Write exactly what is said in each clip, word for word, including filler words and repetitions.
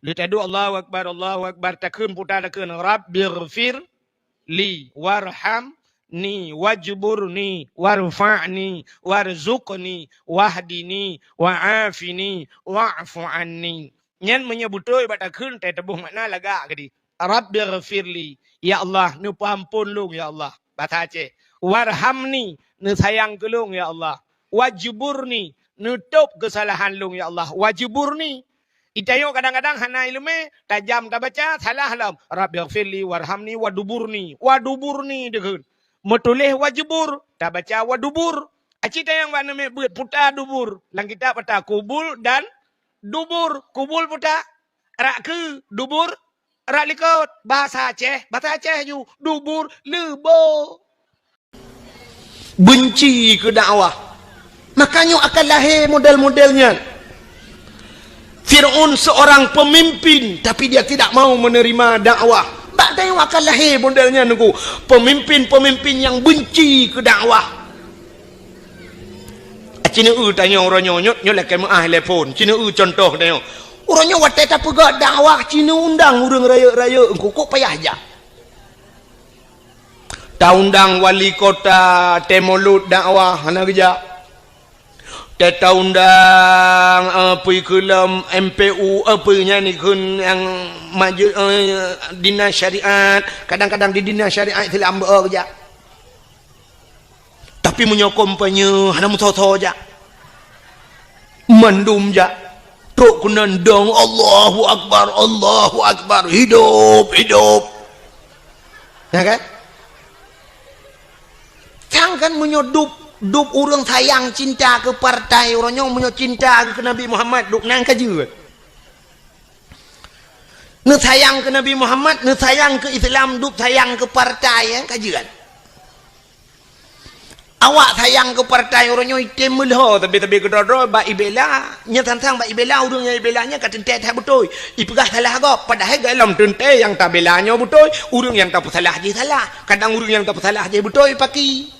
Lheueh taduek Allahu Akbar, Allahu Akbar, takheun puta takheun, "Rabbighfir li warhamni wajburni warfa'ni warzuqni wahdini wa'afini wa'fu anni." Nyan meunyoe beutôi bak takheun, teuboh makna lagak keudeh. "Rabbighfirli." Ya Allah, neupeuamphon lôn, ya Allah. Basa Aceh. "Warhamni," neusayang keu lôn, ya Allah. "Wajburni," neutôb keusalahan lôn, ya Allah. "Wajburni." Di tanyoe kadang-kadang hana iéleumé, tajam tabaca, salah lom. "Rabbighfirli warhamni waduburni." Waduburni dikheun. Meutuléh wajbur, tabaca wadubur. Aci tayang bak neumé beuet puta dubur. Lam kitab ata kubul dan dubur. Kubul puta. Rak keu dubur. Rak likot. Bahasa Aceh. Bahasa Aceh ju. Dubur. Leubo. Benci keu dakwah. Makanya akan lahé model-model nyan. Fir'aun seorang pemimpin, tapi dia tidak mau menerima dakwah. Bak tanyoe akan lahé model nyan, Teungku. Pemimpin-pemimpin yang benci keu dakwah. Ci neueu tanyoe uroe nyoe, nyoe, nyoe lakée meuáh lé phon. Ci neueu contoh tanyoe. Uroe nyoe watée tapeugah dakwah, ci neuundang ureuëng rayeuk-rayeuk, Teungku, kok payah jak. Taundang wali kota, tée mulod dakwah, hana geujak. Tée taundang, eh, peue keu lom M P U, eh, peue nyan dikheun nyang maju, eh, dinas syariat, kadang-kadang di dinas syariat Islam beu geujak. Tapi meunyoe kampanye, hana meusoe-soe jak. Mandum jak. Trok keunan dong, "Allahu Akbar, Allahu Akbar, hidup, hidup." Ya kan? Sang kan meunyoe dub, dub ureuëng sayang cinta keu partai uroe nyoe, meunyoe cinta keu Nabi Muhammad, dub nan ka jeuet. Neusayang keu Nabi Muhammad, neusayang keu Islam, dub sayang keu partai, ya, ka jeuet. Awak sayang keu partai uroe nyoe item meulhô, tabe-tabe keudroe-droe bak ibela. Nyan sang-sang bak ibela, ureuëng nyang ibela nyan ka teuntée that beutôi. Ipeugah salah gob, padahai goh lom teuntée nyang tabela nyoe beutôi, ureuëng nyang tapeusalah jih salah. Kadang ureuëng nyang tapeusalah jih beutôi paki.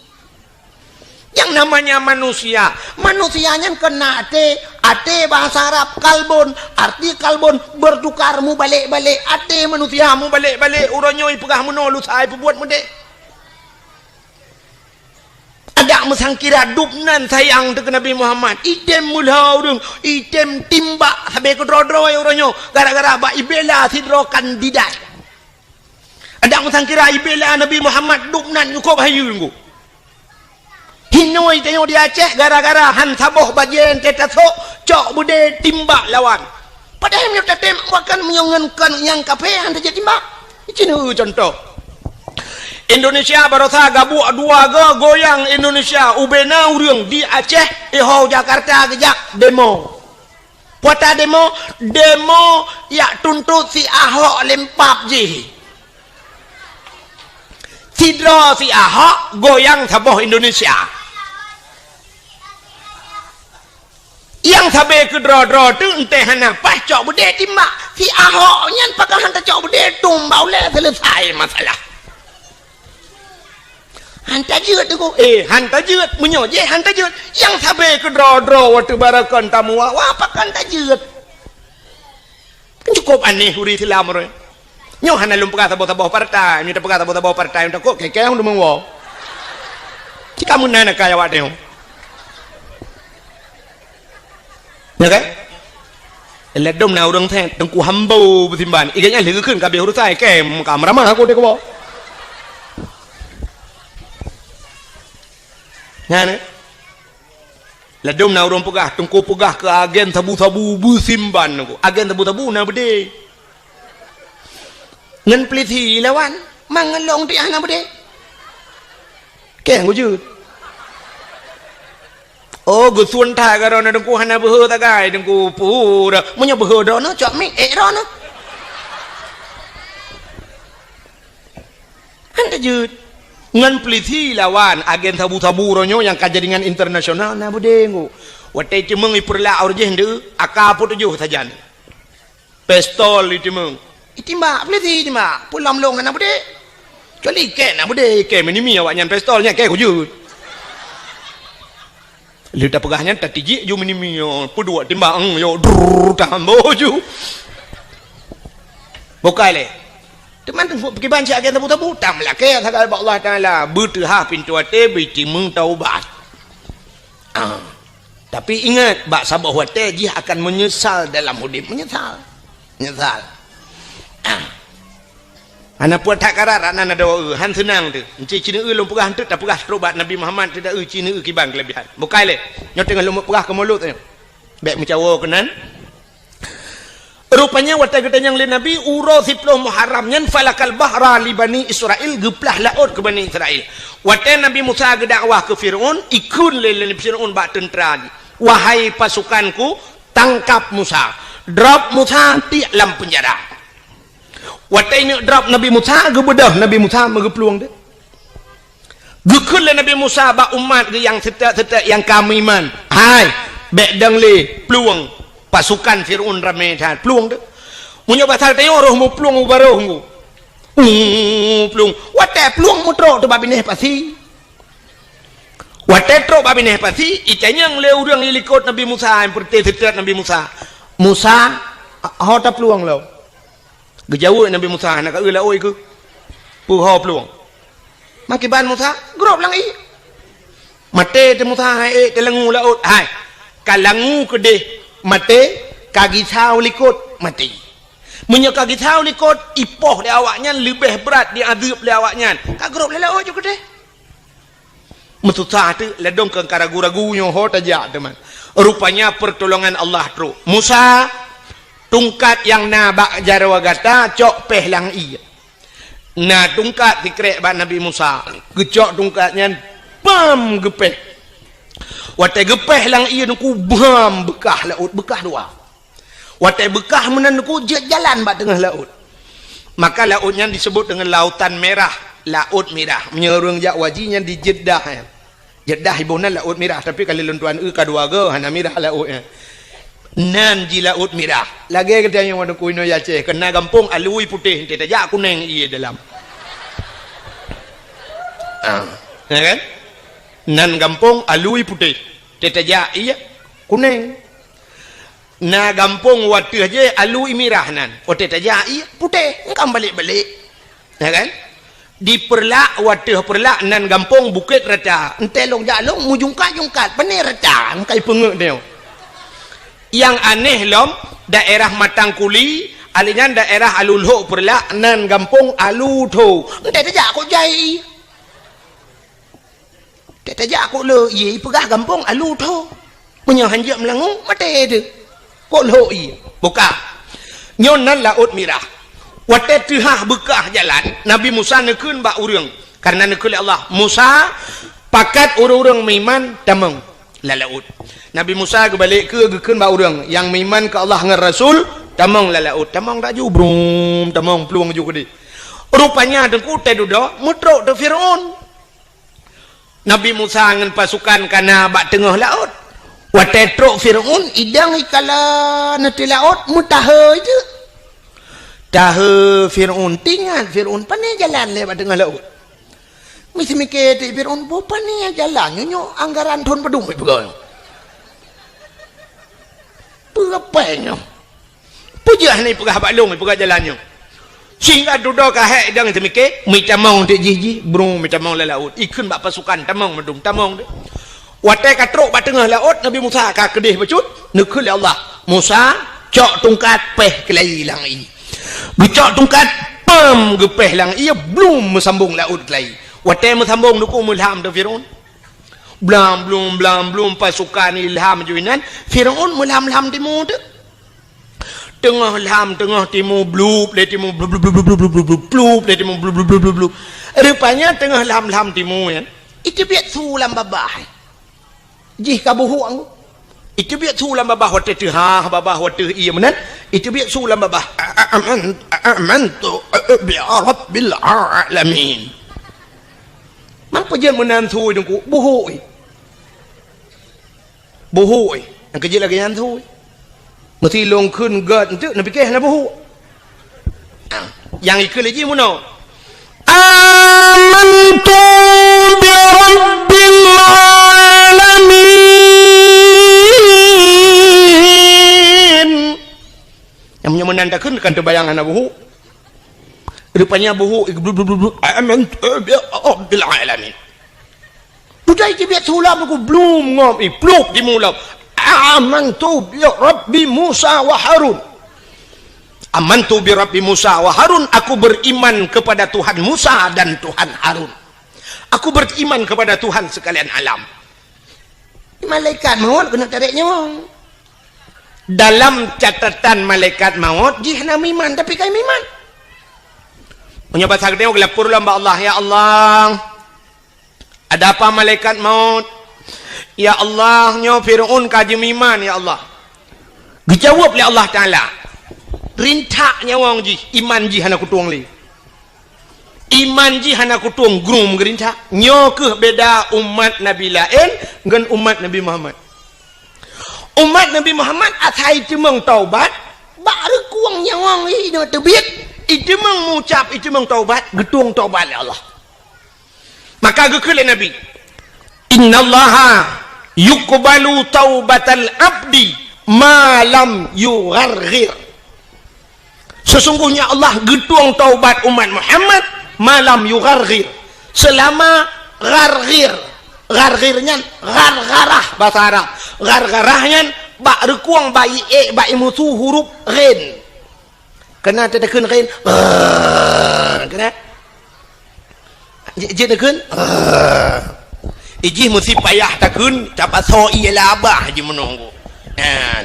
Yang namanya manusia, manusia nyan keunan até, até bahasa Arab kalbun, arti kalbun bertukar, mubalek-balek, até manusia mubalek-balek, uroe nyoe ipeugah meunoe, lusa ipeubuet meudéh. Adak meusangkira dub nan sayang teuh keu Nabi Muhammad. Item meulhô ureuëng, item timbak sabe keudroe-droe uroe nyoe gara-gara bak ibela sidroe kandidat. Adak meusangkira ibela Nabi Muhammad dub nan nyukôb hayeue Teungku. Hinoe tanyoe di Aceh gara-gara han saboh bajée teuh tasok, cok beudé timbak lawan. Padahai meunyoe tatem awaknyan meunyoe ngon kon nyang kafé han tajak timbak. Ci neueu contoh. Indonesia barosa gabuek dua go goyang Indonesia, ubena ureuëng di Aceh, iho Jakarta geujak demo. Peue ata demo, demo jak tuntot si Ahok lempap jih. Sidroe si Ahok goyang saboh Indonesia. Nyang sabe keudroe-droe teuh entée hana paih cok beudé timbak. Si Ahok nyan pakon han tacok beudé tumbak ulée, seuleusai masalah. Han tajeuet Teungku. Eh, han tajeuet. Meunyoe jih han tajeuet, nyang sabe keudroe-droe watée barakon tamuwa, wah pakon tajeuet. Kan cukup aneh ureuëng Islam uroe. Nyoe hana lôn peugah saboh-saboh partai, meunyoe tapeugah saboh-saboh partai takot keu-keu ureuëng meuwoe. Cit ka meunan akai awak tanyoe. Ya kan? Ladom na ureuëng that Teungku Hambo beusimban. Iga nyan lheueh geukheun ka abéh urusan, kém ka meuramah aku deh keubo. Nyan, eh? Ladom na ureuëng peugah, Teungku peugah keu agen sabu-sabu beusimban Teungku. Agen sabu-sabu na beudé. Ngon peulisi lawan, mangelong tiah na beudé. Kém geujeuet. Oh, geusun that ka droeneuh Teungku hana beuhe sagai Teungku pura. Meunyoe beuhe droeneuh, cok mic ék droeneuh. Han tajeuet. Ngon peulisi lawan agen sabu-sabu uroe nyoe nyang ka jaringan internasional na beudé Teungku. Watée teumeung ipeurlak ureuëng jih ndeu, aka peutujoh sajan. Pistol itimeung. Itimbak, peulisi itimbak. Peue lom lôn hana beudé. Kecuali kém na beudé, kém minimi awaknyan pistol nyan kém kujeuet. Lheueh tapeugah nyan tatijik ju minimi, yo, peuduek timbak, eng, yo, drrrr, tahambo ju. Bukai lé. Teuma teungku peukiban cit agen tabu-tabu, tam lakée sagai bak Allah Taala, beuteuhah pintoe até, beutimeung taubat. Ah. Tapi ingat, bak saboh watée jih akan menyesal dalam udeb, menyesal. Menyesal. Ah. Hana puat that karat, rak nan adoe, han seunang teuh. Enci cineue lôn peugah enteuk tapeugah trok bak Nabi Muhammad, tidak eu cineue kiban kelebihan. Bukai lé. Nyoe teungoh lôn peugah keu mulod nyoe. Bék meucawo keunan. Rupanya watée geutanyong lé Nabi, uroe siploh Muharram nyan falakal bahra li Bani Israil, geuplah laôt keu Bani Israil. Watée Nabi Musa geudakwah keu Firaun, ikheun lé, lé Firaun bak teuntra jih, "Wahai pasukanku, tangkap Musa, drop Musa tiek lam peunjara." Watée ineuk drop Nabi Musa, geubeudôh Nabi Musa meugeuplueng teuh. Geukheun lé Nabi Musa bak umat geuh nyang seutôt-seutôt nyang ka meuiman, "Hai, bék dong lé plueng, pasukan Firaun ramé that, plueng teuh. Meunyoe basa tanyoe roh meuplueng u barôh nggu." Uh, plueng. Watée plueng meutrok teuh bak binéh pasi. Watée trok bak binéh pasi, itanyong lé ureuëng ilikot Nabi Musa, nyang peureuté seutôt Nabi Musa, "Musa, ho taplueng lom?" Geujaweueb Nabi Musa, "Hana ka eu laôt keuh, peue ho plueng." Makiban Musa, grob lam ié. Maté teuh Musa, hai ék teuh langue laôt, hai. Ka langue keudeh maté, ka gisa u likot maté. Meunyoe ka gisa u likot, ipoh lé awaknyan leubeh brat diazeueb lé awaknyan. Ka grob lé laôt ju keudeh. Meususah teuk, ladôm keu ka ragu-ragu nyoe ho tajak teuma. Rupanya pertolongan Allah trok. "Musa, tungkat nyang na bak jaroe gata cok péh lam ié." Na tungkat sikrek bak Nabi Musa. Geucok tungkat nyan, bam, geupéh. Watée geupéh lam ié teungku, bam, beukah laôt, beukah dua. Watée beukah meunan teungku jeuet jalan bak teungoh laôt. Maka laôt nyan disebut deungon Lautan Merah, Laôt Mirah. Meunyoe ureuëng jak haji nyan di Jeddah nyan. Jeddah iboh nan Laôt Mirah, tapi ka lheueh lôn tuan eu ka dua goe hana mirah laôt nyan. Nan ji Laôt Mirah. Lagée geutanyoe teungku inoe Aceh, keu na gampông alui putéh, enteuk tajak kuneng ié dalam. Ah, ya kan? Nan gampông alui putéh, enteuk tajak ié kuneng. Na gampông wateueh jih alui mirah nan, watée tajak ié putéh, engkam balek-balek. Ya kan? Di Peureulak, wateueh Peureulak nan gampông Bukét Rata. Enteuk lôn jak lôn meujungkat-jungkat, pané rata, engkai peungeuet nyoe. Nyang aneh lom, daerah Matang Kuli, alèh nyan daerah Alu Lhok Peureulak nan gampông Alu Tho. Enteuk tajak kok jai. Tajak kok le ié, ipeugah gampông Alu Tho. Meunyoe hanjeuet meulangue, maté teuh. Kok lhok ié? Buka. Nyoe nan Laôt Mirah. Watée teuhah beukah jalan, Nabi Musa neukheun bak ureuëng. Karena neukheun lé Allah, "Musa, pakat ureuëng-ureuëng meuiman tamong lam laôt." Nabi Musa geubalek keu geukheun bak ureuëng nyang meuiman keu Allah ngon Rasul, "Tamong lam laôt." Tamong laju, brum, tamong plueng ju keudeh. Rupanya teungku teududoe meutrok teuh Firaun. Nabi Musa ngon pasukan ka na bak teungoh laôt. Watée trok Firaun, idang ikala neuteuh laôt, meutahe jeuet. Tahe Firaun, teuingat Firaun, pané jalan lé bak teungoh laôt. Meusimike teuk Firaun, boh pané jalan nyoe, nyoe anggaran thon padum ipeugah. Peue pèng nyoe? Peue jeuet hana ipeugah bak lôn, ipeugah jalan nyoe. Sehingga dudoe ka hék idang teumike, meutamong teuk jih-jih, brung meutamong lam laôt. Ikheun bak pasukan, tamong mandum, tamong teuk. Watée ka trok bak teungoh laôt, Nabi Musa ka keudeh bacut, neukheun lé Allah, "Musa, cok tungkat péh keulayi lam ié." Geucok tungkat, pam, geupéh lam ié, blum meusambong laôt keulayi. Watée meusambong teungku meulham teuh Firaun. Blam blum, blam blum, pasukan ilham ju inan, Firaun meulham-lham timu teuk. Teungoh lham, teungoh timu, blup lé timu, blup, blup, blup, blup, blup, blup, blup, blup lé timu, blup, blup, blup, blup, blup. Rupanya teungoh lham-lham timu nyan, iteubiet su lam babah. Jih ka buhuk anggô. Iteubiet su lam babah watée teuhah, babah watée ié meunan, iteubiet su lam babah. "Aman, amantu bi rabbil alamin." Man peue jeuet meunan su teungku, buhuk. Buhuk, eh. Nyang keujeuet lagée nyan su. Meusi lôn kheun gét enteuk, neupike hana buhuk. Ah, nyang ikheun lé jih meunoe. "Amantu bi rabbil alamin." Nyang meunyoe meunan takheun kan teubayang hana buhuk. Rupanya buhuk, "Amantu bi rabbil alamin." Dudoe jibiet sulam ku blum ngom i plup di mulam. "Amantu bi Rabbi Musa wa Harun." "Amantu bi Rabbi Musa wa Harun," aku beriman kepada Tuhan Musa dan Tuhan Harun. Aku beriman kepada Tuhan sekalian alam. Malaikat maut keuneuk tarek nyawöng. Dalam catatan malaikat maut, jih hana meuiman, tapi ka meuiman. Meunyoe basa geutanyoe geulapor lom bak Allah, "Ya Allah, ada apa malaikat maut? Ya Allah, nyoe Fir'aun ka jimeuiman, ya Allah." Geujaweueb lé Allah Taala, "Rintak nyawöng jih, iman jih hana kutueng lé." Iman jih hana kutueng, grung geurintak. Nyoe kheueh beda umat Nabi laén ngon umat Nabi Muhammad. Umat Nabi Muhammad asai teumeung taubat, bak reukueng nyawöng inoe teubiet, iteumeung mucab, iteumeung taubat, geutueng taubat lé Allah. Maka geukheun lé Nabi, "Innallaha yuqbalu taubatal abdi ma lam yugharghir." Sesungguhnya Allah geutueng taubat umat Muhammad ma lam yugharghir. Selama gharghir. Gharghir nyan ghargharah basa Arab. Ghargharah nyan bak reukueng bak iék bak imusu huruf ghin. Keunan teuteukheun ghin. Keunan. Jeuet, jeuet neukheun? Ah. Ijih meusi payah takheun, tapasoe ié labah jih meununggu. Nyan.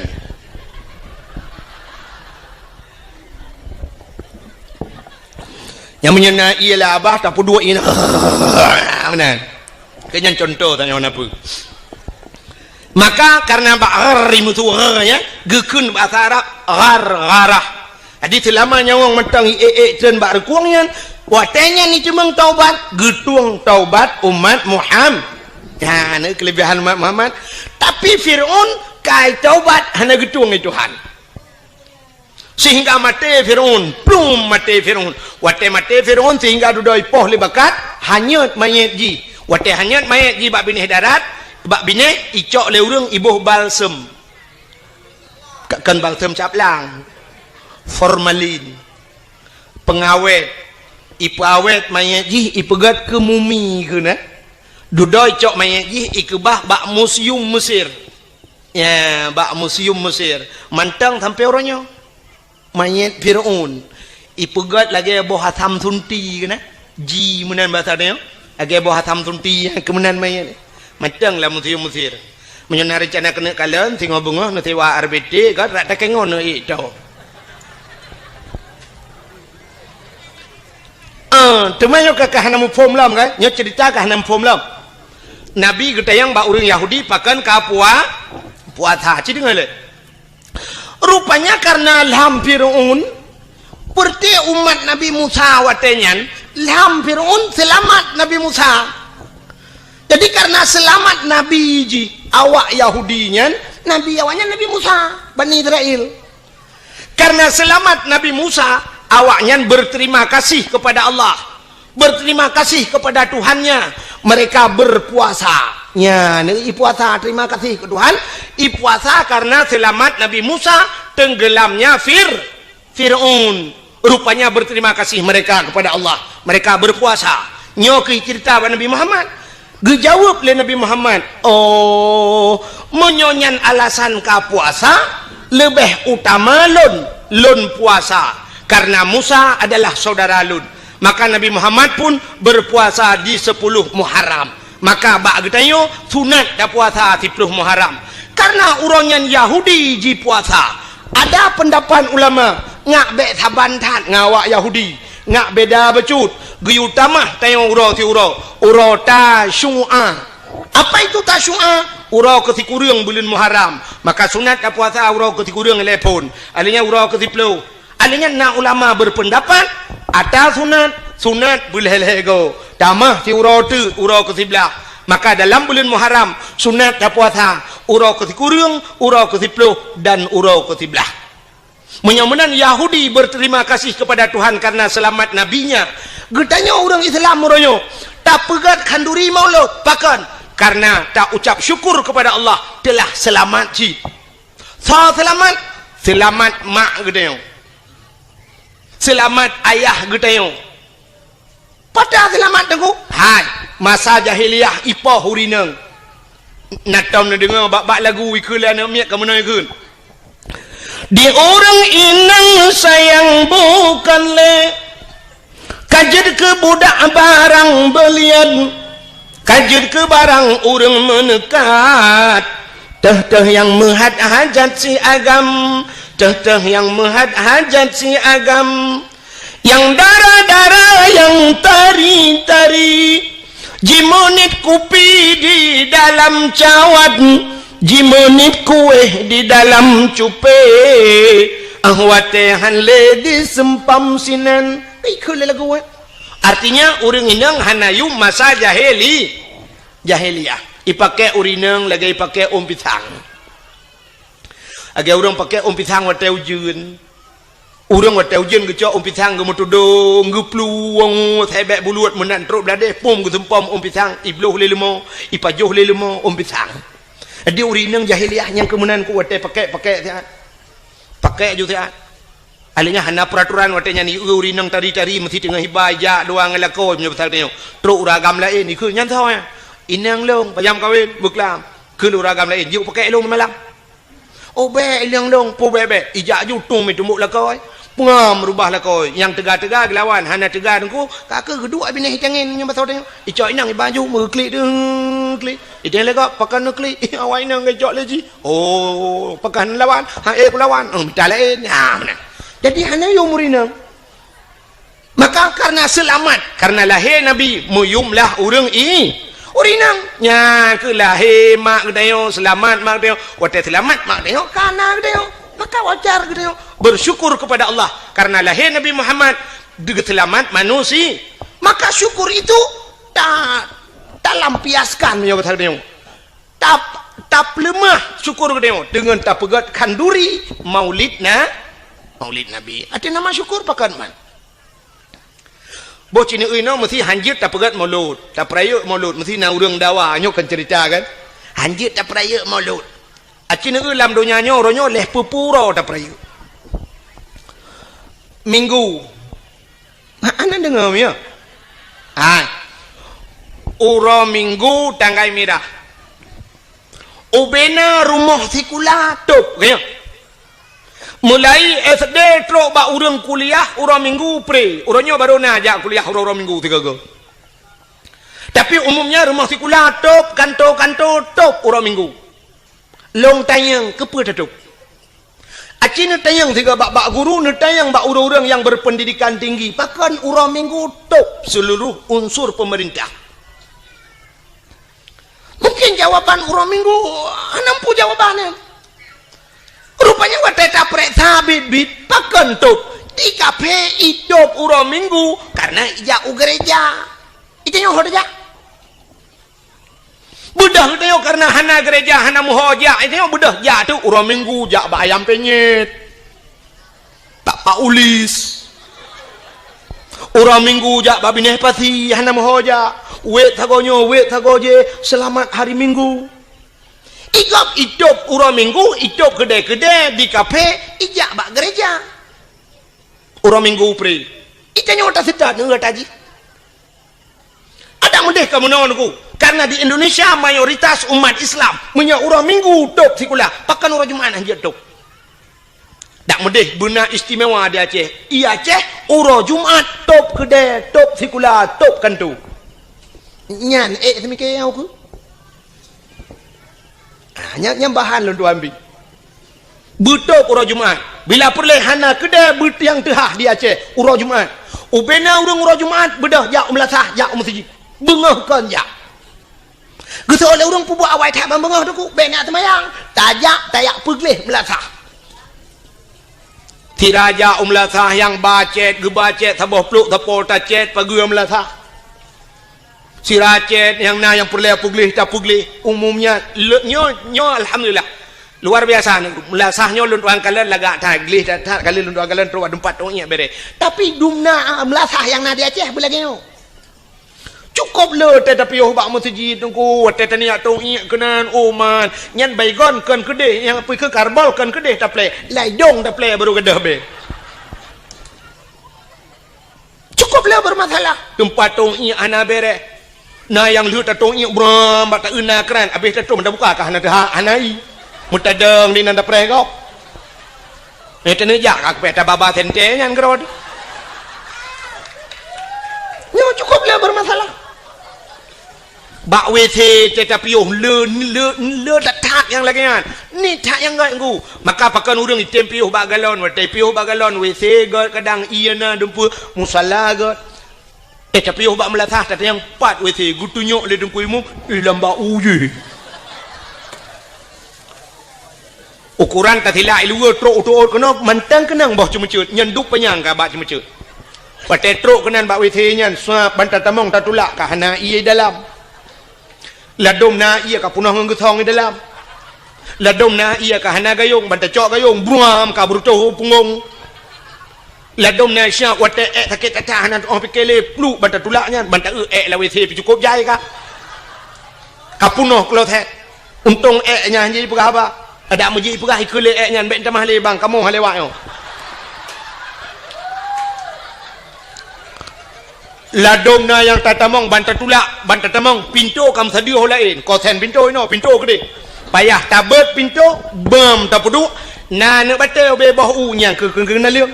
Nyang meunyoe na ié labah, tapeuduek ié. Meunan. Keu nyan contoh tanyoe na peue. Maka karena bak ghar imusu ghar, ya, geukheun bahasa Arab ghargharah. Jadi seulama nyawöng mantong iék-ék treun bak reukueng nyan, watée nyan jiteumeung taubat, geutueng taubat umat Muhammad. Nyan keulebihan umat Muhammad. Tapi Fir'aun kai taubat hana geutueng lé Tuhan. Sehingga maté Fir'aun, plum maté Fir'aun. Watée maté Fir'aun sehingga dudoe ipoh lé bakat, hanyot manyét jih. Watée hanyot manyét jih bak binéh darat, bak binéh icok lé ureuëng iboh balsem. Ka-, kon balsem caplang, formalin, pengawét, ipeuawét manyét jih ipeugét keu mumi keunan. Dudoe icok manyét jih ikeubah bak museum Mesir. Ya, bak museum Mesir. Mantong sampoe uroe nyoe. Manyét Fir'aun ipeugét lagée boh asam sunti keunan. Ji meunan basa nyoe. Lagée boh asam sunti nyang keumeunan manyét. Mantong lam museum Mesir. Meunyoe na reuncana keuneuk kalon, singoh beungoh neusiwa R B T, ka rak takée ngon neuék to. Ah, teuma nyoe ka, ka hana muphom lom, kan? Nyoe cerita ka hana muphom lom. Nabi geutanyong bak ureuëng Yahudi pakon ka pua-, puasa. Ci deungoe lé. Rupanya karena lham Fir'aun, berarti umat Nabi Musa watée nyan, lham Fir'aun seulamat Nabi Musa. Jadi karena seulamat Nabi jih awak Yahudi nyan, Nabi awaknyan Nabi Musa, Bani Israel. Karena seulamat Nabi Musa, awaknyan berterima kasih kepada Allah, berterima kasih kepada Tuhannya. Mereka berpuasa. Nya, ni ipuasa, terima kasih ke Tuhan. Ipuasa karena seulamat Nabi Musa tenggelamnya Fir-, Fir'aun. Rupanya berterima kasih mereka kepada Allah. Mereka berpuasa. Nyoe keuh cerita bak Nabi Muhammad. Geujaweueb lé Nabi Muhammad, "Oh, meunyoe nyan alasan ka puasa, leubeh utama lôn, lôn puasa, karena Musa adalah saudara lôn." Maka Nabi Muhammad pun berpuasa di sepuluh Muharram. Maka bak geutanyoe sunat tapuasa siplôh Muharram. Karena uroe nyan Yahudi jipuasa. Ada pendapat ulama, ngak bék saban that ngon awak Yahudi. Ngak beda bacut, geuyue tamah tanyoe uroe siuroe, uroe Tasyu'a. Apa itu Tasyu'a? Uroe keusikureueng buleuen Muharram. Maka sunat tapuasa uroe keusikureueng lé phon. Alheuh nyan uroe keusiplôh. Alheuh nyan na ulama berpendapat, ata sunat, sunat beulhée-lhée goe. Tamah siuroe teuk, uroe keusiblaih. Maka dalam buleuen Muharram, sunat tapuasa uroe keusikureueng, uroe keusiplôh, dan uroe keusiblaih. Meunyoe meunan Yahudi berterima kasih kepada Tuhan karena selamat nabinya, geutanyoe ureuëng Islam uroe nyoe tapeugét khanduri Maulud, pakon? Karena ta ucap syukur kepada Allah telah selamat cit. Soe seulamat? Seulamat mak geutanyoe. seulamat ayah geutanyoe. Patah seulamat teungku. Hai, masa jahiliyah ipoh ureueng inong. Na tom neudeungoe bak-bak lagu ikheun lé aneuk miet kamoe nyoe ikheun. Di ureueng inong sayang bukan lé, ka jeuet keu budak barang beulian, ka jeuet keu barang ureueng meuneukat. Teuh-teuh nyang meuhat hajat si agam, teuh-teuh nyang meuhat hajat si agam. Nyang dara-dara, nyang tari-tari, jimeunit kupi di dalam cawat, jimeunit kueh di dalam cupé, ah watée han lé diseumpam sinan. Ikheun lé lagu, eh. Artinya, ureueng inong hana yum masa jahili-, jahiliyah. Ipakée ureueng inong lagée ipakée ôn pisang. Lagée ureueng pakée ôn pisang watée ujeuen. Ureueng watée ujeuen geucok ôn pisang geumeutudong, geuplueng, sabé buleuen meunan trok bladeh, pom geuseumpom ôn pisang, ibloh lé leumo, ipajoh lé leumo ôn pisang. Jadi ureueng inong jahiliyah nyang keu meunan ku watée pakée-pakée siat. Pakée ju siat. Alèh nyan hana peuraturan watée nyan, ureueng inong tari-tari meusti teungoh iba ijak dua ngon lakoe meunyoe pasal tanyoe. Trok ureueng agam laén, ikheun nyan soe nyan. Inong lôn, pajam kawen, beuklam. Kheun ureueng agam laén, jeuet pakée lôn malam. Oh, bék, inong lôn, peue bék-bék. Ijak ju tueng meutumbok lakoe. Peungam rubah lakoe. Nyang teuga-teuga geulawan, hana teuga teungku, ka keuh geuduek binéh itangen nyoe basoe tanyoe. Icok inong iba ju meuklik deuh klik. Iteng lé gob, pakon neuklik. Awak inong geucok lé jih. Oh, pakon lawan. Ha, eh, kulawan. Oh, mita laén. Ha, meunan. Jadi hana yum ureueng inong. Maka karena seulamat, karena lahé Nabi, meuyum lah ureueng i-, ureueng inong. Nyan keuh lahé mak geutanyoe, seulamat mak geutanyoe. Watée seulamat mak geutanyoe, ka na geutanyoe. Maka wajar geutanyoe bersyukur kepada Allah karena lahé Nabi Muhammad, geuseulamat manusia. Maka syukur itu ta-, talampiaskan meunyoe bahasa geutanyoe. Tap-, tapeuleumah syukur geutanyoe deungon tapeugét khanduri maulid na-, maulid Nabi. Arti nama syukur pakon man. Boh ci neueu inoe meusti hanjeuet tapeugét maulud, tapeurayeuk maulud, meusti na ureueng dawa, nyoe kan cerita kan. Hanjeuet tapeurayeuk maulud. Aci neueu lam donya nyoe, uroe nyoe lhèe peuet ploh uroe tapeurayeuk. Minggu. Hana deungoe, ya? Ha. Uroe Minggu tanggai mirah. Ubena rumoh sikula tôb, ya. Mulai S D trok bak ureueng kuliah uroe Minggu pre. Uroe nyoe baru na jak kuliah uroe-uroe Minggu sigoe-goe. Tapi umumnya rumoh sikula tôb, kanto-kanto tôb uroe Minggu. Lôn tanyong, keupeue tatôb? Aci neutanyong sigoe bak, bak guru, neutanyong bak ureueng-ureueng nyang berpendidikan tinggi, pakon uroe Minggu tôb seluruh unsur pemerintah? Mungkin jawaban uroe Minggu hana muphom jawaban nyan. Rupanya watée tapeuriksa biet-biet, pakon tôb? Di kaphé itôb uroe Minggu karena ijak u gereja. Itanyoe ho tajak. Beudôh geutanyoe karena hana gereja, hana meuho jak, itanyoe beudôh jak tu uroe Minggu jak bak Ayam Penyet. Bak Pak Ulis. Uroe Minggu jak bak Binéh Pasi, hana meuho jak. Wét sagoe nyoe, wét sagoe jéh, seulamat hari Minggu. Igob itôb uroe Minggu, itôb keudè-keudè di kaphé, ijak bak gereja. Uroe Minggu pre. Itanyoe taseutôt neu taji. Adak meudeh kamoe nyoe Teungku, karena di Indonesia mayoritas umat Islam meunyoe uroe Minggu tôb sikula, pakon uroe Jumat hanjeuet tôb. Dak meudeh beuna istimewa di Aceh. I Aceh uroe Jumat tôb keudè, tôb sikula, tôb kanto. Nyan ék seumike nyang ukeue. Ah, nyan, nyan bahan lôn tuan bi. Beutôb uroe Jumat. Bila peureulée hana keudè beutiang teuhah di Aceh uroe Jumat. Ubena ureuëng uroe Jumat beudôh jak u meulasah, jak u meuseujid. Beungoh kon jak. Geusoe lé ureuëng peubuet awai that ban beungoh Teungku, bék na seumayang. Tajak, tajak peugleh meulasah. Sira jak u meulasah nyang ba cét, geuba cét saboh plôk sapo tacét pageue meulasah. Sira cét nyang na nyang peureulée peugleh tapeugleh. Umumnya le-, nyoe, nyoe alhamdulillah. Luar biasa, meulasah nyoe lôn tuan kalon lagak that, gleh that, that kali lôn tuan kalon trok bak teumpat teuingat bereh. Tapi dumna meulasah nyang na di Aceh beulagée nyoe. Cukôp le watée tapiôh bak meuseujid Teungku, watée taniyak teuingat keunan, oh man, nyan baygon kon keudeh, nyang apui keu karbol kon keudeh taplé, laidong taplé baru gadôh bé. Le bermasalah. Teumpat tong iek hana bereh. Na nyang lheueh tatong iek bram bak taeu na kran, abéh tatong tabuka ka hana teuhak, hana i. Meutadong di nan tapreh gob. Eh, teuneujak ka kupéh tababa sente nyan keudroe. Nyoe cukup le bermasalah. Bak W C teuh tapiôh le, le, le that-that nyang lagée nyan. Ni that nyang göt ngku. Maka pakon ureuëng item piôh bak galon, watée piôh bak galon, W C göt kadang ié na dumpeue, musala göt. Eh, tapiôh bak meulasah, tatanyong pat W C, geutunyok lé Teungku Imum, eh, lam bak u jih. Ukoran tasilak i luwa trok u tuôt keunoe mantong keunong boh ceumeuceuet, nyan duek panyang ka bak ceumeuceuet. Watée trok keunan bak W C nyan, suap ban tatamong tatulak ka hana ié dalam. Ladôm na ié ka punoh ngon geusong i dalam. Ladôm na ié ka hana gayông, ban tacok gayông, bruam ka beureutoh u punggong. Ladôm na syok watée ék sakét that-that hana teuoh pike lé, pluek ban tatulak nyan, ban taeu ék lam W C pih cukôp jai ka. Ka punoh kloset. Untông ék nyan hana jipeugah haba. Adak meujih peugah ikeue lé ék nyan, bék tamah lé bang, kamoe han lewat nyoe. Ladôm na nyang tatamong ban tatulak, ban tatamong, pintoe ka meusadeuh laén, kosen pintoe inoe, pintoe keudeh. Payah tabeuet pintoe, beuem tapeuduek, na aneuk batée ubé boh u nyang keu, keu, keu naleueng.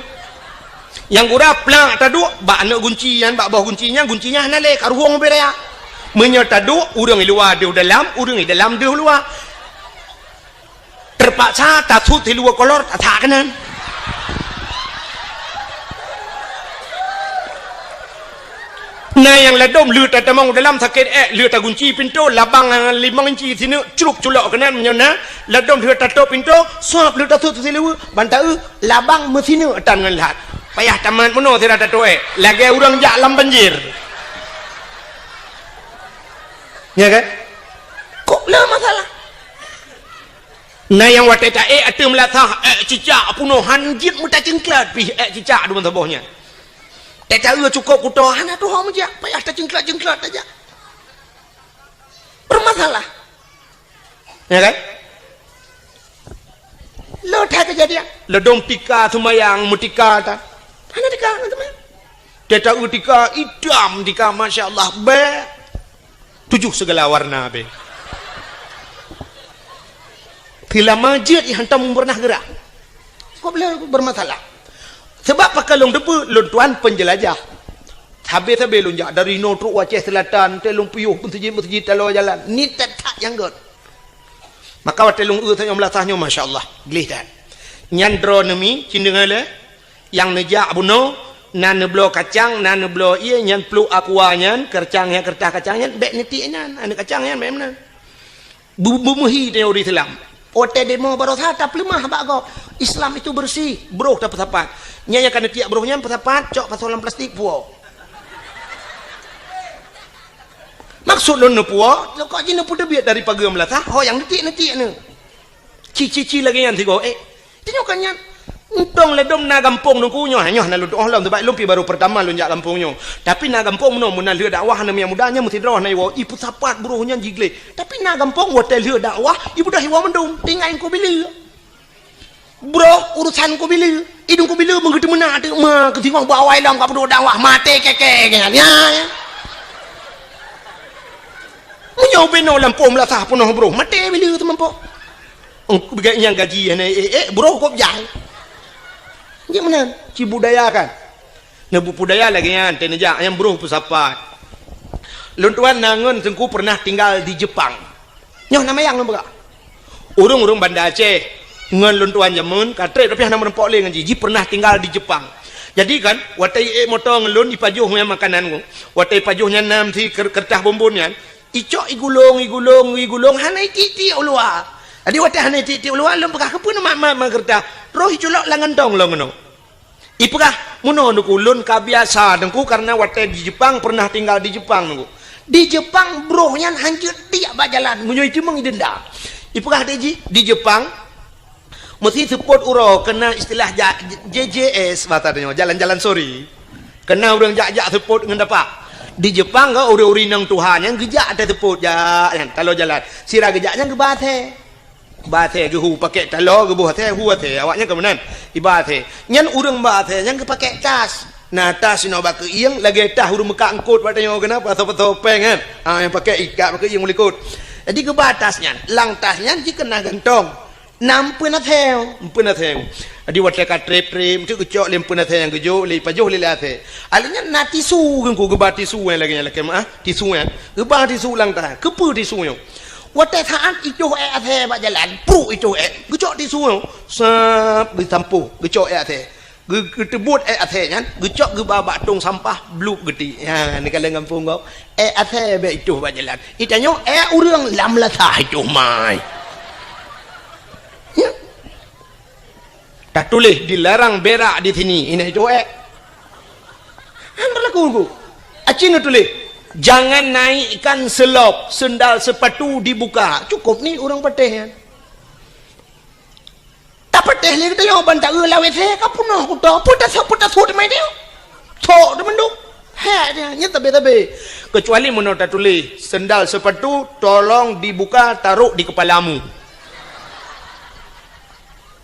Nyang gura plak taduek, bak aneuk gunci nyan, bak boh gunci nyan, gunci nyan hana lé, ka ruhueng ubé raya. Meunyoe taduek, ureuëng i luwa deuh dalam, ureuëng i dalam deuh luwa. Teupaksa tasut siluweue kolor, tasak keunan. Na nyang ladôm lheueh tatamong dalam sakét ék, lheueh tagunci pintoe, labang limong inci sineuk, crup culok keunan meunyoe na, ladôm lheueh tatôp pintoe, suap lheueh tasut siluweue, ban taeu, labang meusineuk tan ngon lhat. Payah tamat meunoe sira tatôp ék, lagée ureuëng jak lam banjir. Ya kan? Kok le masalah? Na nyang watée taék ateueh meulasah, ék cicak punoh han jeuet meutacingklat pih ék cicak deungon saboh nyan. Teuka cukôp kuto hana tuho meujak, payah tacingklat-cingklat tajak. Bermasalah. Ya kan? Lo that kejadian. Ladôm tika seumayang meutika tan. Hana tika ngon seumayang. Teuka tika itam tika, masya Allah, bèk. Tujoh segala warna be. Teulama jeuet hantom pernah gerak. Kok beliau bermasalah? Sebab pakon lôn teupeu, lôn tuan penjelajah. Sabe-sabe lôn jak dari inoe trok u Aceh Selatan, teuh lôn piôh meuseujid-meuseujid taloe jalan. Ni that-that nyang göt. Maka watèe lôn eu tanyoe meulasah nyoe, masya Allah, gleh that. Nyan droeneuh mi, ci deungoe lé, nyang neujak bunoe, na neubloe kacang, na neubloe ié, nyan pluek aqua nyan, kacang nyan, keureutah kacang nyan, bèk neutiek nyan, aneuk kacang nyan bèk meunan. Bu-, beumeuhi teori Islam. Watèe demo baroesa tapeuleumah bak gob. Islam itu bersih, broh tapeusapat. Nyan nyang ka neutiek broh nyan peusapat, cok pasoe lam plastik puwoe. Maksud lôn neupuwoe, kok jih neupeuteubiet dari pageue meulasah, ho nyang neutiek-neutiek nyoe. Ci-ci-ci lagèe nyan sigoe, eh. Tanyoe kan nyan. Untông ladôm na gampông Teungku nyoe, nyoe hana lôn tuoh lom, sabab lôn pih baru peurtama lôn jak gampông nyoe. Tapi na gampông meunoe, meunan lheueh dakwah aneuk muda nyan meusidroe na iwoe, ipeusapat broh nyan jigleh. Tapi na gampông watèe lheueh dakwah, ibeudôh iwoe mandum, tinggai Teungku Bileu. Broh urusan Teungku Bileu. Idong Teungku Bileu meungeuteumeuna teuma keusingoh bak awai lom ka peuduek dakwah, maté kèe-kèe nyan. Ya, ya. Meunyoe ubenoe lampôh meulasah peunoh broh, maté Bileu teuma po. Engkau beugai nyang gaji hana ék-ék, broh kop jai. Jeuet meunan, ci budaya kan. Neubudaya lagèe nyan, teuneujak nyang broh peusapat. Lôn tuan na ngon Teungku pernah tinggal di Jepang. Nyoe na mayang lôn peugah. Ureueng-ureueng Banda Aceh ngon lôn tuan jameun ka trép, tapi hana meurumpok lé ngon jih. Jih pernah tinggal di Jepang. Jadi kan, watèe ék moto ngon lôn, ipajoh nyan makanan nyoe. Watèe ipajoh nyan na meusi ker-, keureutah bonbon nyan. Icok igulong, igulong, igulong, hana itiek-tiek u luwa. Jadi watèe hana itiek-tiek u luwa, lôn peugah, "Keupeue neumat-mat makanan keureutah?" Roh iculok lam gantong lôn keunoe. Ipeugah, "Meunoe Teungku, lôn ka biasa Teungku, karena watèe di Jepang, pernah tinggal di Jepang Teungku. Di Jepang broh nyan hanjeuet tiek bak jalan, meunyoe iteumeung idenda." Ipeugah lé jih, di Jepang, meusi seupôt uroe, keunan istilah ja-, J J S bahasa tanyoe, jalan-jalan sore. Keunan ureueng jak-jak seupôt ngon tapak. Di Jepang ka ureueng-ureueng inong tuha nyan geujak até seupôt jak nyan, taloe jalan. Sira geujak nyan geuba asèe. Ba asèe geuhu pakèk taloe, geuboh asèe, hu asèe. Awak nyan ka meunan. Iba asèe. Nyan ureueng ba asèe nyan geupakèk tas. Na tas sinoe bak keuieng, lagèe tas ureueng meukat eungkôt bak tanyoe keunan, pasoe-pasoe péng kan. Ha, nyang pakai ikat bak keuieng u likôt. Jadi geuba tas nyan, lam tas nyan jikeunan gantong. Na empeuen asèe, empeuen asèe. Jadi watèe ka trép-trép, meusti geucok lé empeuen asèe nyang geujok, lé pajoh lé, lé asèe. Alèh nyan na tisu, Teungku, geuba tisu nyang lagèe nyan lakèe meu'ah, tisu nyan. Geuba tisu lam tas, keupeue tisu nyoe? Watèe saát itoh èk asèe bak jalan, pruk itoh èk, geucok tisu nyoe, sab, geusampôh, geucok èk asèe. Geu-, geuteubuet èk asèe nyan, geucok geuba bak tông sampah, blup geutiek. Ha, neukalon gampông gob. Èk asèe bèk itoh bak jalan. Itanyoe èk ureueng lam lasah itoh mai. Ya. Tatuléh dilarang berak di sini, inan itoh èk. Han berlaku, Bu. Aci neutuléh, "Jangan naikkan selop, sendal sepatu dibuka." Cukup ni ureueng patéh nyan. Tapatéh lé geutanyoe ban taeu lam WC ka peunoh kuto, peue tasôk, peue tasôk teuma nyoe. Sok teuma mandum. Hèk dia, nyan tabé-tabé. Kecuali meunoe tatuléh, "Sendal sepatu tolong dibuka, taruh di kepalamu."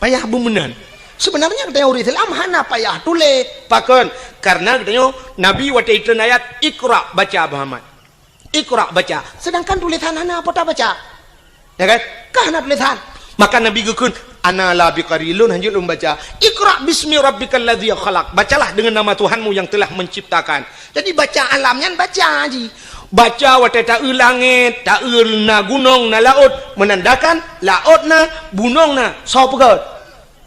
Payah beumeunan. Seubeunarnya geutanyoe ureueng Islam hana payah tuléh. Pakon? Karena geutanyoe Nabi watèe itreun ayat, "Iqra," baca, Muhammad. Iqra, baca. Sedangkan tulisan hana po tabaca. Ya kan? Ka hana tulisan. Maka Nabi geukheun, "Ana la biqari, lôn hanjeuet lôn baca. Iqra bismi rabbikal ladzi khalaq. Bacalah dengan nama Tuhanmu yang telah menciptakan." Jadi baca alam nyan baca ji. Baca watèe taeu langèt, taeu na gunong, na laôt, menandakan laôt na, gunong na, soe peugöt?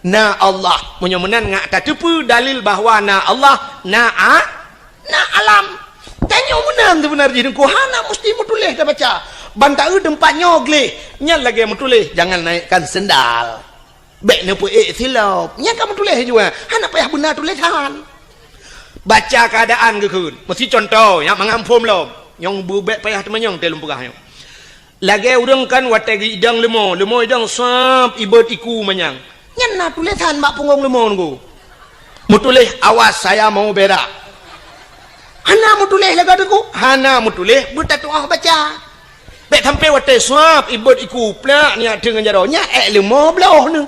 Na Allah. Meunyoe meunan ngat tateupeue dalil bahwa na Allah, na a-, na alam. Tanyoe meunan seubeunarjih Teungku, hana meusti meutuléh tabaca. Ban taeu teumpat nyoe gleh, nyan lagèe meutuléh, "Jangan naikkan sendal." Bèk neupeuék silop. Nyan ka meutuléh jua, hana payah beuna tulésan. Baca keuadaan geukheun. Meusti cuntoh, nyan mangat muphom lom. Nyang beu-, bèk payah teumanyong teuh lôn peugah nyoe. Lagèe ureueng kan watèe geuidong leumo, leumo idong sab ibot iku manyang. Nyan na tulésan bak punggong leumo Teungku. Meutuléh, "Awas, saya mau berak." Hana meutuléh lagèe Teungku, hana meutuléh beutatu'oh baca. Bèk sampai watèe sab ibot iku plak nyak teungon jaroe, nyak èk leumo bloh neuh.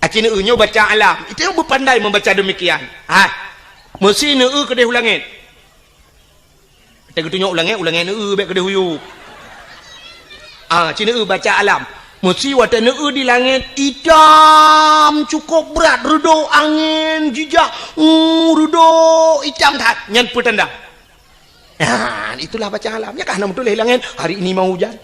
Aci neueu nyoe baca alam, itu nyang beupandai membaca demikian. Ha, meusti neueu keudeh u langèt. Watèe geutunyok u langèt, u langèt neueu, bèk keudeh u yup. Ah, ci neueu baca alam. Meusti watèe neueu di langèt, itam cukôp brat, reudôk angén jijak, uh, reudôk itam that. Nyan peue tanda? Nah, itulah baca alam. Nyan ka hana meutuléh langèt, "Hari ini mau hujan."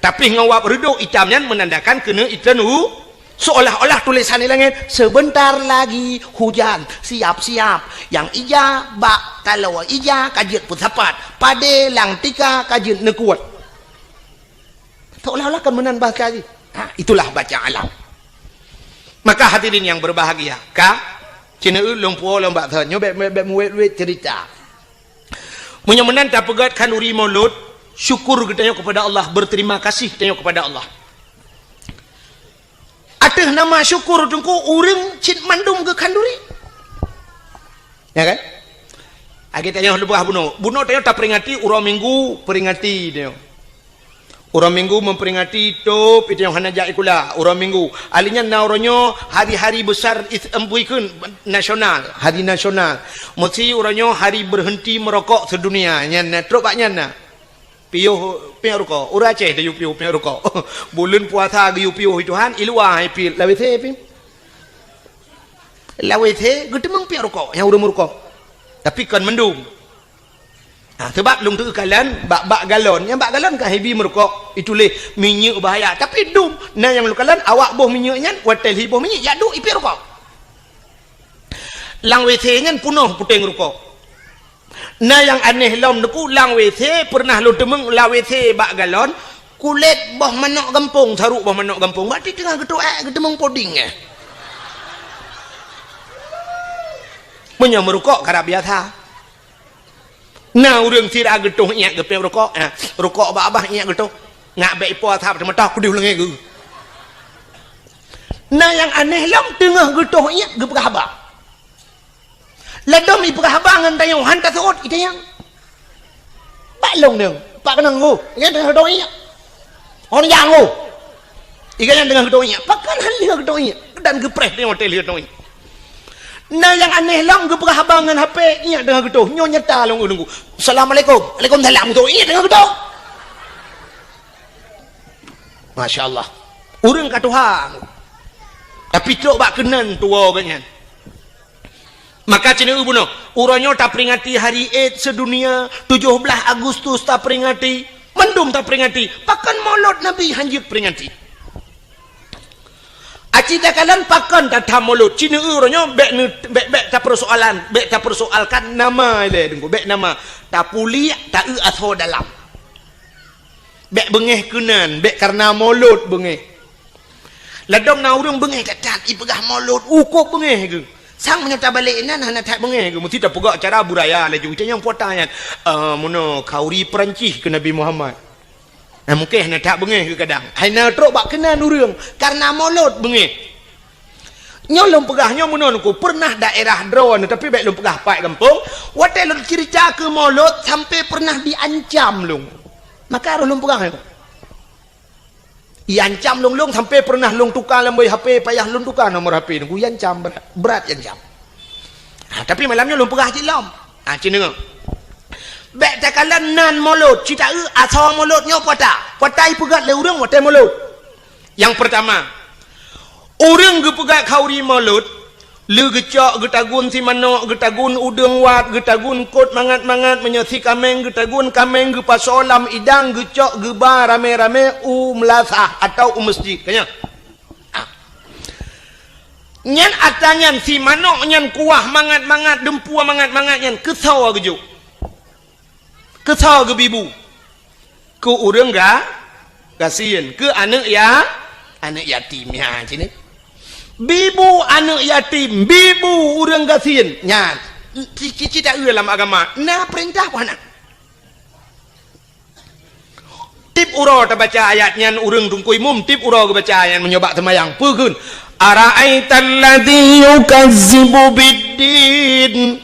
Tapi ngon wab reudôk itam nyan menandakan keuneuk itreun u-, seolah-olah tulésan di langèt, "Sebentar lagi hujan, siap-siap." Nyang ija bak taloe ija ka jeuet peusapat, padé lam tika ka jeuet neukuet. Seolah-olah kan meunan bahasa jih. Ha, itulah baca alam. Maka hadirin yang berbahagia, ka, ci neueu lôn puwoe lom bak thon, nyoe bèk, bèk, bèk meuwét-wét cerita. Meunyoe meunan tapeugöt khanduri Maulud, syukur geutanyoe kepada Allah, berterima kasih tanyoe kepada Allah. Ateueh nama syukur Teungku, ureueng cit mandum geukhanduri. Ya kan? Lagèe tanyoe leubeh bunoe. Bunoe tanyoe taperingati uroe Minggu, peringati tanyoe. Uroe Minggu memperingati tôp itu nyang hana jak sikula, uroe Minggu. Alèh nyan na uroe nyoe hari-hari besar is-, em, bukan nasional, hari nasional. Meusti uroe nyoe hari berhenti merokok sedunia. Nyan na, trok bak nyan na. Piôh piep rukok. Ureueng Aceh geuyue piôh piep rukok. Buleuen puasa geuyue piôh itu han, i luwa hai piep. Lam W C piep. Lam W C geuteumeung piep rukok nyang ureueng meurukok. Tapi kon mandum. Ha, sabab lôn teukalon bak, bak galon. Nyang bak galon ka hebi meurukok, ituléh minyeuk bahaya. Tapi dum, na nyang lôn kalon awak boh minyeuk nyan, watèe lhi boh minyeuk, jak duek ipiep rukok. Lam W C nyan peunoh puténg rukok. Na nyang aneh lom Teungku, lam W C pernah lôn teumeung lam W C bak galon, kulét boh manok gampông, saruk boh manok gampông. Berarti teungoh geutuek, geuteumeung puding, eh. Meunyoe meurukok karab biasa. Na ureueng sira geutoh iék geupiep rukok, eh, rukok babah iék geutoh. Ngak bèk ipo asap teumatah kudeh u langèt geuh. Na nyang aneh lom teungoh geutoh iék geupeugah haba. Ladôm ipeugah haba ngon tanyoe han taseuôt itanyong. Bak lôn deueng, bak keunong geuh, nyan teungoh geutoh iék. Hon nyang geuh. Iga nyan teungoh geutoh iék. Pakon han lheueh geutoh iék. Dan geupreh teungoh teuh lheueh teungoh. Na nyang aneh lom geupeugah haba ngon H P, ingat teungoh geutoh. Nyoe nyata lom ureueng ku. "Assalamualaikum." "Waalaikumsalam," geutoh. Ingat teungoh geutoh. Masya Allah. Ureueng ka tuha. Tapi trok bak keunan tuwoe geuh nyan. Maka ci neueu bunoe, uroe nyoe taperingati hari Id sedunia, tujoh blaih Agustus taperingati, mandum taperingati, pakon Molot Nabi hanjeuet peringati. Aci takalon pakon tatham Molot, ci neueu uroe nyoe bék neu-, bék, bék tapeusoalan, bék tapeusoalkan nama ilée Teungku, bék nama, tapuliek, taeu asoe dalam. Bék beungéh keunan, bék kareuna Molot beungéh. Ladom na ureueng beungéh that-that, ipeugah Molot, u kôb beungéh geuh. Sang meunyoe tabalek inan hana that beungéh geuh, meusti tapeugah cara budaya laju. Ita nyang puata nyan, "Eh, meunoe khauri Peurancih keu Nabi Muhammad." Nah, mungken hana that beungéh geuh kadang. Hai na trok bak keunan ureueng, kareuna Molot beungéh. Nyoe lôn peugah nyoe meunoe Teungku, peureunah daerah droeneuh, tapi bék lôn peugah pat gampông, watée lôn ceurita keu Molot sampoe peureunah diancam lôn. Maka roh lôn peugah nyoe. Iancam lôn, lôn sampoe peureunah lôn tuka lam boh H P, payah lôn tuka nomor H P Teungku, iancam brat, brat iancam. Ha, tapi malam nyoe lôn peugah cit lom. Ha, ci neueu. Bék takalon nan Molot, ci taeu asoe Molot nyoe puata. Puata ipeugét lé ureueng watée Molot. Nyang peurtama, ureueng geupeugét khauri Molot, le geucok, geutagun si manok, geutagun udeueng wat, geutagun kot mangat-mangat, meunyoe si kaméng, geutagun kaméng, geupasoe lam idang, geucok, geuba ramé-ramé u meulasah atawa u meuseujid. Ka nyan? Ah. Nyan atra nyan si manok nyan kuah mangat-mangat, dumpue mangat-mangat nyan, keu soe geujok? Keu soe geubi bu? Keu ureueng ga-, gasien, keu aneuëk ya-, aneuëk yatim. Nyan, sini. Bi bu aneuëk yatim, bi bu ureueng gasien. Nyan, ci-, ci-, ci taeu lam agama, na peurintah peu hana? Tiep uroe tabaca ayat nyan ureueng Teungku Imum, tiep uroe geubaca ayat meunyoe bak seumayang. Peue kheun? "Ara'aital ladzi yukazzibu biddin."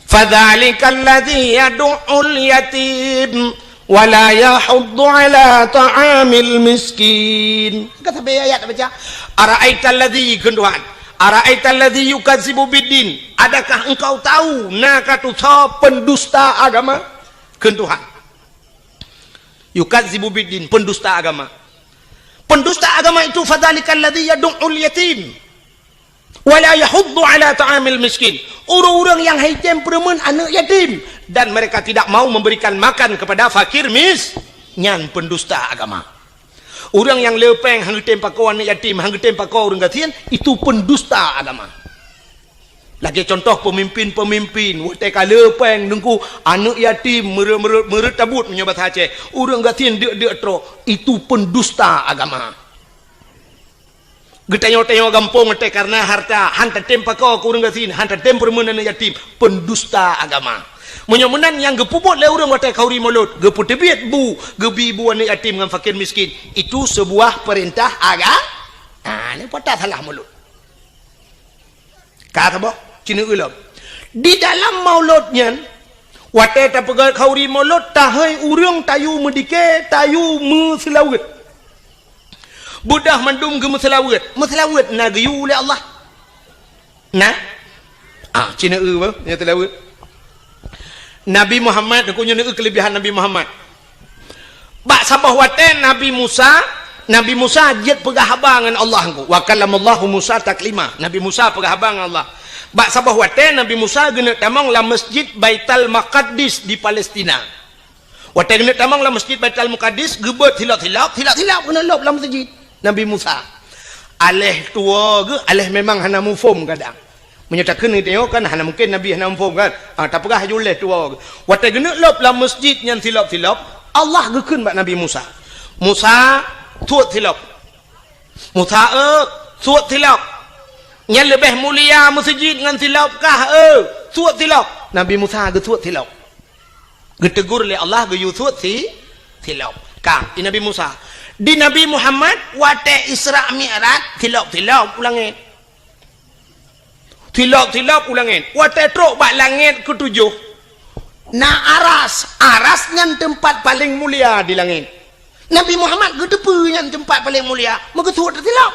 Fadzalikal ladzi yadu'ul yatim wa la yahuddu ala ta'amil miskin. Ka sabe ayat baca, "Ara'aital ladzi," kheun Tuhan. "Ara'aital ladzi yukadzibu biddin." Adakah engkau tahu na ka tusoe pendusta agama? Kheun Tuhan. Yukadzibu biddin, pendusta agama. Pendusta agama itu fadzalikal ladzi yadu'ul yatim. Wa la yahuddu ala ta'amil miskin. Ureuëng-ureuëng nyang haitem peureumeun aneuëk yatim dan mereka tidak mau memberikan makan kepada fakir mis-, nyan pendusta agama. Ureuëng nyang le péng han geutem pakoe aneuëk yatim, han geutem pakoe ureuëng gasien, itu pendusta agama. Lagée contoh pemimpin-pemimpin, watée ka le péng Teungku, aneuëk yatim meureuet-meureuet, meureuet tabut meunyoe basa Aceh, ureuëng gasien deuk-deuk trok, itu pendusta agama. Geutanyoe-tanyoe gampông watée kareuna harta, han tatem pakoe keu ureuëng gasien, han tatem peureumeun aneuëk yatim, pendusta agama. Meunyoe meunan nyang geupeubuet lé ureuëng watée khauri Molot, geupeuteubiet bu, geubi bu aneuëk yatim ngon fakir miskin, itu seubuah peurintah aga-, ah, nyoe pat salah Molot. Ka saboh, ci neueu lom. Di dalam Molot nyan, watée tapeugét khauri Molot, tahôi ureuëng tayue meudike, tayue meuseulaweuet. Beudôh mandum geumeuseulaweuet. Meuseulaweuet na geuyue lé Allah? Na? Ah, ci neueu bah, nyoe seulaweuet. Nabi Muhammad, Teungku, nyoe neueu keuleubihan Nabi Muhammad. Bak saboh watée Nabi Musa, Nabi Musa jeuet peugah haba ngon Allah Teungku. Wa kallamallahu Musa taklima. Nabi Musa peugah haba ngon Allah. Bak saboh watée Nabi Musa geuneuk tamong lam Masjid Baitul Maqaddis di Palestina. Watée geuneuk tamong lam Masjid Baitul Maqaddis, geubeuet silop-silop, silop-silop geuneuk lop lam masjid Nabi Musa. Aléh tuwoe geuh, aléh memang hana muphom kadang. Meunyoe takheun geutanyoe kan hana mungken Nabi hana muphom kan? Ah, tapeugah laju lé tuwoe geuh. Watée geuneuk lop lam masjid nyan silop-silop, Allah geukheun bak Nabi Musa, "Musa, suet silop." "Musa, eu, suet silop. Nyan leubeh mulia meuseujid ngon silop kah, eu? Suet silop." Nabi Musa geusuet silop. Geutegur lé Allah geuyue suet si-, silop. Ka, di Nabi Musa. Di Nabi Muhammad, watée Isra Mi'raj, silop-silop u langét. Silop-silop u langét. Watée trok bak langét keutujoh, na aras. Aras nyan teumpat paleng mulia di langét. Nabi Muhammad geuteupeue nyan teumpat paleng mulia, meugeusuet silop.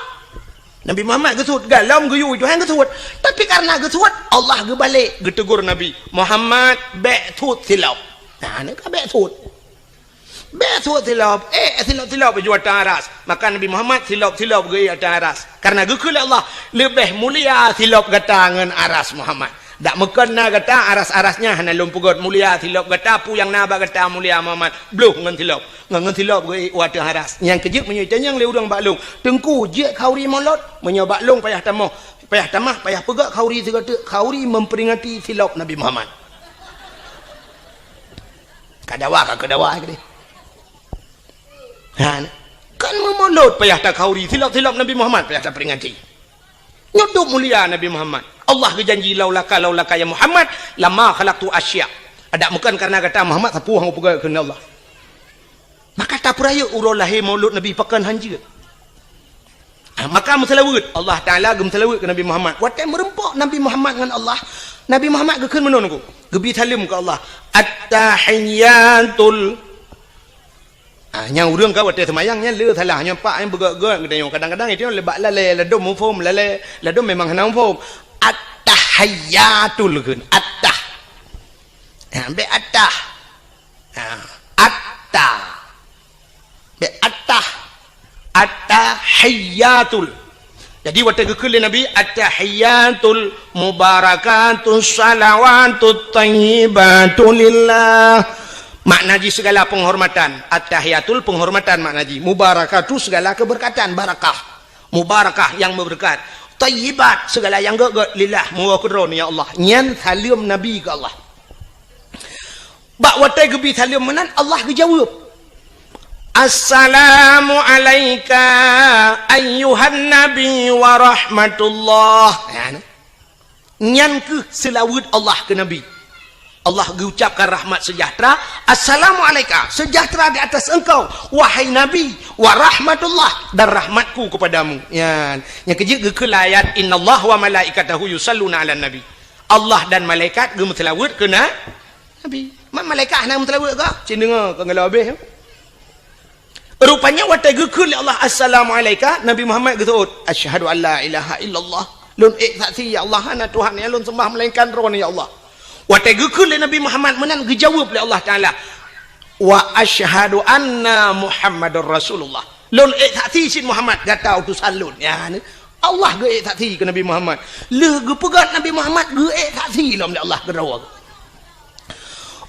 Nabi Muhammad geusut, galom geuyue Tuhan geusut. Tapi karena geusut, Allah geubalek, geutegur Nabi, "Muhammad, bèk sut silop." Nah, ni ka bèk sut. Bèk sut silop, eh, silop-silop ju ateueh aras. Maka Nabi Muhammad silop-silop geuék ateueh aras. Karena geukheun lé Allah, "Leubeh mulia silop gata ngon aras Muhammad." Dak meukeuna gata aras-aras nyan hana lôn peugöt mulia silop gata, peue nyang na bak gata mulia Muhammad. Bloh ngon silop. Ngon, ngon silop geuék u ateueh aras. Nyang keujeuet meunyoe itanyong lé ureueng bak lôn, "Teungku, jeuet khauri mulod?" Meunyoe bak lôn payah tamah, payah tamah, payah peugöt khauri sigoe teuk, khauri memperingati silop Nabi Muhammad. Ka dawa, ka keu dawa keudeh. Ha, kan meumulod payah takhauri, silop-silop Nabi Muhammad payah taperingati. Nyoe dum mulia Nabi Muhammad. Allah geujanji, "Laulaka, laulaka ya Muhammad, lama khalaqtu asya." Adak meukeun karena gata Muhammad, sapeue hana peugah keunan Allah. Maka tapeurayeuk uroe lahé maulud Nabi pakon hanjeuet. Ah, maka meuseulaweuet, Allah Taala geumeuseulaweuet keu Nabi Muhammad. Watée meureumpok Nabi Muhammad ngon Allah, Nabi Muhammad geukheun meunan ku, geubi saleuem keu Allah. At-tahiyyatul Ah, nyang ureueng ka watée seumayang nyan le salah, nyoe pak nyang beugét-gét geutanyoe. Kadang-kadang itu le bak lalée, ladom muphom, lalée, ladom memang hana muphom. At-tahiyyatul kheun, at-tah. Ha, bék at-tah. Ha, at-tah. Bék at-tah. At-tahiyyatul. Jadi watée geukheun lé Nabi, "At-tahiyyatul mubarakatus shalawatut thayyibatu lillah." Makna jih segala penghormatan. At-tahiyyatul penghormatan makna jih. Mubarakatu segala keberkatan, barakah. Mubarakah yang berkat. Thayyibat segala yang gét-gét lillah, meuwoe keudroe ya Allah. Nyan saleuem Nabi keu Allah. Bak watée geubi saleuem meunan, Allah geujaweueb, "Assalamu alaika ayyuhan nabi wa rahmatullah." Nyan, nyan keuh seulaweuet Allah keu Nabi. Allah geuucapkan rahmat sejahtera, "Assalamu alaika, sejahtera di atas engkau, wahai Nabi, wa rahmatullah, dan rahmatku kepadamu." Nyan, nyang keujeuet geukheun lam ayat, "Innallaha wa malaikatahu yusalluna 'alan nabi." Allah dan malaikat geumeuseulaweuet keu na-, Nabi. Man malaikat hana meuseulaweuet kah? Cit deungoe, ka ngalor habéh. Rupanya watée geukheun lé Allah, "Assalamu alaika," Nabi Muhammad geuseuôt, "Asyhadu an la ilaha illallah." Lôn ék saksi, ya Allah, hana Tuhan nyang lôn sembah melainkan Droe, ya Allah. Watée geukheun lé Nabi Muhammad meunan, geujaweueb lé Allah Taala, "Wa asyhadu anna Muhammadar Rasulullah." Lôn ék saksi cit Muhammad gata utosan lôn. Ya, ni. Allah geuék saksi keu Nabi Muhammad. Lheueh geupeugét Nabi Muhammad geuék saksi lom lé Allah keudroe.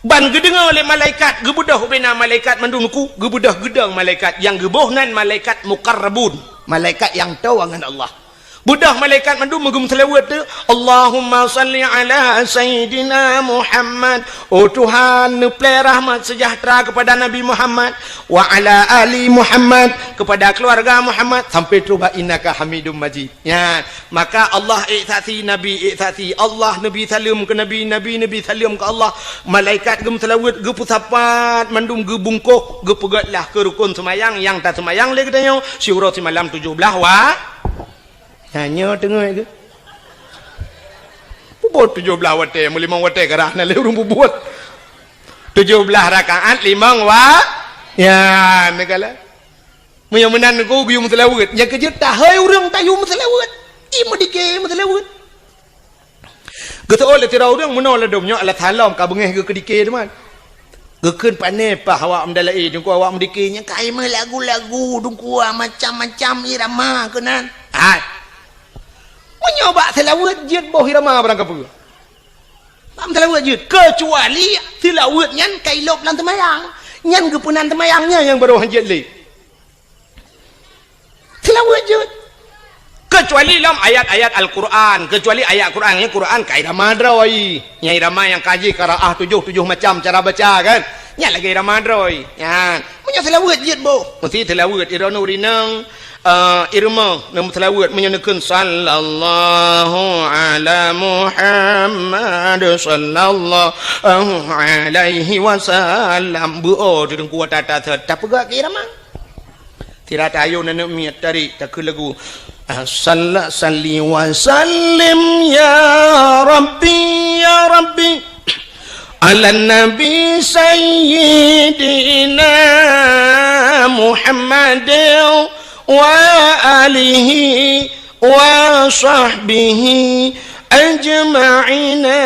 Ban geudeungoe lé malaikat, geubeudôh ubena malaikat mandum ku, geubeudôh geudong malaikat, nyang geuboh nan malaikat muqarrabun, malaikat nyang toe ngon Allah. Beudôh malaikat mandum meugeumeuseulaweuet tu, "Allahumma salli ala Sayyidina Muhammad." Oh Tuhan, neuplée rahmat sejahtera kepada Nabi Muhammad, "wa ala ali Muhammad," kepada keluarga Muhammad, sampai troh bak "innaka Hamidum Majid." Nyan, maka Allah ék saksi, Nabi ék saksi, Allah neubi saleuem keu Nabi, Nabi neubi saleuem keu Allah, malaikat geumeuseulaweuet, geupeusapat, mandum geubungkôh, geupeugét lah keu rukon seumayang nyang taseumayang lé geutanyoe siuroe simalam tujoh blaih wa-, nyan nyoe teungoh geuh. Peubuet tujoh blaih watée, meulimong watée karah na lé ureueng peubuet. Tujoh blaih rakaat limong wa-, nyan, neukalon. Meunyoe meunan ku geuyue meuseulaweuet, nyang keujeuet tahôi ureueng tayue meuseulaweuet. Ie meudike meuseulaweuet. Geuseuôt lé sidroe ureueng meunoe ladom nyoe alat salom ka beungéh geuh keudike teuma. Geukheun pané paih awak meudalaé, teungku awak meudike nyan ka ie meulagu-lagu, teungku macam-macam irama keunan. Hai. Meunyoe bak seulaweuet jeuet boh irama barang kapeue. Bak seulaweuet jeuet, keucuali seulaweuet nyan ka ilôb lam teumayang. Nyan geupeunan teumayang nyan nyang barô hanjeuet lé. Seulaweuet jeuet. Keucuali lom ayat-ayat Al-Quran, keucuali ayat Quran, nyang Quran ka irama droe. Nyang irama nyang ka jih qiraah tujoh, tujoh macam cara baca kan. Nyan lagée irama droe. Nyan. Meunyoe seulaweuet jeuet boh. Meusti seulaweuet iroe nuri nang, eh, irama nang seulaweuet meunyoe neukheun sallallahu ala Muhammad sallallahu alaihi wasallam. Beuo teungku tata-tata tapeugah keu irama. Sira tayoe aneuk miet tarék takheun lagu. Ah, salla-, salli wa sallim ya Rabbi, ya Rabbi, ala Nabi Sayyidina Muhammad wa alihi wa sahbihi ajma'ina.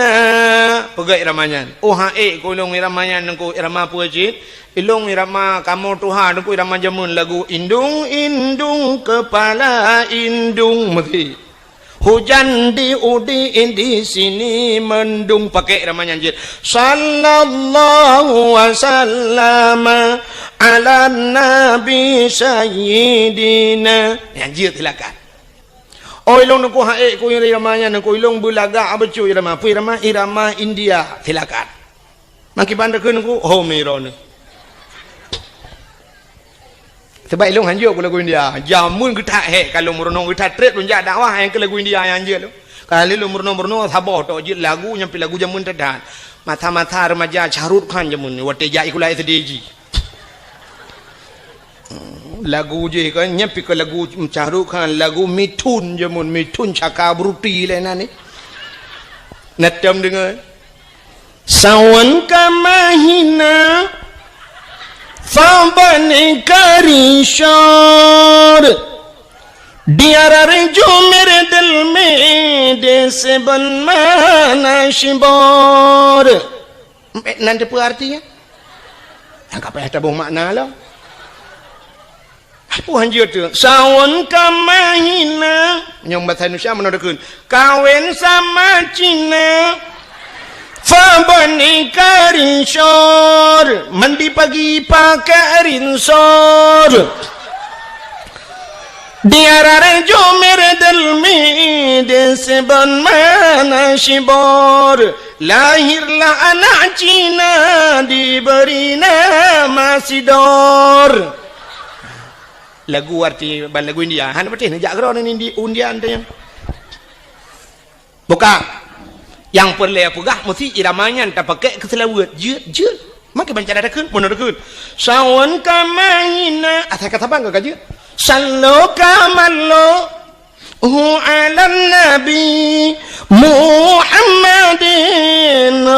Peugah irama nyan. Oh, han ék keu lôn irama nyan, Teungku, irama peue cit? Ilôn irama kamoe tuha, Teungku, irama jameun, lagu indung-indung kepala indung meuti. Hujan di udi di sini mendung, pakai irama nyan jeuet. Sallallahu wa sallama ala nabi sayyidina. Nyan jeuet silakan. Oh, ilôn Teungku han ék keu irama nyan, Teungku, ilôn beulagak bacut irama. Peue irama? Irama India. Silakan. Makiban takheun ku, oh, miro ni. Sebab ilôn han jeuet ku lagu India. Jameun geutak hék ka lôn meurunoe, geutak trép lôn jak dakwah nyang keu lagu India nyang jeuet lôn. Kali lôn meurunoe-meurunoe saboh tok jeuet lagu nyang pi lagu jameun teuh that. Masa-masa remaja Shah Rukh Khan jameun ni, watèe jak sikula S D ji. Lagu jih kan, nyan pi keu lagu Shah Rukh Khan, lagu Mithun jameun, Mithun Chakraborty lé nan ni. Na tom deungoe. Sawan ka mahina, fa bani karishor. Diarar jumer del me de seban mana shibor. Nan teupeue artinya? Nyang ka payah taboh makna lom. Peue han jeuet teuh? Sawan ka mahina. Nyang bahasa Indonesia meunoe takheun. Kawin sama Cina. Fa bani karishor. Mandi pagi pakai rinsor. Diarar jumer del me de seban mana shibor. Lahirlah anak Cina diberi nama Sidor. Lagu arti ban lagu India. Hana patéh neujak keudroe ngon Indi-, India nyan. Buka. Nyang peureulèe peugah meusti irama nyan tapakék keu seulaweuet. Jeuet, jeuet. Makai banca takheun, meunoe takheun. Sawan ka mahina. Asai ka saban ka jeuet. Sallo ka mallo. Hu 'alan Nabi Muhammadin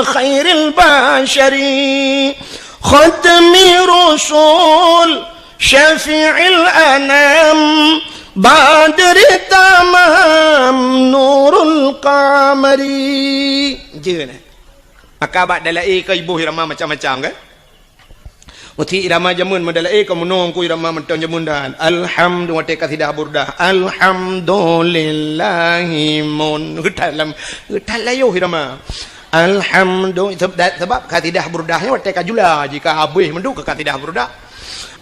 khairil basyari, khatmi rusul, syafi'il anam, badri tamam, nurul qamari. Jeuet, eh? Maka bak dalai ka iboh irama macam-macam, kan? Meusti irama jameun meudalai ka meunoe ku irama mantong jameun dan. Alhamdu-, watèe kasidah burdah. Alhamdulillahi mun. Geutat lam, geutat layoh irama. Alhamdu-, seb-, da-, sebab kasidah burdah nyan watèe ka jula, jika habéh mandum ka kasidah burdah.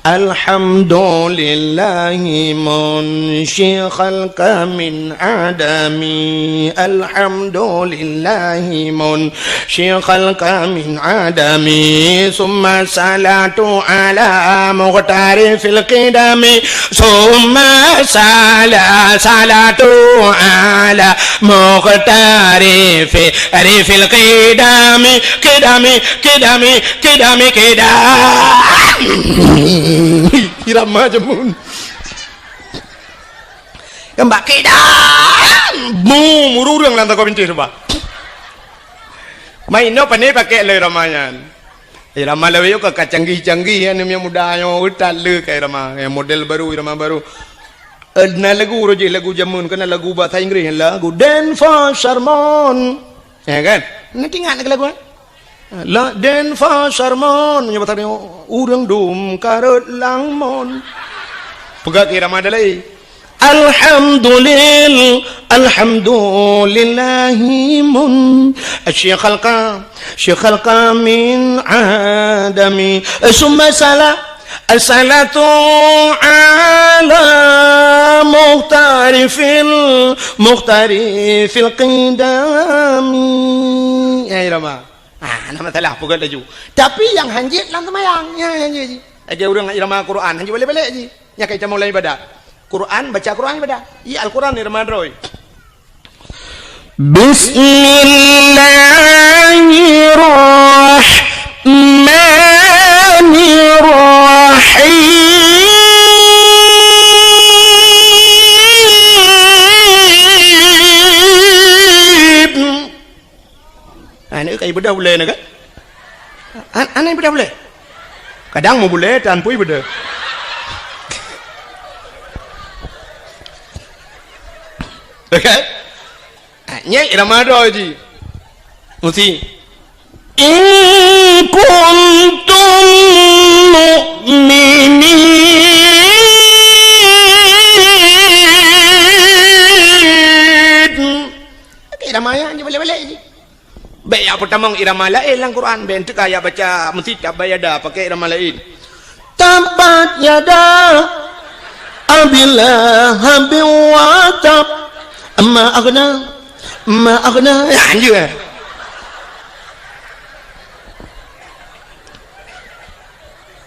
Alhamdulillahi mun. Syekh khalqa min adami. Alhamdulillahi mun. Syekh khalqa min adami. Summa salatu ala muqtari fil qidami. Summa sala-, salatu ala muqtari fi, ri fil qidami. Qidami, qidami, qidami, qidami. Irama jameun. Kan bak kidang. Bum, ureueng lam tangkôk bintéh tu, bah. Mai inoe pane pakai lé irama nyan. Irama lawét ka, ka canggih-canggih, aneuk miet muda nyoe, utat le ka irama. Nyang model baru, irama baru. Eh, na lagu roh jih, lagu jameun, keunan lagu bahasa Inggris, lagu Dance for Sermon. Ya kan? Nanti ingat ke lagu, eh? La den fa sarmon, meunyoe basa tanyoe, ureueng dum karot langmon. Peugah keu irama dalai. Alhamdulil-, alhamdulillahi mun. Syekh khalqa, syekh khalqa min adami. Summa sala-, As-salatu ala mukhtarifil, mukhtarifil qidami. Ya, irama. Ah, hana masalah, peugöt laju. Tapi nyang hanjeuet lam seumayang, ya, hanjeuet ji. Lagèe ureueng irama Quran, hanjeuet balek-balek ji. Nyang ka itamong lam ibadat. Quran, baca Quran ibadat. Iya, Al-Quran irama droe. Bismillahirrahmanirrahim. Ha, nyoe ka ibeudoh bulèe nyoe kan? An-, aneh ibeudoh bulèe. Kadang meu bulèe tan pui ibeudoh. Kan? Ah, nyan irama droe jih. Mesti. In kuntum mu'minin. Irama nyan jih balek-balek jih. Bèk jak peutamong irama laén lam Quran, bèk teuka jak baca meusitab bak yada pakai irama laén. Tabbat yada Abi Lahabin wa tab. Ma aghna, ma aghna. Ya, anjur.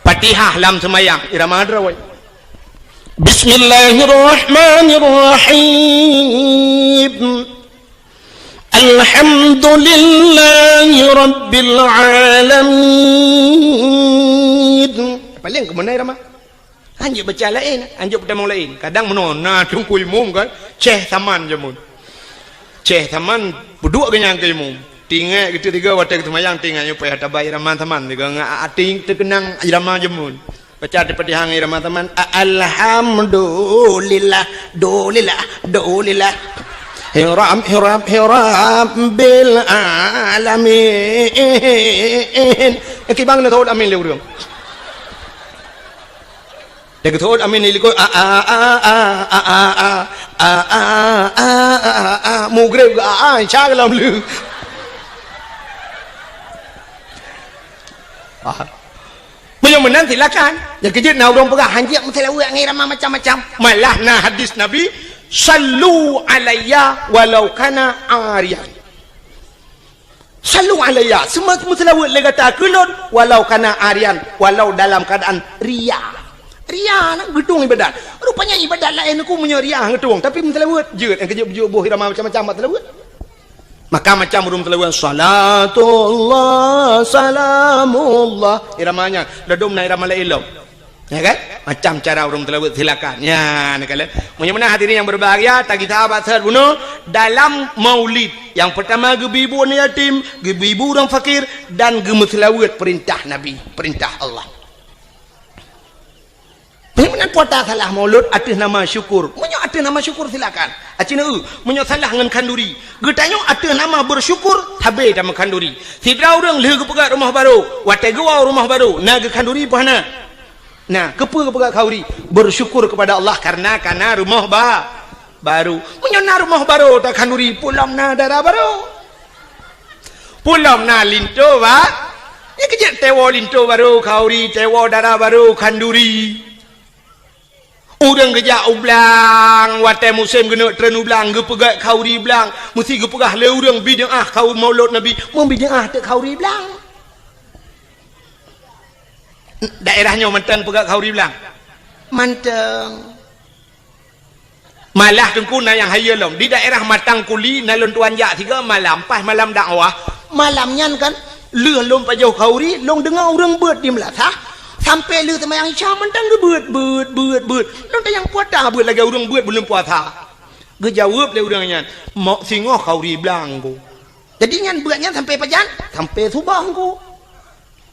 Fatihah lam seumayang, irama droe. Bismillahirrahmanirrahim. Alhamdulillahi Rabbil Alamin. Paléng keumeunai ramah. Hanjeuet baca laén, hanjeuet peutamong laén. Kadang meunoe na teungku imum kan, Syekh Saman jameun. Syekh Saman peuduek geuhnyan keu imum. Tinggai geuteuk tiga watèe geuseumayang tinggai nyoe payah tabai irama Saman tiga ngat até teukeunang irama jameun. Baca Al-Fatihah ngon irama Saman. A-, alhamdulillah, dulillah, dulillah. Hiram, hiram, hiram bil alamin. Eh, kibang na thot amin lé ureueng. Dia geuthoet amin di likot. A, a, a, a, a, a, a, a, a, a, a, a, a, a, mugreb geu a, a, insya Allah lom lé. Ah. Meunyoe meunan silakan. Nyang keujeuet na ureueng peugah hanjeuet meuseulaweuet ngon irama macam-macam. Malah na hadis Nabi, "Sallu alayya walau kana ariyan." Sallu alayya, seumeu-, meuseulaweuet lé gata keu lôn, walau kana ariyan, walau dalam keuadaan ria. Ria na geutueng ibadat. Rupanya ibadat laén ku meunyoe ria geutueng, tapi meuseulaweuet jeuet, nyang keujeuet-jeuet boh irama macam-macam bak seulaweuet. Maka macam ureueng meuseulaweuet, salatullah, salamullah. Irama nyan, ladôm na irama laén lom. Ya kan? Macam cara ureueng teulaweuet silakan. Ya, neukalon. Meunyoe meunan hadirin yang berbahagia, tagita bak seuhat bunoe dalam maulid. Yang pertama geubi bu aneuk yatim, geubi bu ureueng fakir dan geumeuseulaweuet perintah Nabi, perintah Allah. Meunyoe meunan puasa salah maulud ateueh nama syukur. Meunyoe ateueh nama syukur silakan. Aci neu, meunyoe salah ngon khanduri. Geutanyoe ateueh nama bersyukur, sabe tameu khanduri. Sidroe ureueng lheueh geupeugah rumoh barô, watèe geuwoe rumoh barô, na geukhanduri peue hana? Nah, keupeue geupeugah khanduri? Bersyukur kepada Allah karena kana rumoh ba-, barô. Meunyoe na rumoh barô takhanduri, peue lom na dara barô. Peue lom na linto ba-, ya keujeuet teuwoe linto barô khanduri, teuwoe dara barô khanduri. Ureueng geujak u blang, watèe musém geuneuk treun u blang, geupeugah khanduri blang, meusti geupeugah lé ureueng bid'ah khanduri maulud Nabi, meubid'ah teuk khanduri blang. Daerah nyoe mantong peugah khanduri blang? Mantong. Malah teungku na nyang hayeue lom. Di daerah Matang Kuli na lôn tuan jak sigoe malam, pas malam dakwah. Malam nyan kan, lheueh lôn pajoh khanduri, lôn deungoe ureueng beuet di meulasah, sampoe lheueh seumayang Isya mantong geubeuet, beuet, beuet, beuet. Lôn tanyong peue ata beuet lagèe ureueng beuet buleuen puasa. Geujaweueb lé ureueng nyan, "Mok singoh khanduri blang ku." Jadi nyan beuet nyan sampoe pajan? Sampoe suboh ku.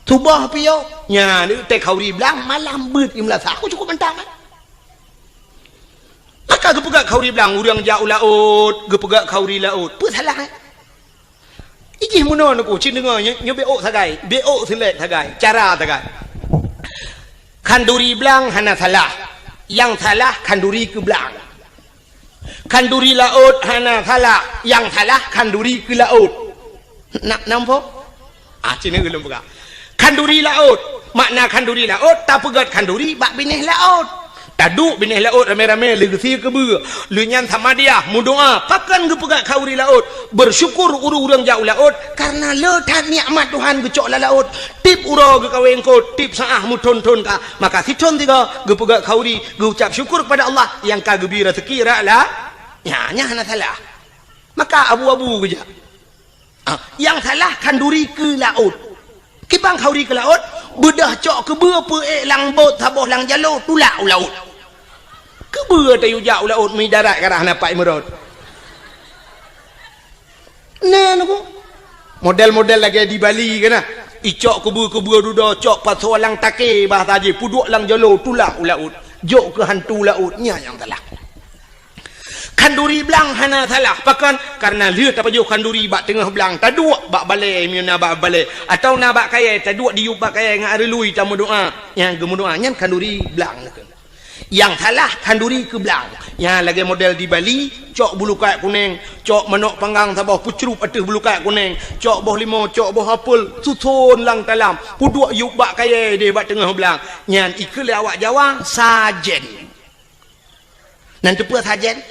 Suboh piôh, nyan teuk khanduri blang malam beuet i meulasah. Aku cukup mantap kan? Maka geupeugah khanduri blang, ureueng jak u laôt, geupeugah khanduri laôt. Peue salah, eh? Ijih meunoe neuku, cit deungoe nyoe, nyoe beuôk sagai, beuôk seulek sagai, cara sagai. Khanduri blang hana salah. Nyang salah khanduri keu blang. Khanduri laôt hana salah, nyang salah khanduri keu laôt. Na, nampak? Ah, cina ulôn peugah. Khanduri laôt, makna khanduri laôt, tapeugöt khanduri bak binéh laôt. Taduek binéh laôt ramé-ramé lheuh geusie keubeue. Lheuh nyan samadiyah, meudoá, pakon geupeugöt khanduri laôt. Bersyukur ureueng-ureueng jak u laôt, kareuna le that nikmat Tuhan geucok lam laôt. Tiep uroe geukawen eungkôt, tiep saát meuthôn-thôn ka. Maka sithôn sigoe geupeugöt khanduri, geuucap syukur kepada Allah nyang ka geubri raseuki rot la-, nyan, nyan hana salah. Maka abu-abu geujak. Ah, nyang salah khanduri keu laôt. Kiban khanduri keu laôt, beudôh cok keubeue peuék lam bot saboh lam jaloe tulak u laôt. Keubeue tayue jak u laôt meudarat ka rhah na pat meurot. Na neuku. Model-model lagèe di Bali keunan. Icok keubeue-keubeue dudoe, cok pasoe lam takée bahasa jih, peuduek lam jaloe, tulak u laôt. Jok keu hantu laôt, nyan nyang salah. Khanduri blang hana salah. Pakon? Kareuna lheueh tapajoh khanduri bak teungoh blang, taduek bak balée meunyoe na bak balée, atawa na bak kayée, taduek diyueb bak kayée ngon areului tameudoá. Nyang geumeudoá nyan khanduri blang. Nyang salah khanduri keu blang. Nyang lagée model di Bali, cok bulukat kuneng, cok manok panggang saboh peucrueb ateueh bulukat kuneng, cok boh limau, cok boh apel, suson lam talam, peuduek yueb bak kayée deh bak teungoh blang. Nyan ikheun lé awak Jawa sajen. Nan teupeue sajen?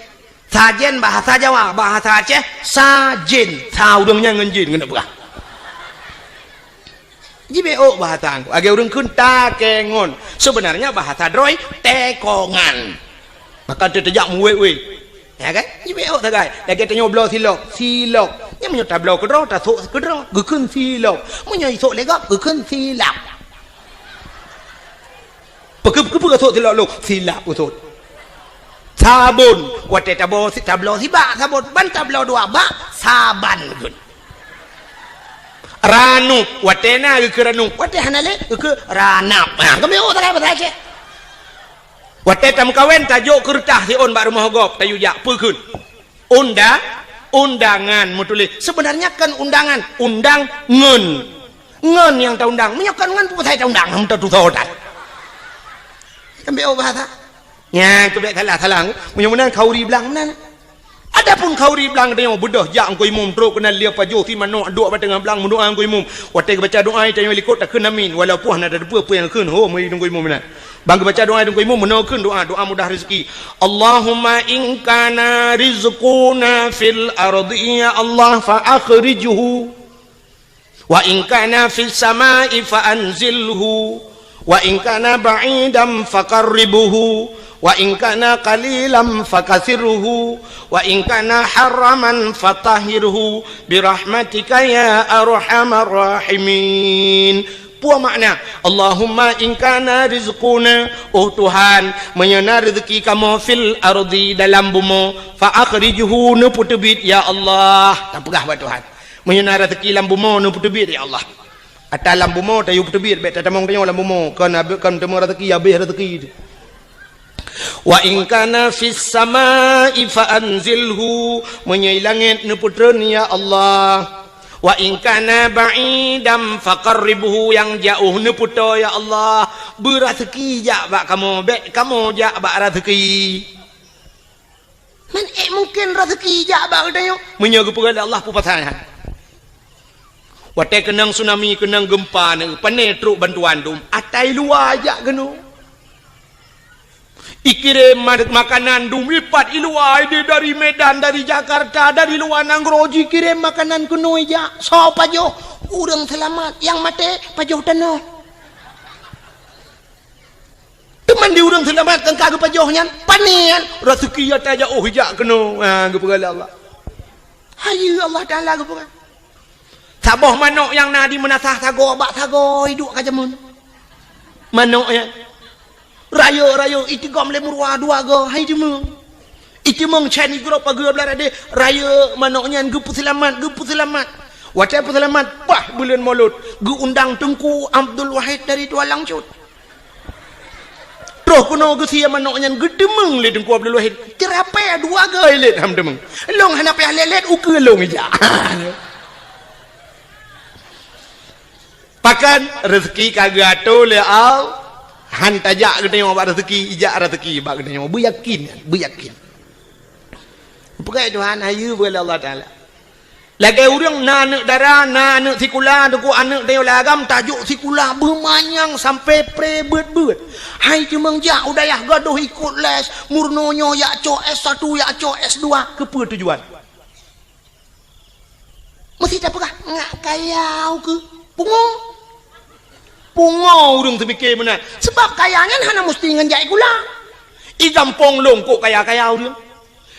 Sajen bahasa Jawa, bahasa Aceh, sajen. Sa ureuëng nyan ngon jin, keuneuk peugah. Jibeuk bahasa Teungku. Lagée ureuëng kheun takengon. Sebenarnya bahasa droe, tekongan. Maka teuteujak muwet-wet. Ya kan? Jibeuk sagai. Lagée tanyoe bloe silop, silop. Nyang meunyoe tabloe keudroe, tasok keudroe. Geukheun silop. Meunyoe isok lé gob, geukheun silap. Peukeupeue kasok silop lôn? Silap usot. Sabon. Watée tabloe si-, tabloe sibak sabon, ban tabloe dua bak, saban geukheun. Ranup. Watée na geukheun ranup. Watée hana lé, geukheun ranap. Ha, kami oh, sagai bahasa Aceh. Watée tameukawen, tajok keureutah siôn bak rumoh gob, tayue jak, peue kheun? Unda-, undangan meutuléh. Sebenarnya kon undangan, undang ngon. Ngon nyang taundang. Meunyoe kon ngon, peue pasai taundang? Hana tatusoe that. Sampai oh bahasa. Nyan keubiet salah-salah. Meunyoe meunan khanduri blang meunan. Adapun khanduri blang tanyoe beudôh jak Teungku Imum trok keunan lheueh pajoh si manok duek bak teungoh blang meudoá Teungku Imum. Watée geubaca doá tanyoe likot takheun amin. Walaupun hana tateupeue peue nyang kheun ho meunyoe Teungku Imum meunan. Bang geubaca doá Teungku Imum meunoe kheun doá, doá mudah rezeki. Allahumma in kana rizquna fil ardi, ya Allah, fa akhrijhu. Wa in kana fis samai fa anzilhu. Wa in kana ba'idan fa qarribhu. Wa in kana qalilan fa kathirhu. Wa in kana haraman fa tahhirhu. Bi rahmatika ya arhamar rahimin. Peue makna, Allahumma in kana rizquna, oh Tuhan, meunyoe na rezeki kamoe fil ardi dalam bumoe, fa akhrijhu neupeuteubiet ya Allah. Tapeugah bak Tuhan. Meunyoe na rezeki lam bumoe neupeuteubiet ya Allah. Ata lam bumoe tayue peuteubiet bék tatamong tanyoe lam bumoe, kon abéh kon teuma rezeki habéh rezeki. Wa in kana fis samai fa anzilhu, meunyoe i langét neupeutreun ya Allah. Wa in kana ba'idan fa qarribhu, nyang jaoh neupeutoe ya Allah. Beuraseuki jak bak kamoe, bék kamoe jak bak raseuki. Man ék mungken raseuki jak bak geutanyoe? Meunyoe geupeugah lé Allah peue pasai nyan? Watée keunong tsunami, keunong geumpa neu, pané trok bantuan dum, ata i luwa jak keunoe. Ikirém ma-, makanan dum ipat i luwa, ideh dari Medan, dari Jakarta, dari luwa nanggroe jikirém makanan keunoe jak. Soe pajoh? Ureuëng seulamat, nyang maté pajoh tanoh. Teuma di ureuëng seulamat nyang ka geupajoh nyan, pané nyan, raseuki ata jak oh jak keunoe. Ha, geupeugah lé Allah. Hayeue Allah Taala geupeugah. Saboh manok nyang na di meunasah sagoe bak sagoe iduek ka jameun. Manok nyan. Rayeuk-rayeuk itigom lé meuruwa dua goe, hai teumeung. Itimong chan igrob pageue blah radeh, rayeuk manok nyan geupeuseulamat, geupeuseulamat. Watée peuseulamat, bah buleuen Molot, geuundang Teungku Abdul Wahid dari Tualang Cut. Troh keunoe geusie manok nyan geuteumeung lé Teungku Abdul Wahid. Ceurapée dua goe lét ham teumeung. Lôn hana payah lét-lét ukeue lôn ijak. Pakon rezeki ka geuatoe lé Allah, han tajak geutanyoe bak rezeki, ijak rezeki bak geutanyoe. Beuyakin, beuyakin. Peugah Tuhan, hayeue bak Allah Taala. Lagée ureuëng na aneuëk dara, na aneuëk sikula, teungku aneuëk tanyoe lam agam tajok sikula beumanyang sampai pre beuet-beuet. Hai teumeung jak u dayah gadôh ikot les, meurunoe nyoe jak cok S satu, jak cok S dua, keupeue tujuan? Meusti tapeugah, "Ngak kaya ukeue." Pungo. Pungo ureuëng teumike meunan. Sebab kaya nyan hana meusti ngon jai gula. I gampông lôn kok kaya-kaya ureuëng.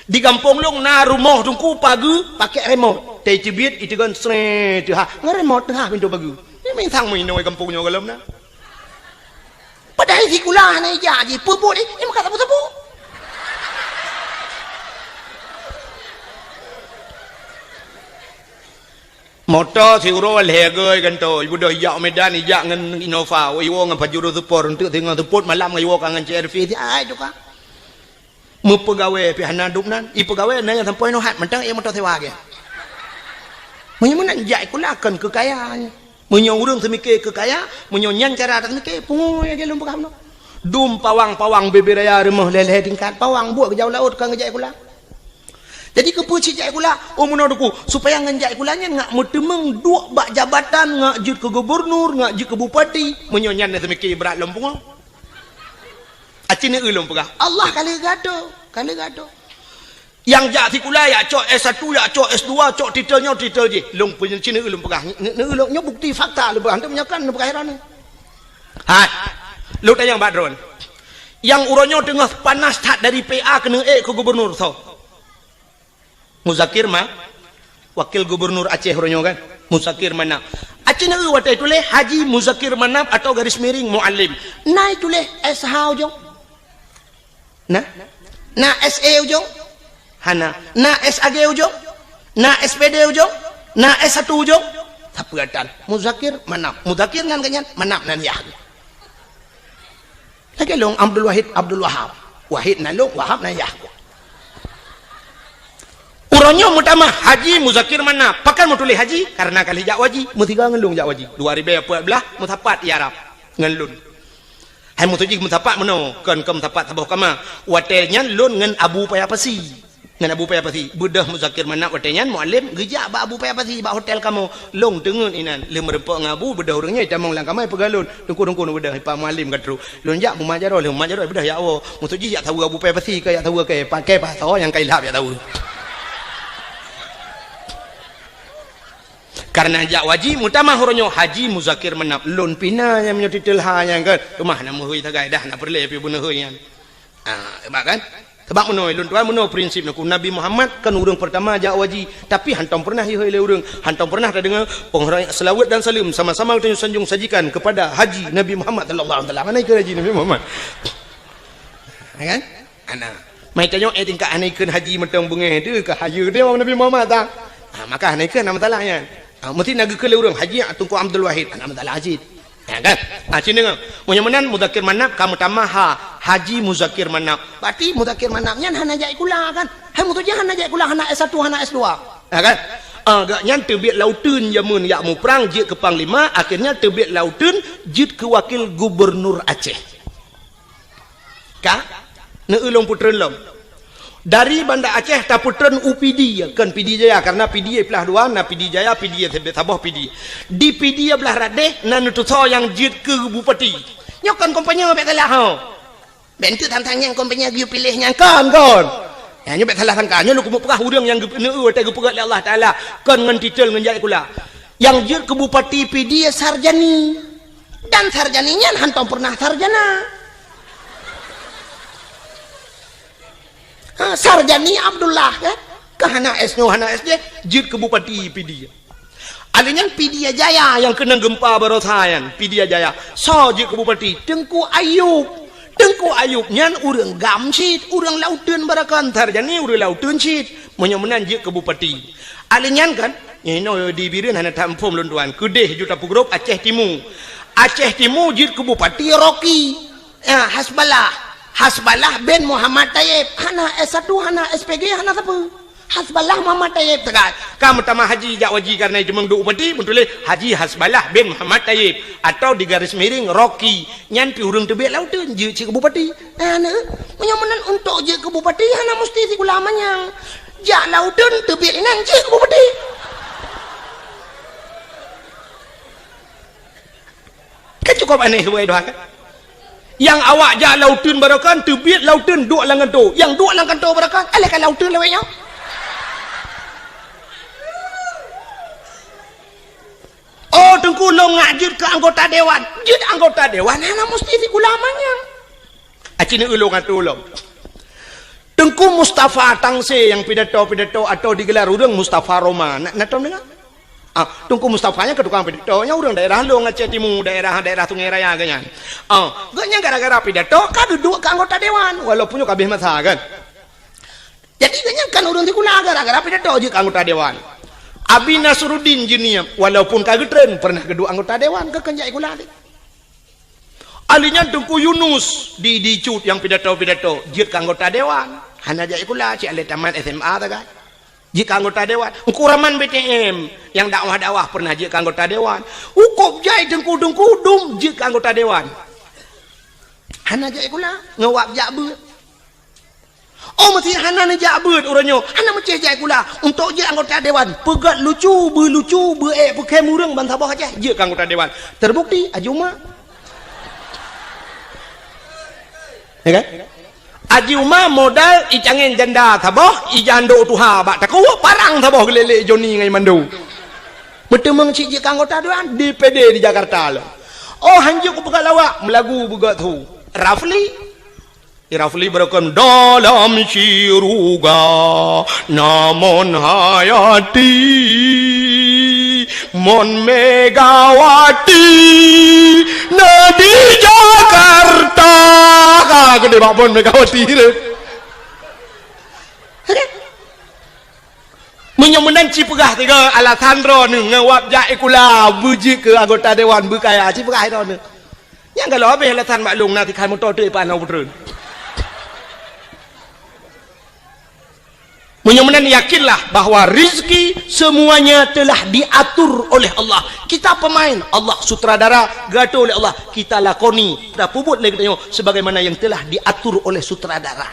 Di gampông lôn na rumoh teungku pageue pakai remote. Teucibiet iteugon sre teuhah. Ngon remote teuhah pintoe pageue. Nyan mantong meuinoe gampông nyoe gohlom na. Padahai sikula hana ijak jih, peubuet jih, eh, maka sapeue-sapeue. Moto siuroe lhée goe gantoe, ibeudôh ijak Medan, ijak ngon Innova, iwoe ngon Pajero Sport, eunteuk singoh seupôt malam ngon iwoe ka ngon C R V, si ai tukang. Meupeugawée pih hana dum nan, ipeugawée na nyang sampoe nohat mantong ék moto sewa lagée. Meunyoe meunan jak sikula kon keu kaya. Meunyoe ureuëng seumiké keu kaya, meunyoe nyan cara that seumiké, pungo lagée lôn peugah bunoe. Dum pawang-pawang bubé raya rumoh lhée-lhée tingkat, pawang buet geujak u laôt kon geujak sikula. Jadi keupeue cit jak sikula? Oh meunoe Teungku, supaya ngon jak sikula nyan ngak meuteumeung duek bak jabatan, ngak jeuet keu gubunur, ngak jeuet keu bupati. Meunyoe nyan na seumiké brat lom pungo. Aci neueu lôn peugah, Allah ka lheueh geuatoe, ka lheueh geuatoe. Nyang jak sikula, jak cok S satu, jak cok S dua, cok titel nyoe, titel jih. Lôn peunyeucin neueu lôn peugah, neueu lôn nyoe bukti fakta lôn peugah, hana meunyoe kon lôn peugah droeneuh. Hai, lôn tanyong bak droeneuh. Nyang uroe nyoe teungoh panas that dari P A keuneuk ék keu gubunur soe? Muzakir Ma-, wakil gubunur Aceh uroe nyoe kan? Muzakir Manaf. Aci neueu watée tuléh Haji Muzakir Manaf atau garis miring Muallim. Na tuléh S H ujong? Na? Na S A ujong? Hana. Na S A G ujong? Na S P D ujong? Na S satu ujong? Sapeue tan? Muzakir Manaf. Muzakir nyan geuh nyan, Manaf nan yah. Lagée lôn Abdul Wahid, Abdul Wahab. Wahid nan lôn, Wahab nan yah. Uroe nyoe meutamah Haji Muzakir Manaf. Pakon meutuléh Haji? Karena ka lheueh jak u haji. Meusigoe ngon lôn jak u haji. Dua ribée peuet blaih meusapat i Arab ngon lôn. Hai meutuju meusapat meunoe, kon keu meusapat saboh kama. Watée nyan lôn ngon Abu Paya Pasi. Ngon Abu Paya Pasi. Beudôh Muzakir Manaf watée nyan Muallim geujak bak Abu Paya Pasi bak hotel kamoe. Lôn teungeut inan. Lheueh meurumpok ngon Abu, beudôh ureuëng nyoe jitamong lam kama, jipeugah lôn, "Teungku, Teungku, neubeudôh, Pak Muallim ka trok." Lôn jak mumat jaroe, lheueh mumat jaroe beudôh jak woe. Meutuju jak saweue Abu Paya Pasi, ka jak saweue keu, pakai pasoe nyang ka ilhab jak saweue. Karena jak u haji, meutamah uroe nyoe Haji Muzakir Manaf. Lôn pih na nyang meunyoe titel ha nyan kan. Teuma hana meuhôi sagai dah, hana peureulée pih beuneuhôi nyan. Ah, hebat kan? Sabab meunoe, lôn tuan meunoe prinsip neuku. Nabi Muhammad kan ureuëng peurtama jak u haji, tapi hantom peureunah ihôi lé ureuëng. Hantom peureunah tadeungoe, "Peungeurai seulaweuet dan saleuem sama-sama geutanyoe sanjong sajikan kepada Haji Nabi Muhammad sallallahu alaihi wasallam." Hana ikheun Haji Nabi Muhammad. Ya kan? Hana. Mai tanyoe, eh, tingkat hana ikheun Haji mantong beungéh tu, ka hayeue dia Nabi Muhammad ta. Ha, maka hana ikheun, hana masalah nyan. Ha, meusti na geukheun lé ureuëng, Haji Teungku Abdul Wahid, hana masalah cit. Ya kan? Ha, cit deungoe. Meunyoe meunan Muzakir Manaf ka meutamah ha, Haji Muzakir Manaf. Berarti Muzakir Manaf nyan hana jak sikula kan? Hai meutuju hana jak sikula, hana S satu, hana S dua. Ya kan? Ah, gobnyan teubiet lauteun jameun jak muprang jeuet keu panglima, akhirnya teubiet lauteun jeuet keu wakil gubunur Aceh. Ka? Neueu lôn peutreun lom. Dari Banda Aceh tapeutreun u Pidie, kon Pidie Jaya, karena Pidie plah dua, na Pidie Jaya, Pidie saboh Pidie. Di Pidie blah radeh na neutusoe nyang jeuet keu bupati. Nyoe kon kompanye bék salah ho. Bék enteuk tantang nyang kompanye geuyue piléh nyang kon, kon. Nyoe bék salah sangka. Nyoe lôn keumeung peugah ureuëng nyang geupeuneueu watée geupeugah lé Allah Taala kon ngon titel ngon jak sikula. Nyang jeuet keu bupati Pidie Sarjani. Dan Sarjani nyan hantom peureunah sarjana. Ha, Sarjani Abdullah, kan? Ka hana S nyoe, hana S jih, jeuet keu bupati Pidie. Alèh nyan Pidie Jaya nyang keunong geumpa barosa nyan, Pidie Jaya. Soe jeuet keu bupati? Teungku Ayub. Teungku Ayub nyan ureuëng GAM cit, ureuëng lauteun barakon, Sarjani ureuëng lauteun cit. Meunyoe meunan jeuet keu bupati. Alèh nyan kan, inoe di Bireuen hana that muphom lôn tuan. Keudeh ju tapeugrôp Aceh Timu. Aceh Timu jeuet keu bupati Rocky. Ya, Hasballah. Hasballah bin Muhammad Tayyib. Hana S satu, hana S P G, hana sapeue. Hasballah Muhammad Tayyib teuka. Ka meutamah haji jak u haji karena jiteumeung duek bupati, meutuléh Haji Hasballah bin Muhammad Tayyib atau di garis miring Rocky. Nyan pih ureuëng teubiet lauteun jeuet cit keu bupati. Nah, nah, meunyoe meunan untuk jeuet keu bupati hana musti sikula manyang. Jak lauteun teubiet inan jeuet keu bupati. Kan cukup aneh sebagai doa kan? Nyang awak jak lauteun barakon, teubiet lauteun duek lam kanto. Nyang duek lam kanto barakon, alèh ka lauteun lawét nyoe. Oh, Teungku lôn ngak jeuet keu anggota dewan. Jeuet anggota dewan hana musti sikula manyang. Aci neueu lôn atô lom. Teungku Mustafa Tangse nyang pidato-pidato atau digelar ureuëng Mustafa Roma. Na, na tom deungoe? Ah, Teungku Mustafa nyan keu tukang pidato, nyan ureuëng daerah lôn Aceh Timu, daerah, daerah Sungai Raya geuh nyan. Ah, geuh nyan gara-gara pidato ka geuduek keu anggota dewan, walaupun nyoe ka habéh masa kan. Jadi geuh nyan kan ureuëng sikula gara-gara pidato jeuet keu anggota dewan. Abi Nasruddin Jeunieb, walaupun ka geutreun, peureunah geuduek anggota dewan, ka keuneuk jak sikula teuh. Alèh nyan Teungku Yunus di, di Cut nyang pidato-pidato jeuet keu anggota dewan. Hana jak sikula, cit lé tamat S M A sagai. Jeuet keu anggota dewan. Teungku Rahman B T M nyang dakwah-dakwah pernah jeuet keu anggota dewan. Ukop jai teungku-teungku dum jeuet keu anggota dewan. Hana jak sikula, ngon wab jak beuet. Oh, meusti hana neujak beuet uroe nyoe. Hana meusti jak sikula. Untuk jeuet anggota dewan, peugöt lucu, beulucu, beuék peukhém ureuëng bansaboh Aceh, jeuet keu anggota dewan. Terbukti, Haji Uma. Ya kan? Haji Uma modal icangén janda saboh, ijandok tuha bak takue, parang saboh geulélé Joni ngon Mando. Meuteumèe cit jeuet keu anggota dewan, D P D di Jakarta lom. Oh, hanjeuet kupeugah lawak, meulagu beugöt su. Rafli. Rafli beureukan dalam syuruga, namon hayati, mon Megawati na di Jakarta. Ka geude bak mon Megawati deh. Meunyoe meunan ci peugah tiga alasan droeneuh ngon wab jak sikula, beujeuet keu anggota dewan beukaya, ci peugah droeneuh. Nyang galo habéh alasan bak lôn na tikhan moto teuk ipan lôn peutreun. Meunyoe meunan yakinlah bahwa rezeki semuanya telah diatur oleh Allah. Kita pemain, Allah sutradara, geuatur oleh Allah. Kita lakoni, kita peubuet lé geutanyoe sebagaimana yang telah diatur oleh sutradara.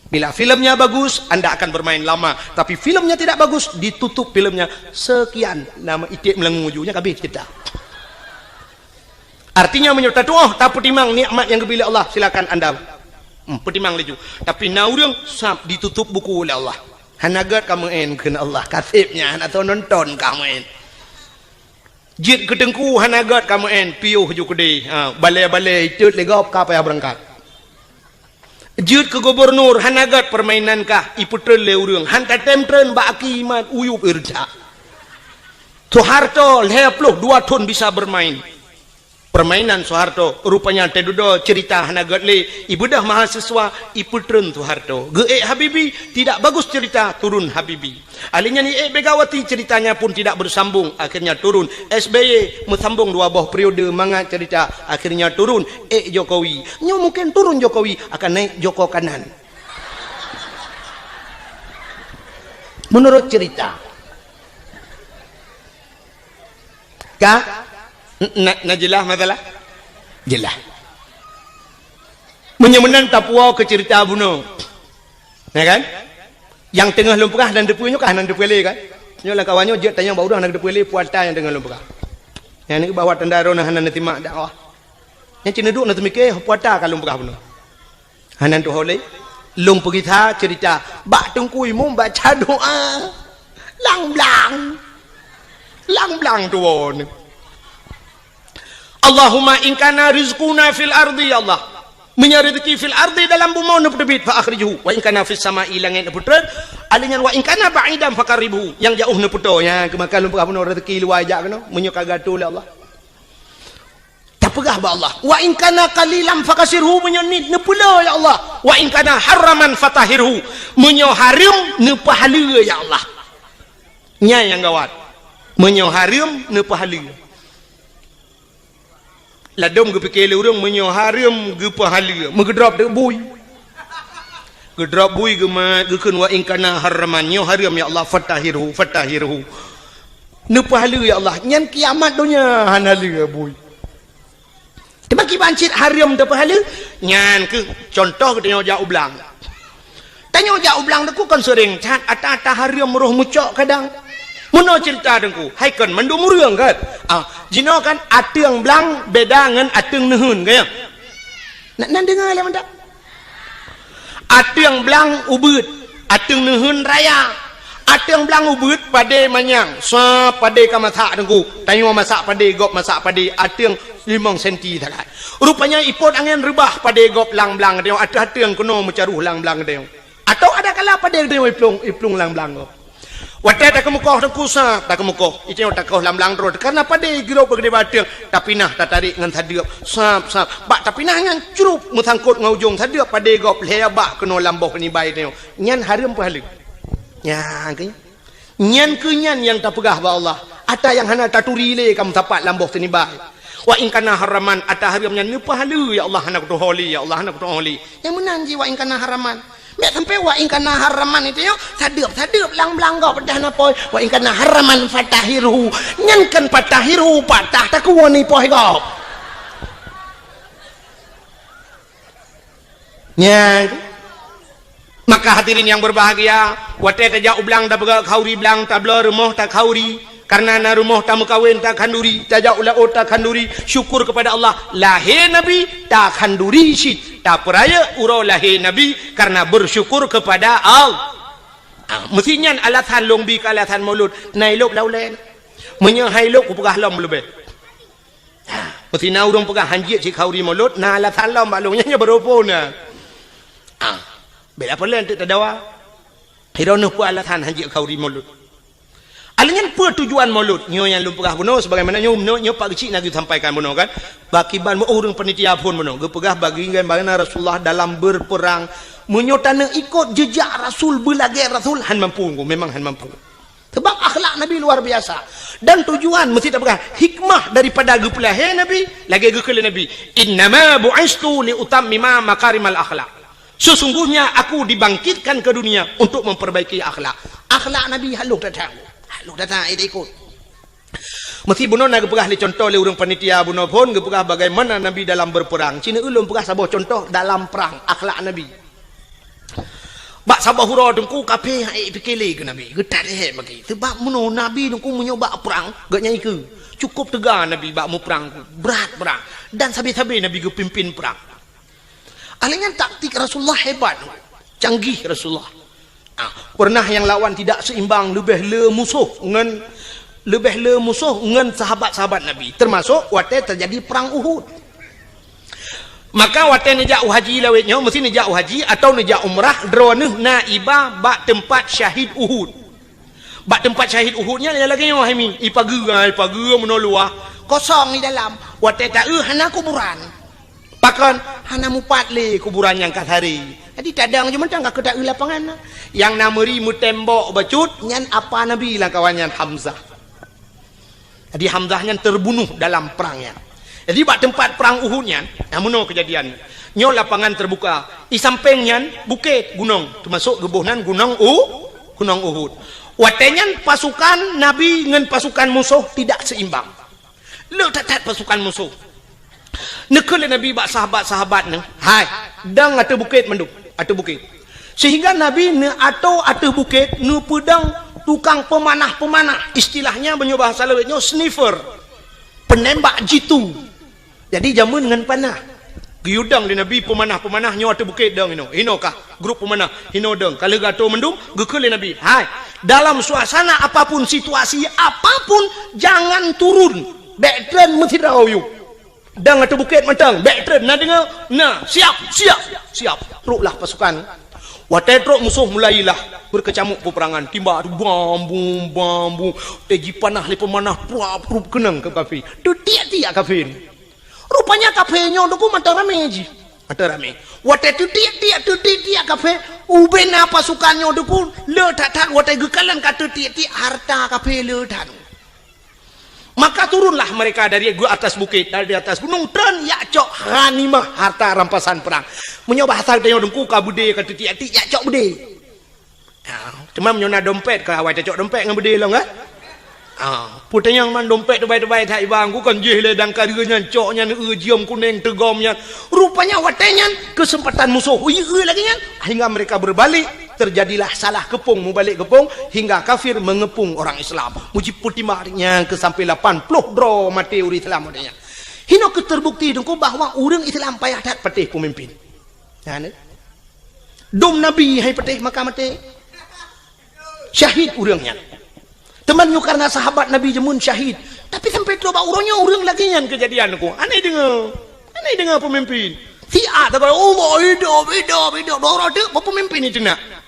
Bila filmnya bagus, anda akan bermain lama. Tapi filmnya tidak bagus, ditutup filmnya. Sekian, nama iték meulangô ju, nyan ka habéh cerita. Artinya, meunyoe tatuoh, tapeutimang nikmat nyang geubri lé Allah, silakan anda, hmm, peutimang laju. Tapi na ureuëng sab ditutup buku oleh Allah. Hana gét ka meu'en kheun Allah, ka seb nyan, hana soe nonton ka meu'en. Jeuet keu teungku hana gét ka meu'en, piôh ju keudeh. Ha, balée-balée itot lé gob ka payah beurangkat. Jeuet keu gubunur hana gét peurmainan kah, ipeutreun lé ureuëng. Han tatém treun bak aki iman, uyueb ireujak. Soeharto lhée ploh dua thon bisa beurmain. Peurmainan Soeharto, rupanya teududoe ceurita hana gét lé, ibeudôh mahasiswa, ipeutreun Soeharto. Geuék Habibie, tidak bagus cerita, turun Habibie. Ahli nyan iék Megawati, ceritanya pun tidak bersambung, akhirnya turun. S B Y meusambong dua boh periode mangat cerita, akhirnya turun. Ék Jokowi. Nyoe mungkin turun Jokowi, akan naik Joko Kanan. Menurut cerita. Ka? Na, na jeulaih masalah? Jeulaih. Meunyoe meunan tapuwoe keu ceurita bunoe. Ya kan? Nyang teungoh lôn peugah nan teupeue nyoe kah nan teupeue lé kan? Nyoe lam kawan nyoe jeuet tanyong bak ureuëng nan teupeue lé puata nyang teungoh lôn peugah. Nyang ni bahwa tanda droeneuh hana neusimak dakwah. Nyang cit neuduek neuteumike puata ka lôn peugah bunoe. Hana tuho lé. Lôn peugisa ceurita bak Teungku Imum baca doa. Lang blang. Lang blang tuwoe. Allahumma in kana rizquna fil ardi, ya Allah. Meunyoe rezeki fil ardi dalam bumoe neupeuteubiet fa akhrijhu, wa in kana fis sama'i langét neupeutreun, alèh nyan wa in kana ba'idan faqarribhu, nyang jaoh neupeutoe, nyan keumakan lôn peugah bunoe rezeki luwa jak keunoe, meunyoe ka geuatô lé Allah. Tapeugah bak Allah, "Wa in kana qalilan fakasirhu," meunyoe niet neupeuleueh, ya Allah. "Wa in kana haraman fatahhirhu," meunyoe hareuem neupeuhaleue, ya Allah. Nyan nyang gawat. Meunyoe hareuem neupeuhaleue. Ladôm geupike lé ureuëng meunyoe hareuem geupeuhaleue, meugeudrop teuk bui. Geudrop bui geumat, geukheun, "Wa in kana haraman," nyoe hareuem, ya Allah, "fatahhirhu, fatahhirhu." Neupeuhaleue, ya Allah, nyan kiamat donya hana lé bui. Teuma kiban cit hareuem teupeuhaleue, nyan keuh contoh geutanyoe jak u blang. Tanyoe jak u blang teungku kon seuréng that ata-ata hareuem roh meucok kadang. Meunoe ceurita teungku, hai kon mandum ureuëng kan? Ah, jinoe kan ateueng blang beda ngon ateueng neuheun, kan? Nak nan deungoe lé mantap. Ateueng blang ubeuet, ateueng neuheun raya. Ateueng blang ubeuet padé manyang, sa padé ka masak teungku. Tanyoe masak padé, gob masak padé, ateueng limong senti sagai. Rupanya ipot angén reubah padé gob lang blang tanyoe, ateueh ateueng keunoe meucaroh lang blang tanyoe. Atau ada kala padé tanyoe iplueng, iplueng lang blang gob. Watée takeumeukoh teungku sab, takeumeukoh. Itanyoe takoh lang blang droe, karna padé girok bak keudéh bak ateueng, tapinah tatarek ngon sadeueb. Sab, sab. Bak tapinah nyan crup meusangkot ngon ujong sadeueb padé gob lhée bak keunoe lam boh nibai tanyoe. Nyan hareuem peuhaleue. Nyan keuh. Nyan keuh nyan nyang tapeugah bak Allah. Ata nyang hana taturi lé ka meusapat lam boh sinibai. Wa in kana haraman, ata hareuem nyan neupeuhaleue, ya Allah, hana kutuho lé, ya Allah, hana kutuho lé. Nyang meunan jih wa in kana haraman. Bèk sampai wa in kana haraman itu yo, sadeup-sadeup lam blang gob dah na poh. Wa in kana haraman fatahirhu. Nyan kan fatahirhu patah takue ni poh gob. Nyan. Maka hadirin yang berbahagia, watèe tajak u blang tapeugah khauri blang, tabloe rumoh takhauri, karena na rumoh tameukawen takhanduri, tajak u laôt takhanduri, syukur kepada Allah, lahé Nabi takhanduri cit, tapeurayeuk uroe lahé Nabi karena bersyukur kepada Allah. Ah, meusi nyan alasan lôn bi keu alasan Maulud, na ilôb lam ulèe. Meunyoe hai lôb kupeugah lom leubeh. Ha, meusi na ureueng peugah hanjeuet cit khauri Maulud, na alasan lom bak lôn nyan, nyan baroe phon na. Ha, bèk lapor lé, eunteuk tadawa. Hiroe neuh peue alasan hanjeuet khauri Maulud. Alah nyan peue tujuan Maulud? Nyoe nyang lôn peugah bunoe, sebagaimana nyoe, nyoe, nyoe Pak Geuchik na geusampaikan bunoe kan. Bak kiban meu ureueng panitia phon bunoe, geupeugah bagaimana Rasulullah dalam berperang. Meunyoe taneuk ikot jejak Rasul, beulagèe Rasul, han mampu, memang han mampu. Sebab akhlak Nabi luar biasa. Dan tujuan meusti tapeugah hikmah daripada geupeulahé Nabi, lagèe geukheun lé Nabi, "Innama bu'istu li utammima makarimal akhlak." Sesungguhnya aku dibangkitkan ke dunia untuk memperbaiki akhlak. Akhlak Nabi han lôn that-that. Han lôn that-that, eh, ikot. Meusti bunoe na geupeugah lé contoh lé ureueng panitia bunoe phon, geupeugah bagaimana Nabi dalam berperang. Sineuk ulôn peugah saboh contoh dalam perang, akhlak Nabi. Bak saboh uroe teungku kafé han ék pike lé keu Nabi, geutat ék bagi. Sebab meunoe Nabi teungku meunyoe bak prang, geuh nyan ikeue. Cukup teuga Nabi bak muprang, brat prang. Dan sabe-sabe Nabi geupimpin prang. Alah nyan taktik Rasulullah hebat, canggih Rasulullah. Ah, pernah nyang lawan tidak seimbang, leubeh le musoh ngon, leubeh le musoh ngon sahabat-sahabat Nabi, termasuk watèe teujadi prang Uhud. Maka watèe neujak u haji lawét nyoe, meusti neujak u haji atawa neujak umrah, droeneuh na iba bak teumpat syahid Uhud. Bak teumpat syahid Uhud nyan lagèe nyoe hai mi, ipageue, ipageue meunoe luwah, kosong di dalam. Watèe taeu hana kuburan. Pakon? Hana mupat lé kuburan nyang ka saré. Jadi tadong jih mantong ka keu taeu lapangan. Nyang na meuri meutembok bacut nyan apa Nabi lam kawan nyan Hamzah. Jadi Hamzah nyan terbunuh dalam prang nyan. Jadi bak teumpat prang Uhud nyan, nah meunoe keujadian. Nyoe lapangan terbuka. Di sampéng nyan bukét gunong, teumasok geuboh nan gunong U, gunong Uhud. Watèe nyan pasukan Nabi ngon pasukan musoh tidak seimbang. Le that-that pasukan musoh. Neukheun lé Nabi bak sahabat-sahabat neuh, "Hai, dong ateueh bukét mandum, ateueh bukét." Sehingga Nabi neuatoe ateueh bukét, neupeudong tukang peumanah-peumanah, istilahnya meunyoe bahasa lawét nyoe sniffer, penembak jitu. Jadi jameun ngon panah. Geuyue dong lé Nabi peumanah-peumanah nyoe ateueh bukét dong inoe. Inoe kah grup peumanah, inoe dong. Ka lheueh geuatoe mandum, geukheun lé Nabi, "Hai, dalam suasana apapun, situasi apapun, jangan turun. Bèk treun meusidroe yub." Dong ateueh bukét mantong, bèk treun, na deungö? Na, siap, siap, siap. Troklah pasukan. Watèe trok musoh mulailah beukeucamuk peupeurangan. Timbak tu bam bum, bam bum. Watèe jipanah lé peumanah, pruap, pruap keunong keu kafé. Teutiek-tiek kafé. Rupanya kafé nyoe teungku mantong ramé jih. Mantong ramé. Watèe teutiek-tiek, teutiek-tiek kafé, ubena pasukan nyoe teungku le that-that watèe geukalon ka teutiek-tiek hareuta kafé le that. Maka turunlah mereka dari gu-, atas bukit, dari atas gunong, treun jak cok ghanimah, harta rampasan perang. Meunyoe bahasa geutanyoe teungku ka beudé ka teutiek-tiek, jak cok beudé. Ha, cuma meunyoe na dompet, ka awai tacok dompet ngon beudé lom, kan? Ha, peue tanyong man dompet teubai-teubai that iba, ku kan jih lé dangkareue nyan, cok nyan, eu, jeuem kuneng teugom nyan. Rupanya watèe nyan keuseumpatan musoh, eu, eu lagèe nyan, hingga mereka berbalik. Terjadilah salah keupông, mubalek keupông, hingga kafir mengeupông orang Islam. Mujipeutimang nyan keu sampai lapan ploh droe maté ureueng Islam watèe nyan. Hinoe keuh terbukti teungku bahwa ureueng Islam payah that patéh peumimpin. Nyan, eh. Dum Nabi hai patéh maka maté. Syahid ureueng nyan. Teuma nyoe karena sahabat Nabi jameun syahid. Tapi sampai trok bak uroe nyoe ureueng lagèe nyan keujadian teungku. Aneh deungö. Aneh deungö peumimpin. Siat teungku, "Allah, hidup, hidup, hidup." Dua uroe teuk peumimpin itu nak.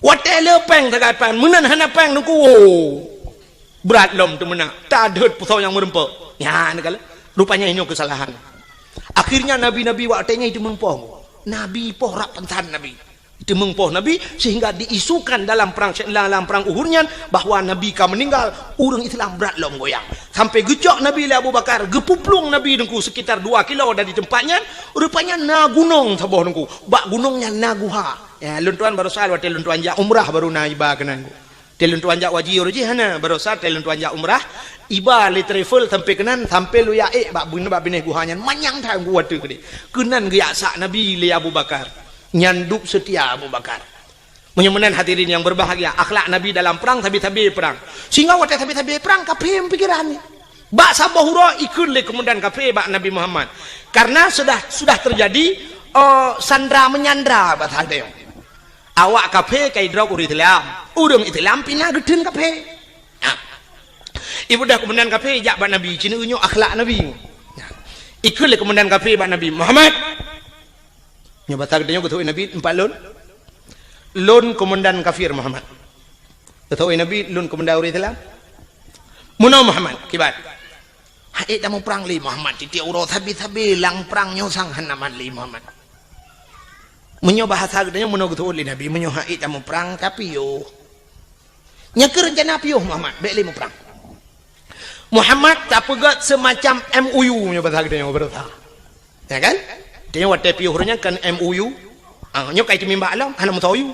Watèe le péng sagai péng, meunan hana péng teungku, oh, brat lom teumeunak, tadhôt pusoe nyang meureumpok. Nyan kala, rupanya inoe keusalahan. Akhirnya nabi-nabi watèe nyan itu meureumpok. Nabi poh rab pansan nabi. Teumeung poh Nabi, sehingga diisukan dalam perang, dalam perang Uhud nyan bahwa Nabi ka meninggal, ureuëng Islam brat lom goyang. Sampai geucok Nabi lé Abu Bakar, geupuplueng Nabi Teungku sekitar dua kilo dari tempat nyan, rupanya na gunong saboh Teungku. Bak gunong nyan na guha. Ya, lôn tuan barosa watée lôn tuan jak umrah baru na iba keunan. Watée lôn tuan jak haji uroe jih hana, barosa watée lôn tuan jak umrah, iba lé travel sampai keunan, sampai lôn jak ék bak bun-, bak binéh guha nyan, manyang that Teungku watée keudeh. Keunan geujak sak Nabi lé Abu Bakar. Nyan dub seutia Abu Bakar. Meunyoe meunan hadirin yang berbahagia, akhlak Nabi dalam perang, sabe-sabe perang. Sehingga watée sabe-sabe perang, kafé meupikiran ni. Bak saboh uroe ikheun lé komandan kafé bak Nabi Muhammad. Karena sudah, sudah terjadi, eh, sandra menyandra bahasa geutanyoe. Awak kafé ka idrop ureuëng Islam, ureuëng Islam pih na geutheun kafé. Nah, ibudah komandan kafé jak bak Nabi, ci neuh nyoe akhlak Nabi. Nah, ikheun lé komandan kafé bak Nabi, "Muhammad, nyoe basa geutanyoe geuteupeue Nabi, empat lôn. Lôn komandan kafir, Muhammad. Geuteupeue Nabi, lôn komandan ureuëng Islam. Meunoe Muhammad, kiban?" "Hana ék tamuprang lé Muhammad, tieb-tieb uroe sabe-sabe lam prang nyoe sang hana mat lé Muhammad. Meunyoe bahasa geutanyoe meunoe geuteupeue lé Nabi, meunyoe hana ék tamuprang, tapiôh. Nyoe keuh reuncana piôh Muhammad, bék lé muprang. Muhammad tapeugét seumacam M O U nyoe bahasa geutanyoe beureusa." Ya kan? Tanyoe watée piôh ureuëng nyan kan M O U. Ah, nyoe ka iteumimbak lom, hana meusoe yue.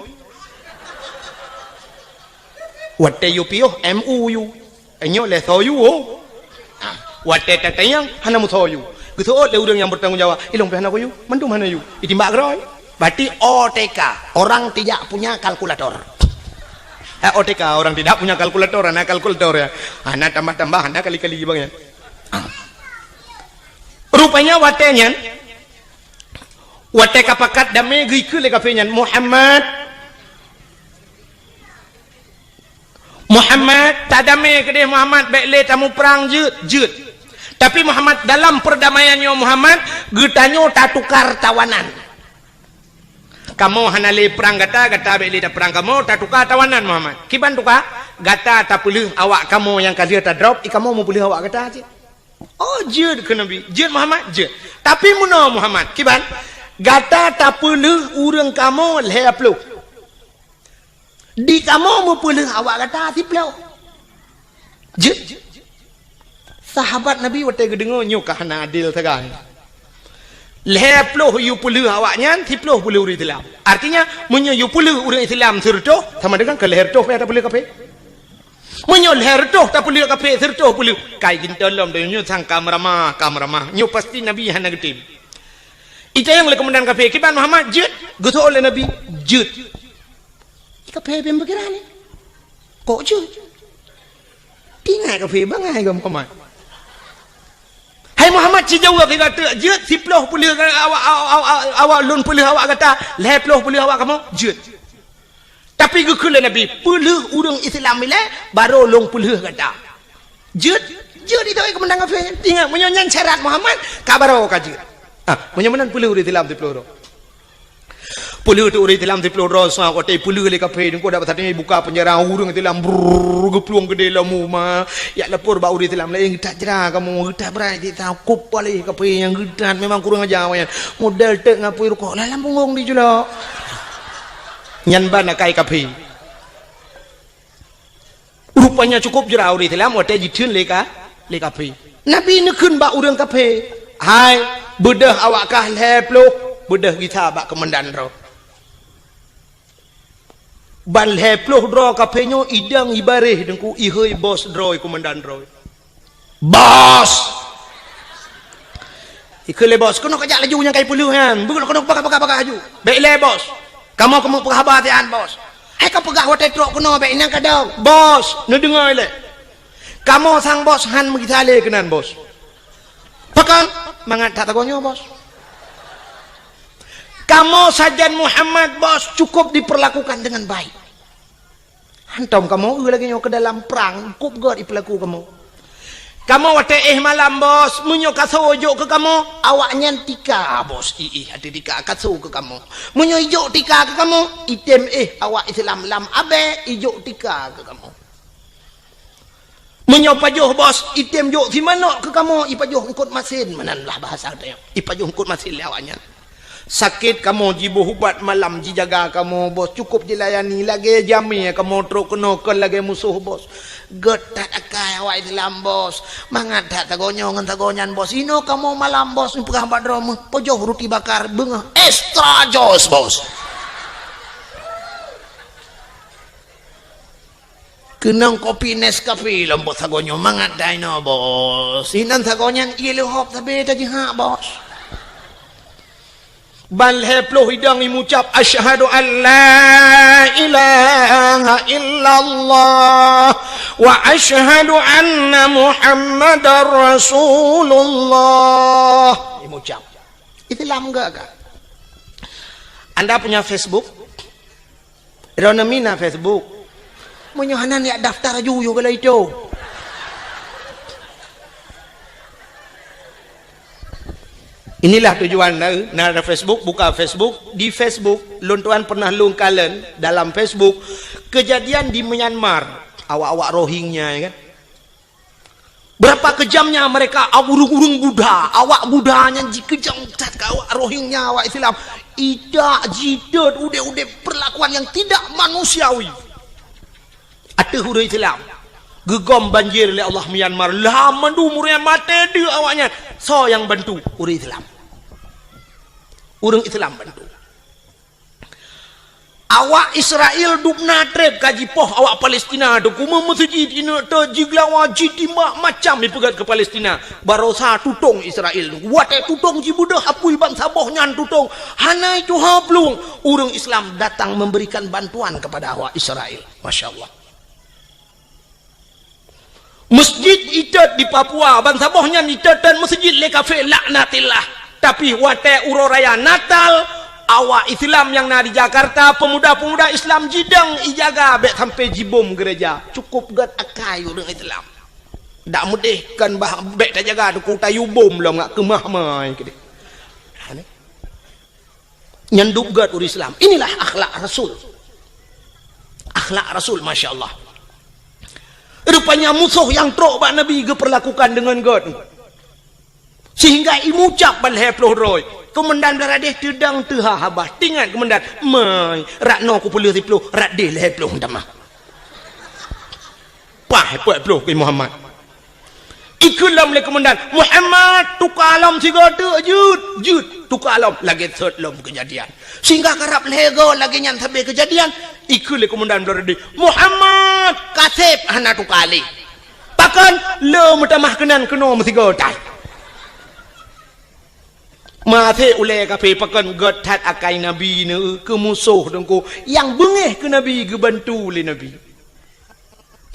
Watée yue piôh M O U. Nyoe lé soe yue, oh. Ah, watée tatanyong, hana meusoe yue. Geuseuôt lé ureuëng nyang bertanggung jawab, "Ilong pih hana yue, mandum hana yue." Itimbak keudroe. Berarti O T K, orang tidak punya kalkulator. Eh, O T K, orang tidak punya kalkulator, hana kalkulator ya. Hana tambah-tambah, hana kali-kali bang ya. Ah. Rupanya watée nyan, watée ka pakat damé geukheun lé kafé nyan, "Muhammad, Muhammad, tadamé keudeh Muhammad, bék lé tamuprang jeuet, jeuet. Tapi Muhammad, dalam perdamaian nyoe Muhammad, geutanyoe tatukar tawanan. Kamoe hana lé prang gata, gata bék lé taprang kamoe, tatukar tawanan Muhammad." "Kiban tukar?" "Gata tapeuleueh awak kamoe nyang ka lheueh tadrop, i kamoe meupeuleueh awak gata cit." "Oh, jeuet," kheun Nabi. "Jeuet Muhammad?" "Jeuet. Tapi meunoe Muhammad, kiban? Gata tapeuleueh ureuëng kamoe lhée ploh. Di kamoe meupeuleueh awak gata siploh. Jeuet." Sahabat Nabi watée geudeungoe nyoe ka hana adil sagai. Lhée ploh yue peuleueh awak nyan, siploh peuleueh ureuëng Islam. Artinya, meunyoe yue peuleueh ureuëng Islam sireutôh, sama dengan keu lhée reutôh payah tapeuleueh kafé. Meunyoe lhée reutôh tapeuleueh kafé, sireutôh peuleueh, kai geuntôi lom donya nyoe sang ka meuramah, ka meuramah. Nyoe pasti Nabi hana geutem. Itanyong lé komandan kafé, "Kiban Muhammad, jeuet?" Geuseuôt lé Nabi, "Jeuet." Kafé beu pikiran ni. "Kok jeuet?" Tingat kafé bangai keu Muhammad. "Hai Muhammad, ci jaweueb lé gata, jeuet siploh peuleueh awak, awak, awak, awak lôn peuleueh awak gata, lhée ploh peuleueh awak kamoe?" "Jeuet." Tapi geukheun lé Nabi, "Peuleueh ureuëng Islam ilée, barô lôn peuleueh gata." "Jeuet, jeuet itu, hai komandan kafé. Ingat, meunyoe nyan syarat Muhammad, ka barô ka jeuet." Ah, meunyoe meunan peuleueh ureuëng Islam siploh droe. Peuleueh tu ureuëng Islam siploh droe, sa watée peuleueh lé kafé, deungon dak satéh buka penjara ureuëng Islam, brrrr, geuplueng keudeh lom uma. Jak lapor bak ureuëng Islam laén, "Geutak jra kamoe, geutak brat cit, sa kup paléh kafé nyang geutak, memang kurang aja awaknyan. Modal teuk ngapui rukok, lam punggong dijulok." Nyan ban akai kafé. Rupanya cukup jra ureuëng Islam watée jitheun lé ka, lé kafé. Nabi neukheun bak ureuëng kafé, "Hai, beudôh awak kah lhée ploh, beudôh gisa bak komandan droe. Ban lhée ploh droe kafé nyoe idong ibaréh deungku ihôi bos droe, komandan droe." "Bos!" Ikheun lé bos, "Keunoe kajak laju nyang kai peuleueh nyan. Beukeulok keunoe, peugah, peugah, peugah laju." "Bék lé, bos. Kamoe keumeung peugah haba siat, bos." "Hai kapeugah watée trok keunoe, bék inong kadong." "Bos, neudeungoe lé. Kamoe sang bos han meugisa lé keunan, bos." "Pakon?" "Mangat that sagoe nyoe, bos. Kamoe sajan Muhammad, bos, cukup diperlakukan dengan baik. Hantom kamoe eu lagée nyoe keu dalam prang, kup gét ipeulaku kamoe. Kamoe watée éh malam, bos, meunyoe kasoe jok keu kamoe, awaknyan tika, bos, iéh ateueh tika kasoe keu kamoe. Meunyoe ijok tika keu kamoe, item éh awak Islam lam abée ijok tika keu kamoe. Meunyoe pajoh, bos, item jok simanok keu kamoe, ipajoh eungkot masin, meunan lah bahasa geutanyoe. Ipajoh eungkot masin lé awaknyan. Sakét kamoe jiboh ubat malam jijaga kamoe, Bos. Cukup jilayani, lagée jamé kamoe trok keunoe kon lagée musoh, Bos. Gét that akai awak Islam, Bos. Mangat that sagoe nyoe ngon sagoe nyan, Bos. Inoe kamoe malam, Bos, neupeugah bak droe meuh, pajoh ruti bakar, beungoh extra joss, Bos. Keunong kopi Nescafe lom, Bos, sagoe nyoe, mangat that inoe, Bos. Inan sagoe nyan ié leuhop sabe tajihak, Bos. Ban lhée ploh idong imucab, "Asyhadu an la ilaha illallah wa asyhadu anna Muhammadar Rasulullah." Imucab. Islam gak, gak. Anda punya Facebook? Droeneuh mina Facebook. Meunyoe hana, neujak daftar aju yue galai itu. Inilah tujuan na, na ada Facebook, buka Facebook. Di Facebook, lôn tuan pernah lôn kalon dalam Facebook kejadian di Myanmar. Awak-awak Rohingya, ya kan? Berapa kejamnya mereka, ureuëng-ureuëng Buddha, awak Buddha nyan jikeujam that keu awak Rohingya, awak Islam. Idak, jitot, udeb-udeb perlakuan yang tidak manusiawi. Ateueh ureuëng Islam. Geugom banjir lé Allah Myanmar. Lah mandum ureuëng maté deuek awaknyan. Soe nyang bantu? Ureuëng Islam. Ureuëng Islam bantu. Awak Israel dubna treb ka jipoh awak Palestina tu, kume meuseujid ineuk teuk jiglawa, jitimbak, macam jipeugét keu Palestina. Barosa tutong Israel tu. Watée tutong jibeudôh apui bansaboh nyan tutong, hana tuha plueng. Ureuëng Islam datang memberikan bantuan kepada awak Israel. Masya Allah. Masjid itot di Papua, bansaboh nyan itot dan masjid lé kafé, laknatillah. Tapi watée uroe raya Natal, awak Islam nyang na di Jakarta, pemuda-pemuda Islam jidong ijaga bék sampai jibom gereja. Cukup gét akai ureuëng Islam. Dak meudeh kan bah bék tajaga teungku tayue bom lom ngak keumah mai keudeh. Nyan dub gét ureuëng Islam. Inilah akhlak Rasul. Akhlak Rasul, masya Allah. Rupanya musoh nyang trok bak Nabi geuperlakukan deungon gét. Sehingga imucab ban lhée ploh droe. Keumandan Blaradeh teudong teuha haba. Tingat keumandan, "Mai, rat noe kupeuleueh siploh, rat deh lhée ploh tamah." Pah, peuet ploh keu Muhammad. Ikheun lom lé keumandan, "Muhammad, tuka lom sigoe teuk, jeuet, jeuet, tuka lom." Lagée sot lom keujadian. Sehingga karab lhée goe lagée nyan sabe keujadian, ikheun lé keumandan Blaradeh, "Muhammad, kaseb hana tuka lé." Pakon? Le meutamah keunan keunoe meusigoe that. Maté ulée kafé pakon gét that akai Nabi neu keu musoh teungku nyang beungéh keu Nabi geubantu lé Nabi.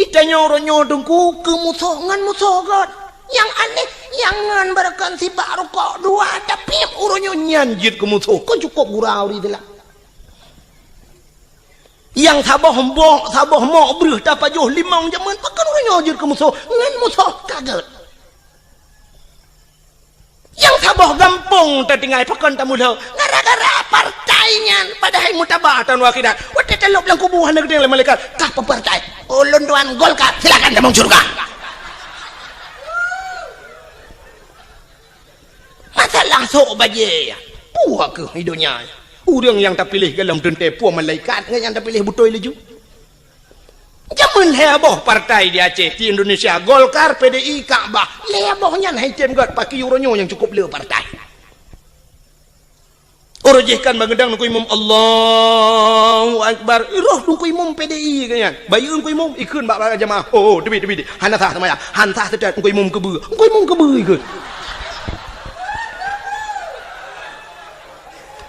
Itanyoe uroe nyoe teungku keu musoh ngon musoh gét. Nyang aneh, nyang ngon beureukan sibak rukok dua, tapi uroe nyoe nyan jeuet keu musoh. Kon cukop gura ureuëng Islam. Nyang saboh mbok, saboh mok breueh tapajoh limong jameun, pakon uroe nyoe jeuet keu musoh ngon musoh ka gét. Nyang saboh gampông tatinggai pakon tamulhô, gara-gara partai nyan, padahai mutaba taun akhirat. Watée talop lam kubu hana geudeng lé malaikat, "Kah peupartai?" "Ulôn tuan Golkar." "Silakan tamong syeuruga." Masalah sok bajée, peue kheueh di donya. Ureuëng nyang tapiléh golom teuntée peue malaikat ngon nyang tapiléh beutôi laju. Jameun lhée boh partai di Aceh, di Indonesia, Golkar, P D I, Kakbah. Lhée boh nyan hai tem gét, pakri uroe nyoe nyang cukop le partai. Uroe jih kan bangeudang Teungku Imum, "Allahu Akbar." Roh Teungku Imum P D I keu nyan. Bayeue Teungku Imum, ikheun bak, bak jamaah, "Oh, oh, teubiet, teubiet. Hana sah seumayang. Han sah seutôt Teungku Imum keubeue." Teungku Imum keubeue ikheun.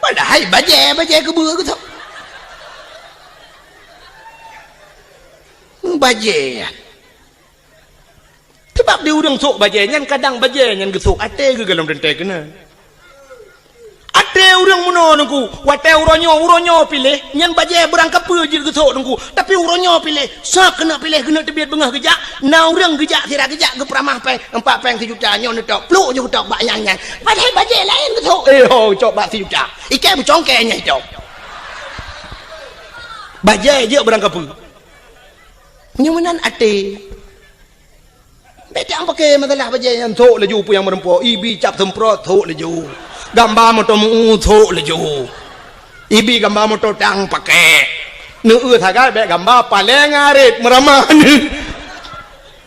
Padahai bajée, bajée keubeue keu soe? Bajée nyan. Sabab di ureuëng sok bajée nyan, kadang bajée nyan geusok até geuh golom teuntée keunan. Até ureuëng meunoe Teungku, watée uroe nyoe, uroe nyoe piléh, nyan bajée beurangkapeue jeuet geusok Teungku. Tapi uroe nyoe piléh, soe keuneuk piléh keuneuk teubiet beungoh geujak, na ureuëng geujak sira geujak geupeuramah péng, empat péng sijuta, nyoe neutok, pluk jeuet geutok bak nyang nyan. Padahai bajée laén geusok. Eh ho, cok bak sijuta. Iké beucongkée nyang icok. Bajée jeuet beurangkapeue. Nyoe meunan até. Bék tapaké masalah bajée nyan, sok laju peue nyang meureumpok, ibi cap seumprot, sok laju. Gamba moto meu-ueh thok laju. Ibi gamba moto tang pakai. Neueu sagai bèk gamba paleng arit meurama.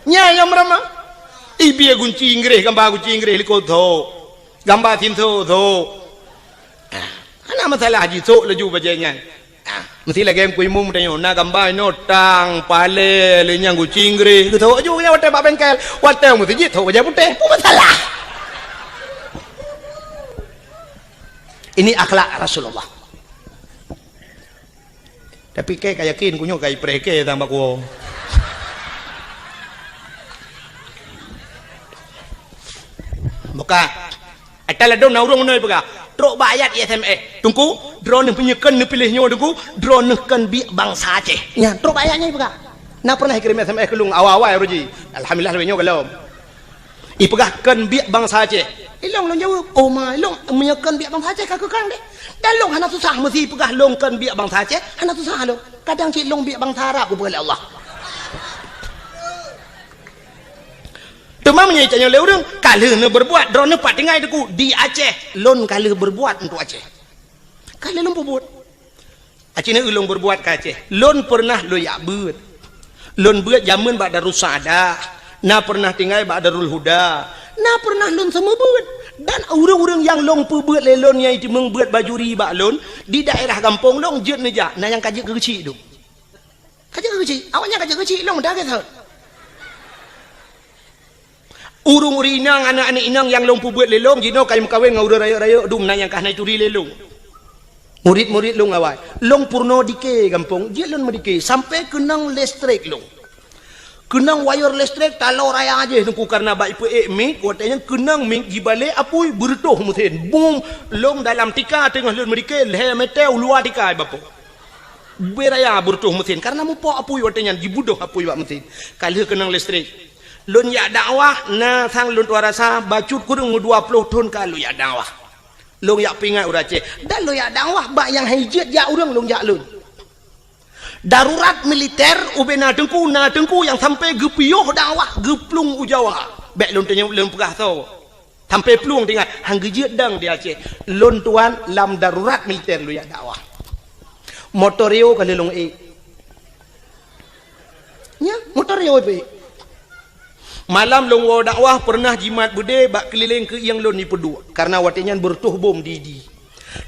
Nyan nyang meurama. Ibi gunci Inggréh, gamba gunci Inggréh likot thok. Gamba sinso thok. Ah, hana masalah jithok laju bajèe nyan. Ah, meusti lagèe Teungku Imum tanyoe, na gamba inoe tang, paleng, lé nyang gunci Inggréh, geuthok laju nyang watèe bak bengkel, watèe meuseujid thok bajèe putéh, peue masalah? Ini akhlak Rasulullah. Tapi kèe ka yakin, ku nyoe ka ipreh kèe tambah kuwoe. Buka. Ata ladôm na ureueng meunoe peugah, trok bak ayat S M S. "Teungku, droeneuh meunyoe kön neupiléh nyoe, Teungku, droeneuh kön biek bansa Aceh." Nyan, trok bak ayat nyan peugah. Na pernah ikirém S M S keu lôn awai-awai uroe jih. Alhamdulillah, lagèe nyoe gohlom. Ipeugah kön biek bansa Aceh. Ilôn lôn jaweueb, "Oh ma, ilôn meunyoe kön biek bansa Aceh ka keu kön deh." Dan lôn hana susah meusi peugah lôn kön biek bansa Aceh, hana susah lôn. Kadang cit lôn biek bansa Arab geupeugah lé Allah. Teuma meunyoe itanyoe lé ureueng, ka lheueh neubeurbuat, droeneuh pat tinggai Teungku, di Aceh, lôn ka lheueh beurbuat untuk Aceh. Ka lheueh lôn peubuet. Aci neu lôn beurbuat ka Aceh. Lôn peureunah lôn jak beuet. Lôn beuet jameun bak Darussaada. Na peureunah tinggai bak Darul Huda. Na peureunah lôn seumeubeuet. Dan ureueng-ureueng nyang lôn peubeuet lé lôn nyang jiteumeung beuet bajuri bak lôn, di daerah gampông lôn jeuet neujak, na nyang ka jeuet keu geuchik dum. Ka jeuet keu geuchik. Awaknyan ka jeuet keu geuchik, lôn meudah gét thot. Ureueng-ureueng inong, aneuk-aneuk inong nyang lôn peubeuet lé lôn, jinoe ka meukawen ngon ureueng rayeuk-rayeuk dum, na nyang ka hana jituri lé lôn. Murit-murit lôn awai. Lôn peurunoe dike gampông, jeuet lôn meudike, sampoe keunong listrik lôn. Keunong wayeur listrik taloe raya jih Teungku, kareuna bak ipeuék mik, watèe nyan keunong mik jibalek apui, beureutôh meusen. Bum! Lôn dalam tika teungoh lôn meudike, lhèe meter u luwa tika jibapoe. Beu raya beureutôh meusen, kareuna mupok apui watèe nyan, jibeudôh apui bak meusen. Ka lheueh keunong listrik. Lôn jak dakwah, na sang lôn tuan rasa, bacut kureueng meudua ploh thon ka lôn jak dakwah. Lôn jak peuingat ureueng Aceh. Dan lôn jak dakwah bak nyang han jeuet jak ureueng lôn jak lôn. Darurat militer ubena teungku, na teungku nyang sampoe geupiôh dakwah geuplueng u Jawa. Bèk lôn tanyong lôn peugah soe. Sampoe plueng teuingat, han geujeuet dang di Aceh. Lôn tuan lam darurat militer lôn jak dakwah. Motor Rio ka lheueh lôn ék. Nya, motor Rio ék. Malam lôn woe dakwah peureunah jimat beudé bak keulileng keuieng lôn jipeuduek, kareuna watèe nyan beureutoh bom di, di.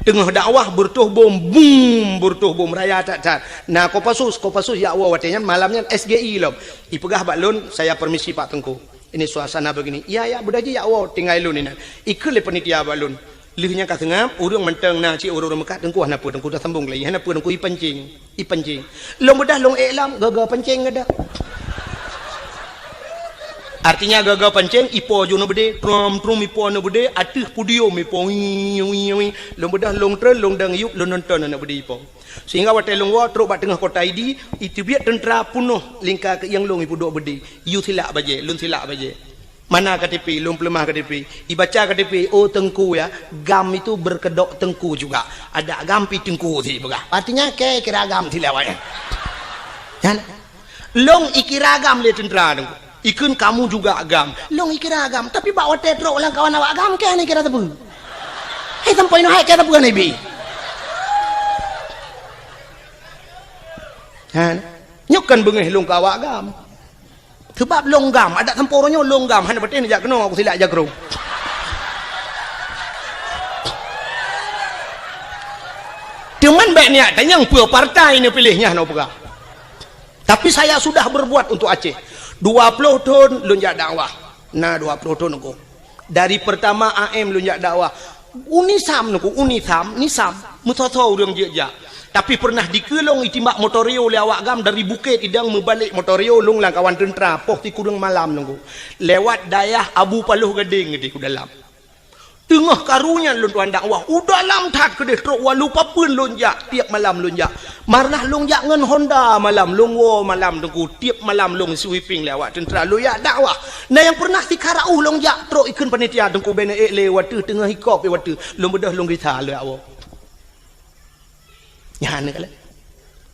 Teungoh dakwah beureutoh bom, bum, beureutoh bom raya that-that. Na Kopassus, Kopassus jak woe watèe nyan, malam nyan S G I lom. Ipeugah bak lôn, "Saya permisi Pak Teungku. Ini suasana begini." "Iya, iya, beudôh jih jak woe, tinggai lôn inan." Ikheun lé panitia bak lôn. Lheueh nyan ka seungab, ureueng mantong na cit ureueng-ureueng meukat, "Teungku hana peue, Teungku tasambong lé, hana peue, Teungku ipancing, ipancing." Lôn beudôh lôn ék lom, gaga pancing geudah. Artinya gaga pancing, ipo ju aneuk beudé, trom, trom ipo aneuk beudé, ateueh podium ipo, wii, wii, wii. Lôn beudôh lôn treun, lôn dang yup, lôn nonton aneuk beudé ipo. Sehingga watèe lôn woe trok bak teungoh kota Idi, iteubiet teuntra peunoh lingka keuieng lôn ipeuduek beudé. Yue silak bajèe, lôn silak bajèe. Mana K T P, lôn peuleumah K T P. Ibaca K T P, "Oh Teungku ya, GAM itu berkedok Teungku juga. Ada GAM pi Teungku," si peugah. Artinya, kèe kira GAM si lé awaknyan. Nyan. Lôn ikira GAM lé teuntra Teungku. Ikheun, "Kamu juga GAM." Lôn ikira GAM, tapi bak watèe trok lam kawan awak GAM, kèe hana ikira sapeue. Hai sampoe nyoe hai kèe sapeue hana ibi. Ha. Nyoe kan beungèh lôn keu awak GAM. Seubab lôn GAM, adak sampoe uroe nyoe lôn GAM, hana patéh neujak keunoe, aku silak jak keunoe. Teuma bèk neujak tanyong peue partai neupiléh nyan, hana peugah. Tapi saya sudah berbuat untuk Aceh. Dua ploh thon lôn jak dakwah. Na dua ploh thon aku. Dari pertama A M lôn jak dakwah. UNISAM Teungku, UNISAM, NISAM, meusoe-soe ureueng jeuet jak. Tapi peureunah dikeue lôn itimbak motor Rio lé awak GAM dari Bukét Idong meubalek motor Rio lôn lam kawan teuntra poh sikureueng malam Teungku. Lewat dayah Abu Paloh Gadeng di u dalam. Teungoh karu nyan lôn tuan dakwah, u dalam that keudeh trok walu papeuen lôn jak, tiep malam lôn jak. Maranah lôn jak ngon Honda malam, lôn woe malam Teungku, tiep malam lôn sweeping lé awak teuntra lôn jak dakwah. Na nyang peureunah sikara uh lôn jak trok ikheun panitia Teungku bèk neuék lé watèe teungoh hikop watèe lôn beudôh lôn gisa lôn jak woe. Nyan keuh lé.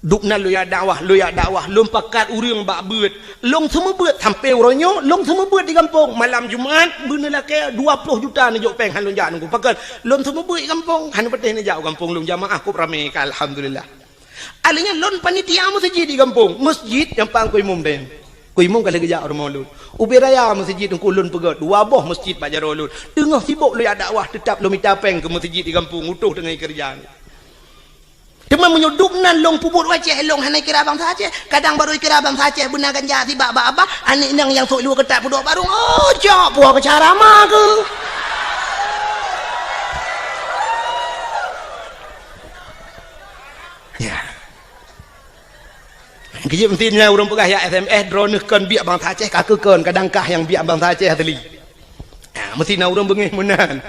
Duek nan lôn jak dakwah, lôn jak dakwah, lôn pakat ureuëng bak beuet. Lôn seumeubeuet sampoe uroe nyoe, lôn seumeubeuet di gampông. Malam Jumat, beuneulakée dua ploh juta neujok péng hán lôn jak nunggu. Pakon, lôn seumeubeuet di gampông, hán patéh neujak u gampông lôn jamaah kôb ramé ka, alhamdulillah. Alheuh nyan lôn panitia meuseujid di gampông, meuseujid nyang pang keu imum deh. Keu imum ka lheueh geujak u rumoh lôn. Ubé raya meuseujid teungku lôn peugét, dua boh meuseujid bak jaroe lôn. Teungoh sibok lôn jak dakwah, teutab lôn mita péng keu meuseujid di gampông, utoh teungoh keureuja. Teuma meunyoe duek nan lôn peubuet u Aceh, lôn hana kira bansa Aceh, kadang barô kira bansa Aceh beuna ganja sibak bak abah, aneuk inong nyang sôk luwa keutat peuduek barong, oh, cok puwoe keu cara ma keuh. Ya. Keujeuet meusti nyan ureuëng peugah ya S M S, droeneuh kon biek bansa Aceh, ka keu kon, kadang kah nyang biek bansa Aceh asli. Ha, meusti na ureuëng beungéh meunan.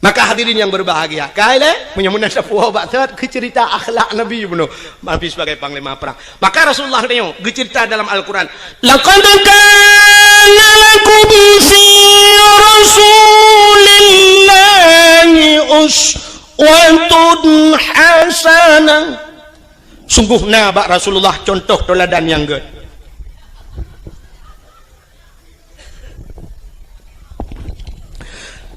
Maka hadirin yang berbahagia, kai lé, meunyoe meunan sapeue bak sot keu cerita akhlak Nabi bunoe. Nabi sebagai panglima perang. Maka Rasulullah geutanyoe geucerita dalam Al-Quran, "Laqad kana lakum fi Rasulillahi uswatun hasanah." Sungguh na bak Rasulullah contoh teuladan nyang gét.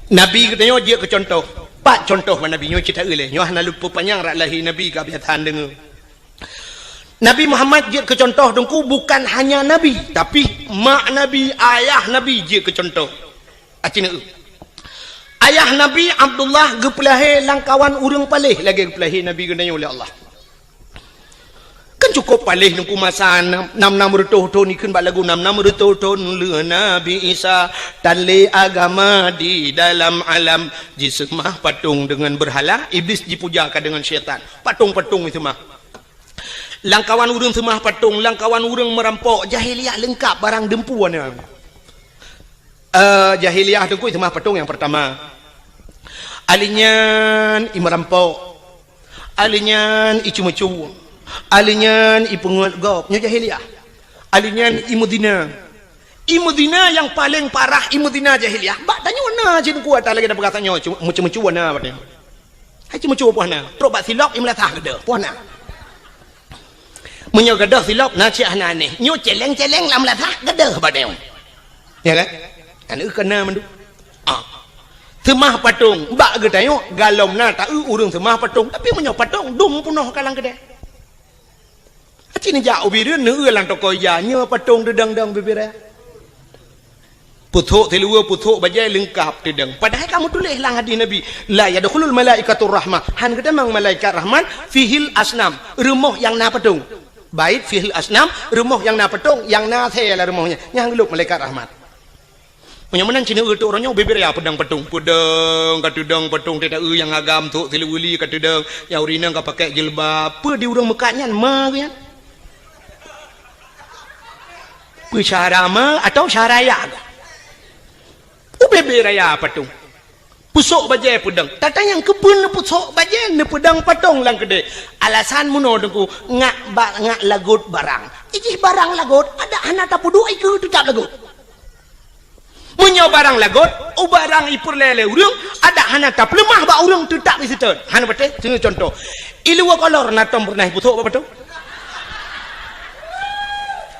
Nabi geutanyoe jeuet keu contoh. Pat contoh bak Nabi nyoe cit taeu lé. Nyoe hana lôn peupanyang rot lahé Nabi ka biasa deungoe. Nabi Muhammad jeuet keu contoh teungku bukan hanya Nabi, tapi mak Nabi, ayah Nabi jeuet keu contoh. Aci neu. Ayah Nabi Abdullah geupeulahé lam kawan ureuëng paléh lagée geupeulahé Nabi geutanyoe lé Allah. Kan cukup paléh teungku masa nam, nam, nam reutôh thon, ikheun bak lagu nam, nam reutôh thon lheueh Nabi Isa, tan lé agama di dalam alam, jiseumah patong deungon beurhala, Iblis jipuja ka deungon syaitan. Patong-patong jiseumah. Lam kawan ureuëng seumah patong, lam kawan ureuëng meurampok, jahiliyah leungkap barang deumpu na. Eh, jahiliyah teungku seumah patong nyang peurtama. Alheuh nyan i meurampok. Alheuh nyan i ceumeucue. Alheuh nyan i peungeut gob. Nyoe jahiliyah. Alheuh nyan i meuzina. I meuzina nyang paleng parah i meuzina jahiliyah. Bak tanyoe na cit teungku ata lagée na peugah tanyoe, ceu-, meucue-meucue na bak tanyoe. Hai ceumeucue poh na. Trok bak silop i meulasah keudeh poh na. Meunyoe gadôh silop na cit hana aneh. Nyoe celeng-celeng lam lasah gadôh bak tanyoe. Ya kan? Aneuk keu na mandum. Ah. Seumah patong bak geutanyoe galom na taeu ureuëng seumah patong, tapi meunyoe patong dum peunoh ka lam keudeh. Aci neujak u Bireuen neueu lam toko ija nyoe patong teudong-dong bibiré. Pusok siluweue, pusok bajée leungkap teudong. Padahai ka meutuléh lam hadis Nabi, "La yadkhulul malaikatur rahmah." Han geutamong malaikat rahmat fihil asnam, rumoh nyang na patong. Bait fihil asnam, rumoh nyang na patong, nyang na asée lam rumoh nyan. Nyang geulop malaikat rahmat. Meunyoe meunan cit neu-eu teuk uroe nyoe bibiré peudong patong. Peudong ka teudong patong, teuta eu nyang agam sok siluweue li ka teudong, nyang ureuëng inong ka pakai jilbab. Peue di ureuëng meukat nyan ma geuh nyan? Peue syara ma atau syara ya geuh? Ubé-bé raya patong. Pusok bajée peudong. Tata nyang keupeue neupusok bajée neupeudong patong lam keudeh. Alasan meunoe teungku, ngak ba-, ngak lagot barang. Ijih barang lagot, adak hana tapeuduek ikeue teutap lagot. Meunyoe barang lagot, u barang ipeureulée lé ureuëng, adak hana tapeuleumah bak ureuëng teutap iseutôt. Hana patéh, seuneu contoh. Iluwa kolor na tom peureunah ipusok bak patong?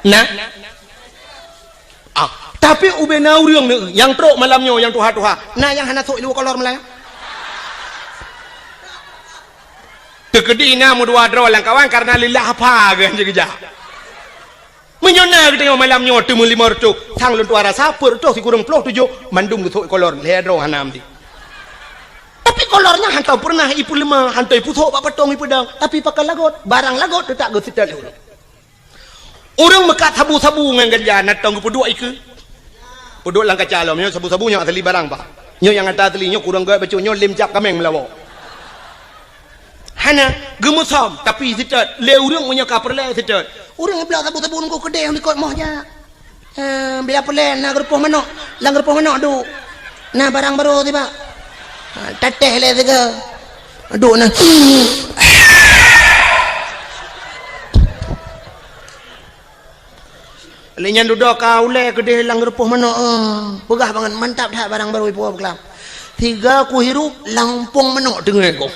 Na? Ah, tapi ubé na ureuëng neu nyang trok malam nyoe nyang tuha-tuha, na nyang hana sok iluwa kolor malam nyoe? Teukeudi na meudua droe lam kawan kareuna lillah apa geuh jeuet geujak. Meunyoe na geutanyoe malam nyoe teumeulimong reutôh, sang lôn tuha rasa peuet reutôh sikureueng ploh tujoh mandum geusok kolor, lhée droe hana meuti. Tapi kolor nyan hantom peureunah ipeuleumah, hantom ipusok bak patong ipeudong, tapi pakon lagot, barang lagot teutap geuseutôt lé ureuëng. Ureuëng meukat sabu-sabu ngon ganja na tom geupeuduek ikeue. Peuduek lam kaca lom, nyoe sabu-sabu nyoe asli barang, Pak. Nyoe nyang ata asli, nyoe kureueng gét bacut, nyoe lem cap kaméng meulawa. Hana, geumeusom, tapi seutôt, lé ureuëng meunyoe ka peureulée seutôt. Ureuëng bloe sabu-sabu nunggu keudeh likot moh jak. Eh, bila peureulée na geurupoh manok, lam geurupoh manok duek. Na barang barô tibak. Ha, tatéh lé sigoe. Duek na. Lé nyan dudoe ka ulée keudeh lam geurupoh manok, eh, peugah bangat mantap that barang barô ipuwoe beukelam. Sigoe kuhirup lam umpong manok teungoh gob.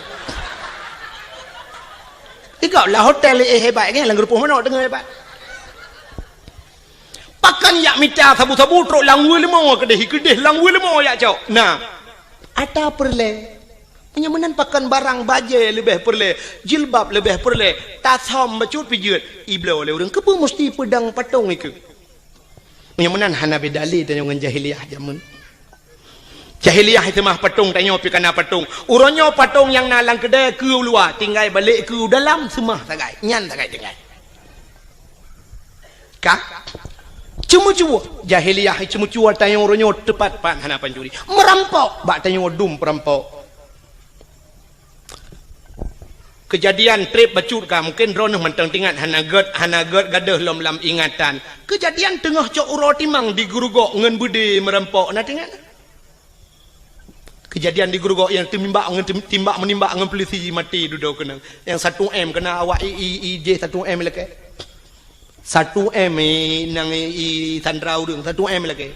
Igob lah hotel, eh, hebat kan, lam geureupoh manok teungoh hebat. Pakon jak mita sabu-sabu trok lam weuleumô keudeh, keudeh lam weuleumô jak cok. Nah, ata peureulée. Meunyoe meunan pakon barang bajée leubeh peureulée, jilbab leubeh peureulée, tasam bacut pijeut, ibloe lé ureuëng. Keupeue musti peudong patong ikeue? Meunyoe meunan hana beda lé tanyoe ngon jahiliyah jameun. Jahiliyah itu mah patong, tanyoe pih kana patong. Uroe nyoe patong nyang na lam keudée keu u luwa, tinggai balek keu u dalam seumah sagai. Nyan sagai tinggai. Ka? Ceumeucue. Jahiliyah ceumeucue tanyoe uroe nyoe teupat pat hana pancuri. Meurampok bak tanyoe dum peurampok. Keujadian treb bacut ka, mungken droeneuh mantong teuingat, hana gét, hana gét gadôh lom lam ingatan. Keujadian teungoh cok uroe timang di Geurugok ngon beudé meurampok, na teuingat? Keujadian di Geurugok nyang teumimbak ngon tim-, timbak meunimbak ngon peulisi maté dudoe keunong. Nyang satu M keunong awak i, i, i jih satu M lakée. Satu M, eh, nyang i, i sandra ureuëng, satu M lakée.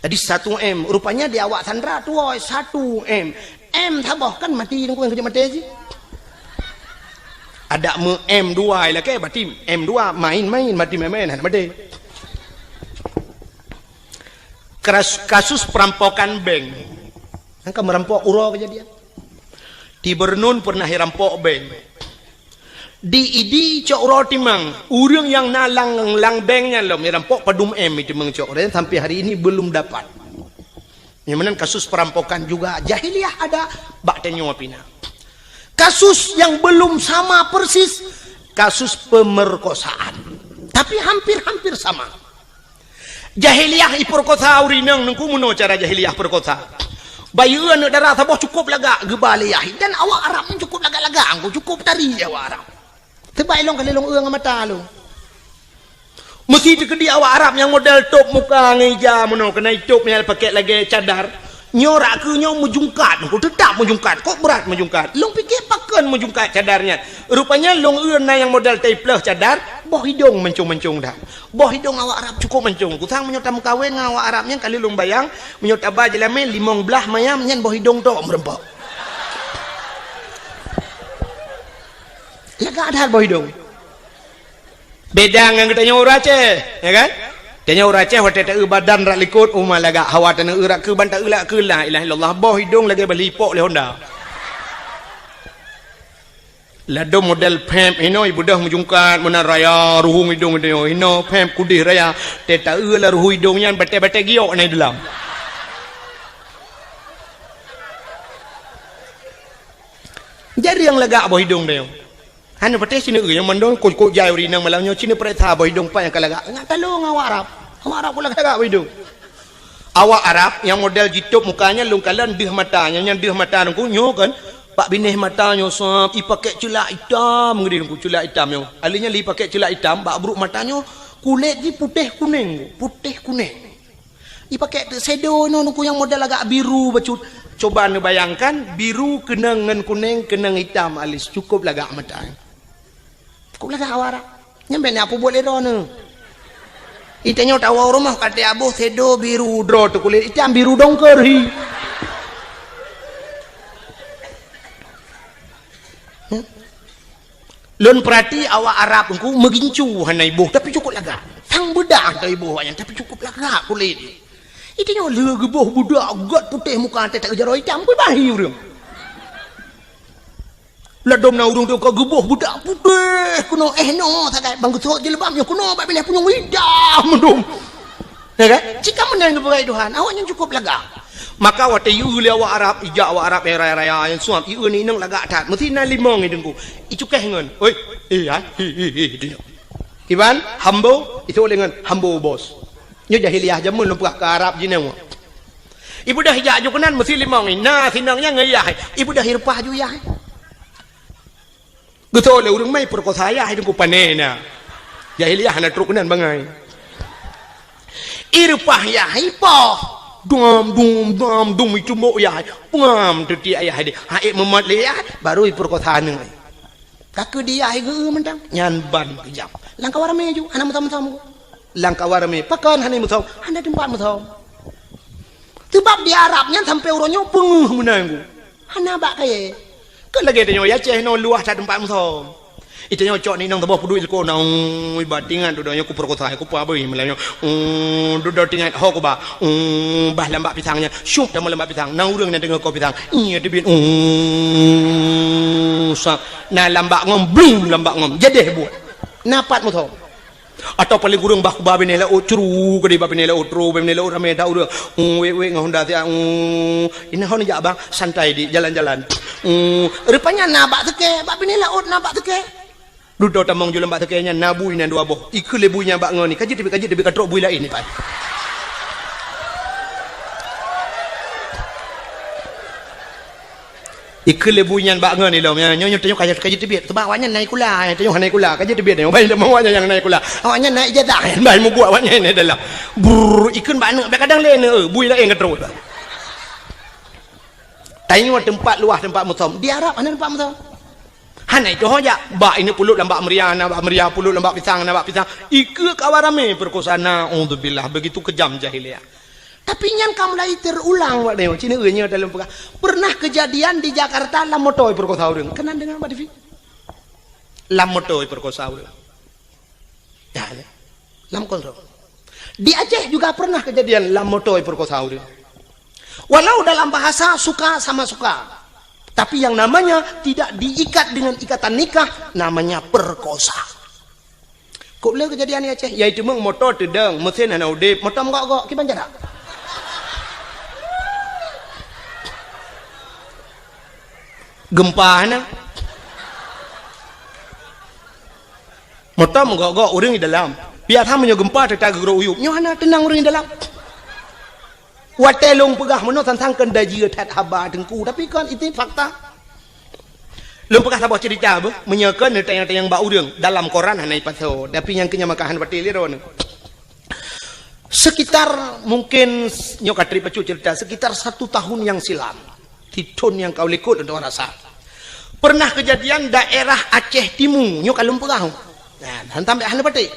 Jadi satu M, rupanya di awak sandra tuwoe satu M. M saboh kan maté, nungku nyang keujeuet maté cit. Adak meu M dua lakée, berarti M dua main-main, berarti main-main, hana maté. Keras-, kasus perampokan bank. Nyang ka meurampok uroe keujadian. Di Beureunuen pernah irampok bank. Di Idi cok uroe timang, ureuëng nyang na lam, lam bank nyan lom irampok padum M itu meung cok, dan sampai hari ini belum dapat. Nyang meunan kasus perampokan juga jahiliyah ada, bak tanyoe pih na. Kasus yang belum sama persis, kasus pemerkosaan. Tapi hampir-hampir sama. Jahiliyah ipeurkosa ureuëng inong, nungku meunoe cara jahiliyah peurkosa. Bayeue aneuëk dara saboh cukup lagak geuba lé yah, dan awak Arab nyan cukup lagak-lagak, nungku cukup tari awak Arab. Teuma ilong kali long eu ngon mata lôn. Meusi teukeudi awak Arab nyang model top muka ngon ija meunoe, keunan itop nyang pakai lagée cadar. Nyoe rak keu nyoe meujungkat, nungku teutap meujungkat, kok brat meujungkat. Lôn pike pakon meujungkat cadar nyan. Rupanya lôn eu na nyang model taipleuh cadar, boh idong mancong-mancong that. Boh idong awak Arab cukup mancong. Kusang meunyoe tameukawen ngon awak Arab nyan, kali lôn bayang, meunyoe taba jeulamé limong blaih mayam nyan boh idong tok meureumpok. Lagak that boh idong. Beda ngon geutanyoe ureuëng Aceh, ya kan? Tanyoe ureuëng Aceh watée taeu badan rak likot, uma lagak, hawa taneuk eu rak keu ban taeu lak keu la ilaha illallah, boh idong lagée bali ipok lé honda. Ladom model pep hinoe ibeudôh meujungkat meunan raya ruhueng idong idong hinoe pep kudeh raya. Tée taeu lam ruhueng idong nyan batée-batée giok na i deulam. Jareueng lagak boh idong tanyoe. Hana patéh sineuk nyang mandong kok-kok jai ureuëng inong malam nyoe sineuk peuriksa boh idong pat nyang ka lagak. Ngat talong awak Arab. Awak Arab kok lagak-lagak boh idong. Awak Arab nyang model jitôb muka nyan lôn kalon deuh mata, nyang nyan deuh mata nungku nyoe kan, bak binéh mata nyoe sab ipakèk ceulak itam, geudeh nungku ceulak itam nyoe. Alèh nyan lé ipakèk ceulak itam, bak brôk mata nyoe kulét jih putéh kunéng, putéh kunéng. Ipakèk teuk shadow nyoe nungku nyang model agak biru bacut. Coba neubayangkan, biru keunong ngon kunéng, keunong itam alis, cukôp lagak mata. Ku lagak awak Arab. Nyan bèk na peubuet lé droeneuh. Itanyoe tawoe rumoh ka teuaboh shadow biru droe teuh kulét itam biru dongker hi. Hmm? Lôn peurati awak Arab nungku meugincu hana iboh tapi cukôp lagak. Sang beudang teuh iboh awak nyan tapi cukôp lagak kulét. Itanyoe lheueh geuboh beudang gèt putéh muka teuh tak jaroe itam beubahi ureueng. Ladôm na ureueng teuka geuboh beudak putéh keunoe, eh, noe sagai bang geusot jilbab nyoe keunoe bak binéh punyueng itam mandum. Ya kan? Cit ka meunan geupeugah Tuhan, awak nyan cukôp lagak. Maka watèe yue lé awak Arab, ijak awak Arab nyang raya-raya nyang suam, yue ni inong lagak that. Meusi na limong i deungku. Icukéh ngon, "Oi, eh, hai, hi, hi, hi," itu nyoe. Iban, hambo, itu lé ngon hambo bos. Nyoe jahiliyah jameun lôn peugah keu Arab jinoe. Ibeudôh ijak ju keunan meusi limong i. Na sinong nyan ngon yah. Ibeudôh ireupah ju yah. Geutô lé ureueng mai peurekosa yah, deungku pané na. Jahiliyah hana trok keunan bangai. Ireupah yah, ipoh. Dum, dum, dum, dum, icumbok yah. Pengam teutiek yah deh. Haék meumot lé yah, baru ipeurekosa aneuk. Ka keu di yah igeu mantong. Nyan ban keujam. Lam kawan ramé ju, hana meusom-som. Lam kawan ramé. Pakon hana meusom? Hana teumpat meusom. Seubab di Arab nyan sampoe uroe nyoe peungeuh meunan ku. Hana bak kayèe. Kon lagèe tanyoe di Aceh nyoe luwah that teumpat meusom. Ita nyoe cok ni nang teuboh peuduek ilko na, ui, ba tingat dudoe nyoe kuperkosa, kupa beuh malam nyoe. Ui, dudoe tingat ho kuba. Ui, bah lambak pisang nyan. Syup teuma lambak pisang. Na ureueng nyang deungoe ko pisang. Iya teubiet. Ui, sa. Na lambak ngom, blum lambak ngom. Jadeh buet. Na pat musoh. Atau paling kurang bah kuba binéh laôt, curu keudeh bah binéh laôt, tru bah binéh laôt, ramé that ureueng. Ui, wék, wék ngon honda siat. Ui, ina hon jak bang, santai di jalan-jalan. Ui, rupanya na bak seukée, bak binéh laôt na bak seukée. Dudoe tamong ju lambak seukée nyan, na bui nyan dua boh. Ikheun lé bui nyan bak ngon ni, ka jeuet teubiet, ka jeuet teubiet, ka trok bui laén ni, Pak. Ikheun lé bui nyan bak ngon ni lom, ya, nyoe, nyoe, tanyoe ka jeuet, ka jeuet teubiet. Sebab awaknyan na sikula, ya, tanyoe hana sikula, ka jeuet teubiet, ya, bai tamong awaknyan nyang na sikula. Awaknyan na ijazah, ya, bai mubuet awaknyan na dalam. Brrr, ikheun bak aneuk, bak kadang lé aneuk, eh, bui laén ka trok. Tanyoe teumpat luwah, teumpat musom. Di Arab hana teumpat musom. Hana itu ho jak. Bak ini puluk lambak meuria, na bak meuria, puluk lambak pisang, na bak pisang. Ikeue kawan ramé perkosa, naudzubillah, begitu kejam jahiliyah. Tapi nyan ka mulai terulang, Pak Neo. Cina nyoe dalam peugah. Pernah kejadian di Jakarta lam moto perkosa ureueng. Keunan deungoe bak T V. Lam moto perkosa ureueng. Ya, ya. Lam kontrol. Di Aceh juga pernah kejadian lam moto perkosa ureueng. Walau dalam bahasa suka sama suka, tapi yang namanya tidak diikat dengan ikatan nikah, namanya perkosa. Kok le kejadian di Aceh? Yaitu meng moto teudong, mesin hana udeb, moto meugok-gok, kiban cara? Gempa hana. Moto meugok-gok ureueng di dalam. Biasa meunyoe gempa teuta geurok uyueb. Nyoe hana teunang ureueng di dalam. Watée lôn peugah meunoe sang-sang keu dajieue that haba teungku, tapi kan itu fakta. Lôn peugah saboh cerita beuh, meunyoe kan neutanyong-tanyong bak ureueng dalam koran hana ipasoe, tapi nyang keu nyan maka hana patéh lé droeneuh. Sekitar mungkin nyoe ka trép bacut cerita, sekitar satu tahun yang silam. Sithon nyang ka u likot lôn rasa. Pernah kejadian daerah Aceh Timu, nyoe ka lôn peugah. Nah, hantam bèk hana patéh.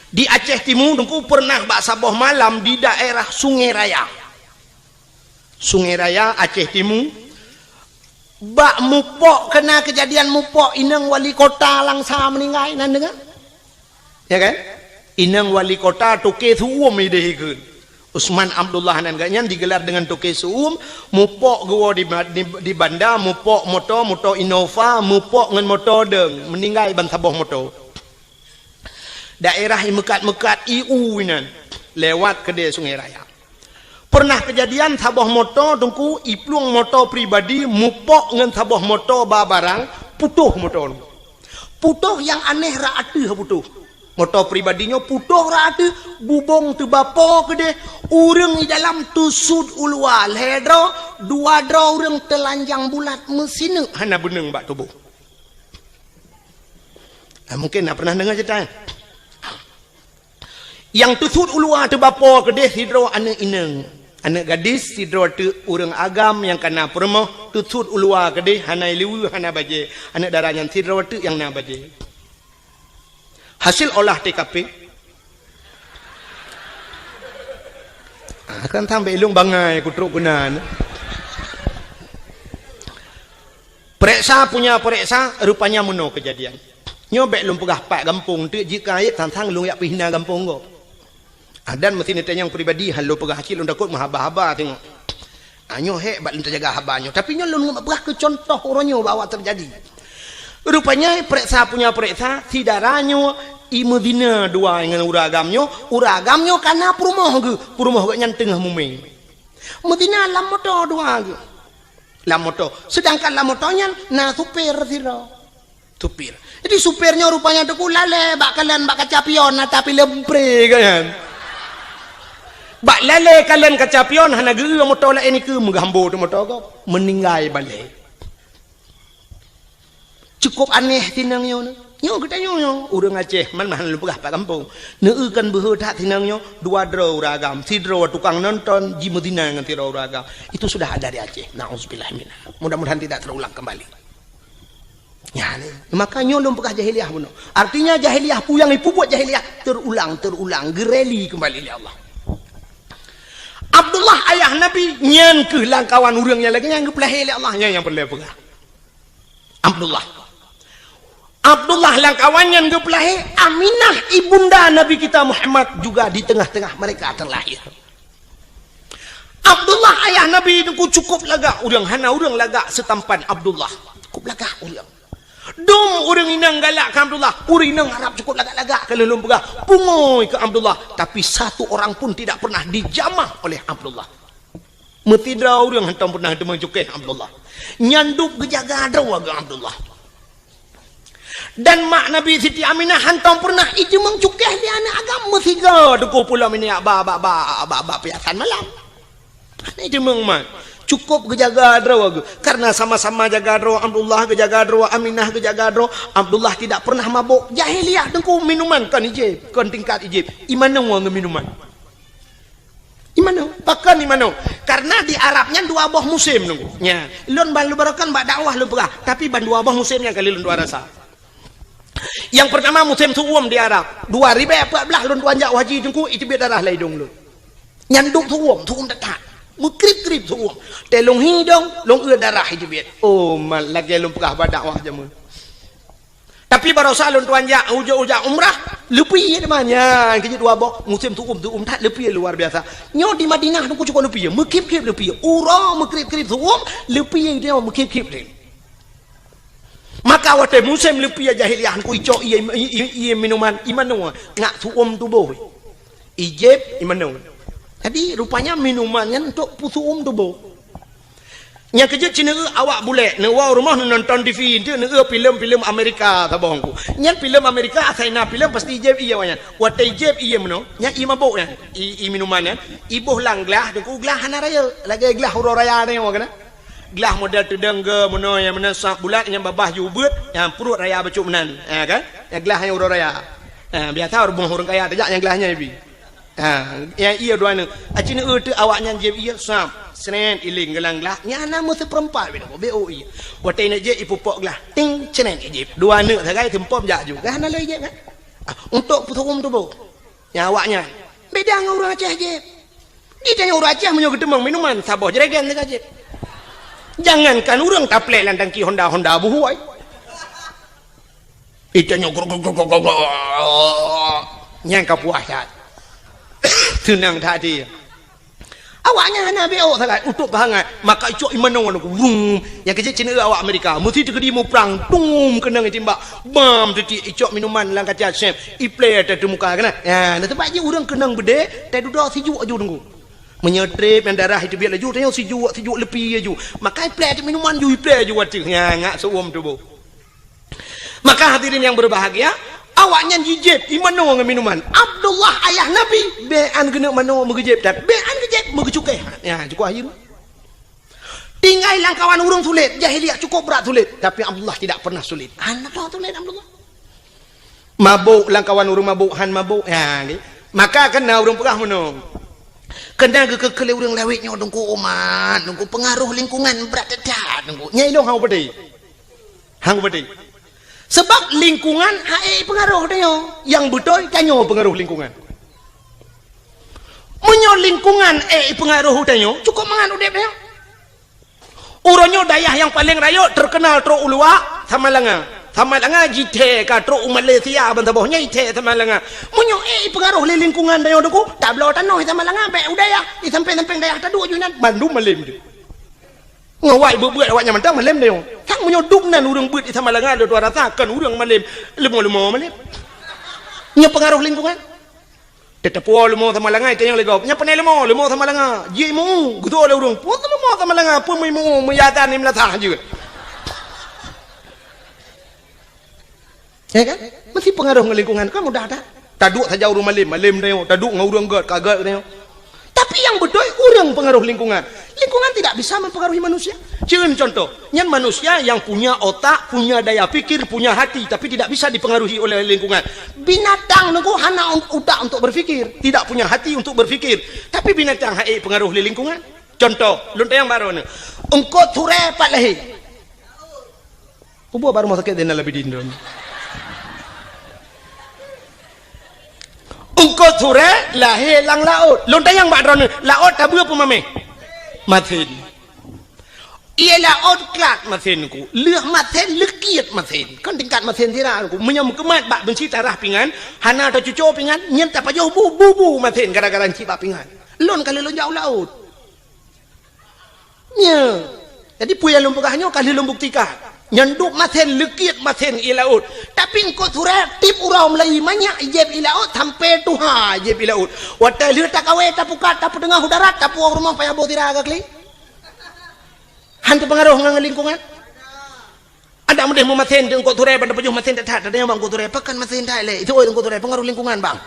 Di Aceh Timu, Teungku, pernah bak saboh malam di daerah Sungai Raya. Sungai Raya, Aceh Timu. Bak mupok, kena kejadian mupok, inong wali kota Langsa meninggai, nan deungoe? Ya kan? Inong wali kota Toke Su'um ideh ikheun. Usman Abdullah nan gobnyan digelar dengan Toke Su'um, mupok geuwoe di, di, di banda, mupok moto, moto Innova, mupok ngon moto dong, meninggai ban saboh moto. Daerah i meukat-meukat i u inan, lewat keudè Sungai Raya. Pernah kejadian saboh moto Teungku, iplueng moto pribadi mupok ngon saboh moto ba barang, putoh moto. Putoh nyang aneh rak ateueh putoh. Moto pribadi nyoe putoh rak ateueh, bubong teubapo keudeh, ureueng i dalam teusut u luwa lhèe droe, dua droe ureueng teulanjang bulat meusineuk hana beuneueng bak tuboh. Nah, mungkin na pernah deungoe cerita nyan. Nyang teusut u luwa teubapo keudeh sidroe aneuk inong. Aneuk gadis sidroe teuk ureueng agam nyang ka na peurumoh teusut u luwa keudeh hana ileue hana bajèe. Aneuk dara nyan sidroe teuk nyang na bajèe. Hasil olah T K P. Ah, kan sampai ilong bangai kutrok keunan. Pereksa punya pereksa, rupanya meunoe kejadian. Nyoe bèk lôn peugah pat gampông teuk jeuet keu ayat sang-sang lôn jak peuhina gampông gob. Ah, dan meusti neutanyong pribadi, han lôn peugah cit lôn takot meuhaba-haba teungoh. Ah, nyoe hék bak lôn teujaga haba nyoe. Tapi nyoe lôn peugah keu contoh uroe nyoe bahwa terjadi. Rupanya pereksa punya pereksa, si dara nyoe i meuzina dua ngon ureueng agam nyoe, ureueng agam nyoe ka na peurumoh geuh, peurumoh geuh nyan teungoh mumè. Meuzina lam moto dua geuh. Lam moto. Sedangkan lam moto nyan na supir sidroe. Supir. Jadi supir nyoe rupanya Teungku lalè bak kalon bak kaca pion na tapi leumpre kan. Bak lalè kalon kaca pion hana geu moto laén ikeue meugambo teuh moto gob. Meninggai balè. Cukup aneh sinong nyoe. Nyoe geutanyoe nyoe, ureueng Aceh, man hana lôn peugah pat gampông. Neueu kan beuhe that sinong nyoe, dua droe ureueng agam, sidroe tukang nonton, jimeuzina ngon sidroe ureueng agam. Itu sudah ada di Aceh. Nauzubillah minha. Mudah-mudahan tidak terulang kembali. Ya, ni. Maka nyoe lôn peugah jahiliyah bunoe. Artinya jahiliyah peue nyang ipubuet jahiliyah terulang, terulang, geureli kembali lé Allah. Abdullah ayah Nabi nyan keuh lam kawan ureueng nyang lagèe nyan geupeulahé lé Allah, nyan nyang peureulèe peugah. Abdullah. Abdullah lam kawan nyan geupeulahé, Aminah ibunda Nabi kita Muhammad juga di tengah-tengah mereka terlahir. Abdullah ayah Nabi Teungku cukup lagak ureuëng, hana ureuëng lagak seutampan Abdullah. Cukup lagak ureuëng. Dum ureuëng inong galak keu Abdullah, ureuëng inong Arab cukup lagak-lagak keu lôn peugah, pungui keu Abdullah. Tapi satu orang pun tidak pernah dijamah oleh Abdullah. Meusidroe ureuëng hantom pernah teumeung cukéh Abdullah. Nyan dub geujaga droe geuh Abdullah. Dan mak Nabi Siti Aminah hantom pernah iteumeung cukéh lé aneuëk agam meusigoe Teungku pulo minyak ba, ba, ba, ba, ba piasan malam. Hana iteumeung mat. Cukup geujaga droe geuh. Karena sama-sama jaga droe, Abdullah geujaga droe, Aminah geujaga droe, Abdullah tidak pernah mabok. Jahiliyah Teungku minuman kon ijép, kon tingkat ijép. Imanoe ngon minuman. Imanoe, pakon imanoe? Karena di Arab nyan dua boh musim Teungku. Nya, lôn ban lôn barokan bak dakwah lôn peugah, tapi ban dua boh musim nyang kali lôn dua rasa. Yang pertama musim su'um di Arab. Dua ribèe empat belas lôn tuan jak haji Teungku, iteubiet darah lam idong lôn. Nyan dub su'um, su'um that-that. Meukrib-krib su'um. Teuh lôn hi dong, lôn eu darah iteubiet. Oh, mat lagèe lôn peugah bak dakwah jameun. Tapi barosa lôn tuan jak, ujoe-ujoe umrah, leupie teuma nyan, keu jeuet dua boh, musim su'um, su'um that leupie luar biasa. Nyoe di Madinah Teungku cukup leupie, meukrib-krib leupie. Uroe meukrib-krib su'um, leupie nyoe meukrib-krib. Maka watèe musim leupie jahiliyah Teungku icok ié, ié, ié, ié minuman, imanoe, ngat su'um tuboh. Ijép imanoe. Jadi rupanya minuman nyan untuk peusu'um tuboh. Nyang keujeuet cit neueu awak bulèk, neuwoe u rumoh neunonton T V, enteuk neueu filem-filem Amerika saboh Teungku. Nyan filem Amerika asai na filem pasti ijép ié awaknyan. Watèe ijép ié meunoe, nyan ié mabök nyan, ié, ié minuman nyan, iboh lam glah Teungku, glah hana rayeuk, lagèe glah uroe raya nyoe keunan. Glah model teudong geuh meunoe nyang meunan sap bulat nyang babah ju beuet, nyang pruet raya bacut meunan, ha kan? Nyang glah nyang uroe raya. Ha, biasa rumoh ureueng kaya tajak nyang glah nyan ibi. Ha, nyang ié dua neuk. Aci neueu teuk awaknyan jieb ié, sab, srét, iléng geulang glah. Nyan hana meuseupeurempat bit, beu ié. Watèe neuk jieb, ipupok glah. Ting, srét, ijieb. Dua neuk sagai seumpom jak ju. Kan hana lé ijieb kan? Ah, untuk peusu'um tuboh. Nyang awaknyan. Beda ngon ureueng Aceh jieb. Di tanyoe ureueng Aceh meunyoe geuteumeung minuman, saboh jerigen teuka jieb. Jangankan ureueng taplek lam tangki Honda, Honda buhôi. Ita nyoe grok, grok, grok, grok, grok. Nyang ka puas that. Seunang that até. Awaknyan hana B O sagai, utôb hangat. Maka icok imanoe nyoe, wum. Nyang keujeuet cit neueu awak Amerika. Meusti teukeudi muprang, tum, keunong itimbak. Bam, teuti icok minuman lam kaca sép. Iplè ateueh muka keunan. Ya, na teumpat jih ureueng keunong beudé, tai dudoe sijuek aju Teungku. Meunyoe trép nyang darah iteubiet laju, tanyoe sijuek, sijuek leupie aju. Maka iplè ateueh minuman ju, iplè aju ateueh. Ya, ngat seuuem tuboh. Maka hadirin yang berbahagia, awaknyan jijieb imanoe ngon minuman. Abdullah ayah Nabi, bèk an geuneuk manoe meugeujieb that, bèk an geujieb meugeucukéh. Ya, cukup akhir. Tinggai lam kawan ureueng sulet, jahiliyah cukup brat sulet, tapi Abdullah tidak pernah sulit. Hana sulit Abdullah. Mabok lam kawan ureueng mabok, han mabok. Ya, nggih. Maka keunan ureueng peugah meunoe. Keunan geukeu-keu lé ureueng lawét nyoe Teungku umat, Teungku pengaruh lingkungan brat that, Teungku. Nyan ilôn hana peudeh. Hana peudeh. Sebab lingkungan han ék pengaruh tanyoe. Nyang beutôi tanyoe pengaruh lingkungan. Meunyoe lingkungan ék pengaruh tanyoe, cukup mangat udép tanyoe. Uroe nyoe dayah nyang paleng rayeuk teukeunal trok u luwa, Samalanga. Samalanga jithèe ka trok u Malaysia ban saboh nyan jithèe Samalanga. Meunyoe ék pengaruh lé lingkungan tanyoe Teungku, tabloe tanoh di Samalanga bèk u dayah, di sampéng-sampéng dayah taduek ju inan, bandum malém teuh. Ngon awak beuet-beuet awaknyan mantong malém tanyoe. Sang meunyoe dum nan ureueng beuet di Samalanga lôn tuan rasa kon ureueng malém, leumo-leumo malém. Nyoe pengaruh lingkungan. Teuteupeue leumo Samalanga, itanyong lé gob. Nyan panè leumo, leumo Samalanga. Jimeu, geutoe lé ureueng. Peue leumo Samalanga, peue meuimu, meuyatan ni meulasah jeuet. Ya kan? Meusti pengaruh ngon lingkungan, kan mudah that. Taduek saja ureueng malém, malém tanyoe. Taduek ngon ureueng gèt, ka gèt tanyoe. Tapi nyang beutôi ureueng pengaruh lingkungan. Lingkungan tidak bisa mempengaruhi manusia. Cen contoh, nyan manusia yang punya otak, punya daya pikir, punya hati, tapi tidak bisa dipengaruhi oleh lingkungan. Binatang Teungku hana un-, utak untuk berpikir, tidak punya hati untuk berpikir. Tapi binatang han ék pengaruh lé lingkungan. Contoh, lôn tanyong baroe nyoe. Eungkôt surèe pat lahé. Peue buet bak rumoh sakét Zainal Abidin droeneuh? Eungkôt surèe lahé lam laôt. Lôn tanyong bak droeneuh, laôt tabeue peue maméh? Masin. Ie laôt klat masen ku, lheueh masen leukiet masen. Kan tingkat masen sira ku. Meunyoe meukeumad bak beunsi tarah pingan, hana tacuco pingan, nyan tapajoh bu, bu, bu masen gara-gara nci bak pingan. Lôn ka lheueh lôn jak u laôt. Nya. Jadi peue nyang lôn peugah nyoe ka lheueh lôn buktikan. Nyan duek masen leukiet masen ie laôt. Tapi eungkôt surée tiep uroe meulayi manyak jieb ie laôt sampoe tuha jieb ie laôt. Watée lheueh takawé tapukat tapeuteungoh u darat tapuwoe rumoh payah boh sira ka klik. Han teupeungaroh ngon lingkungan. Adak meudeh meumasen di eungkôt surée ban tapajoh masen that-that, tanyong bak eungkôt surée, pakon masen that lé? Itu oi eungkôt surée, peungaroh lingkungan bang.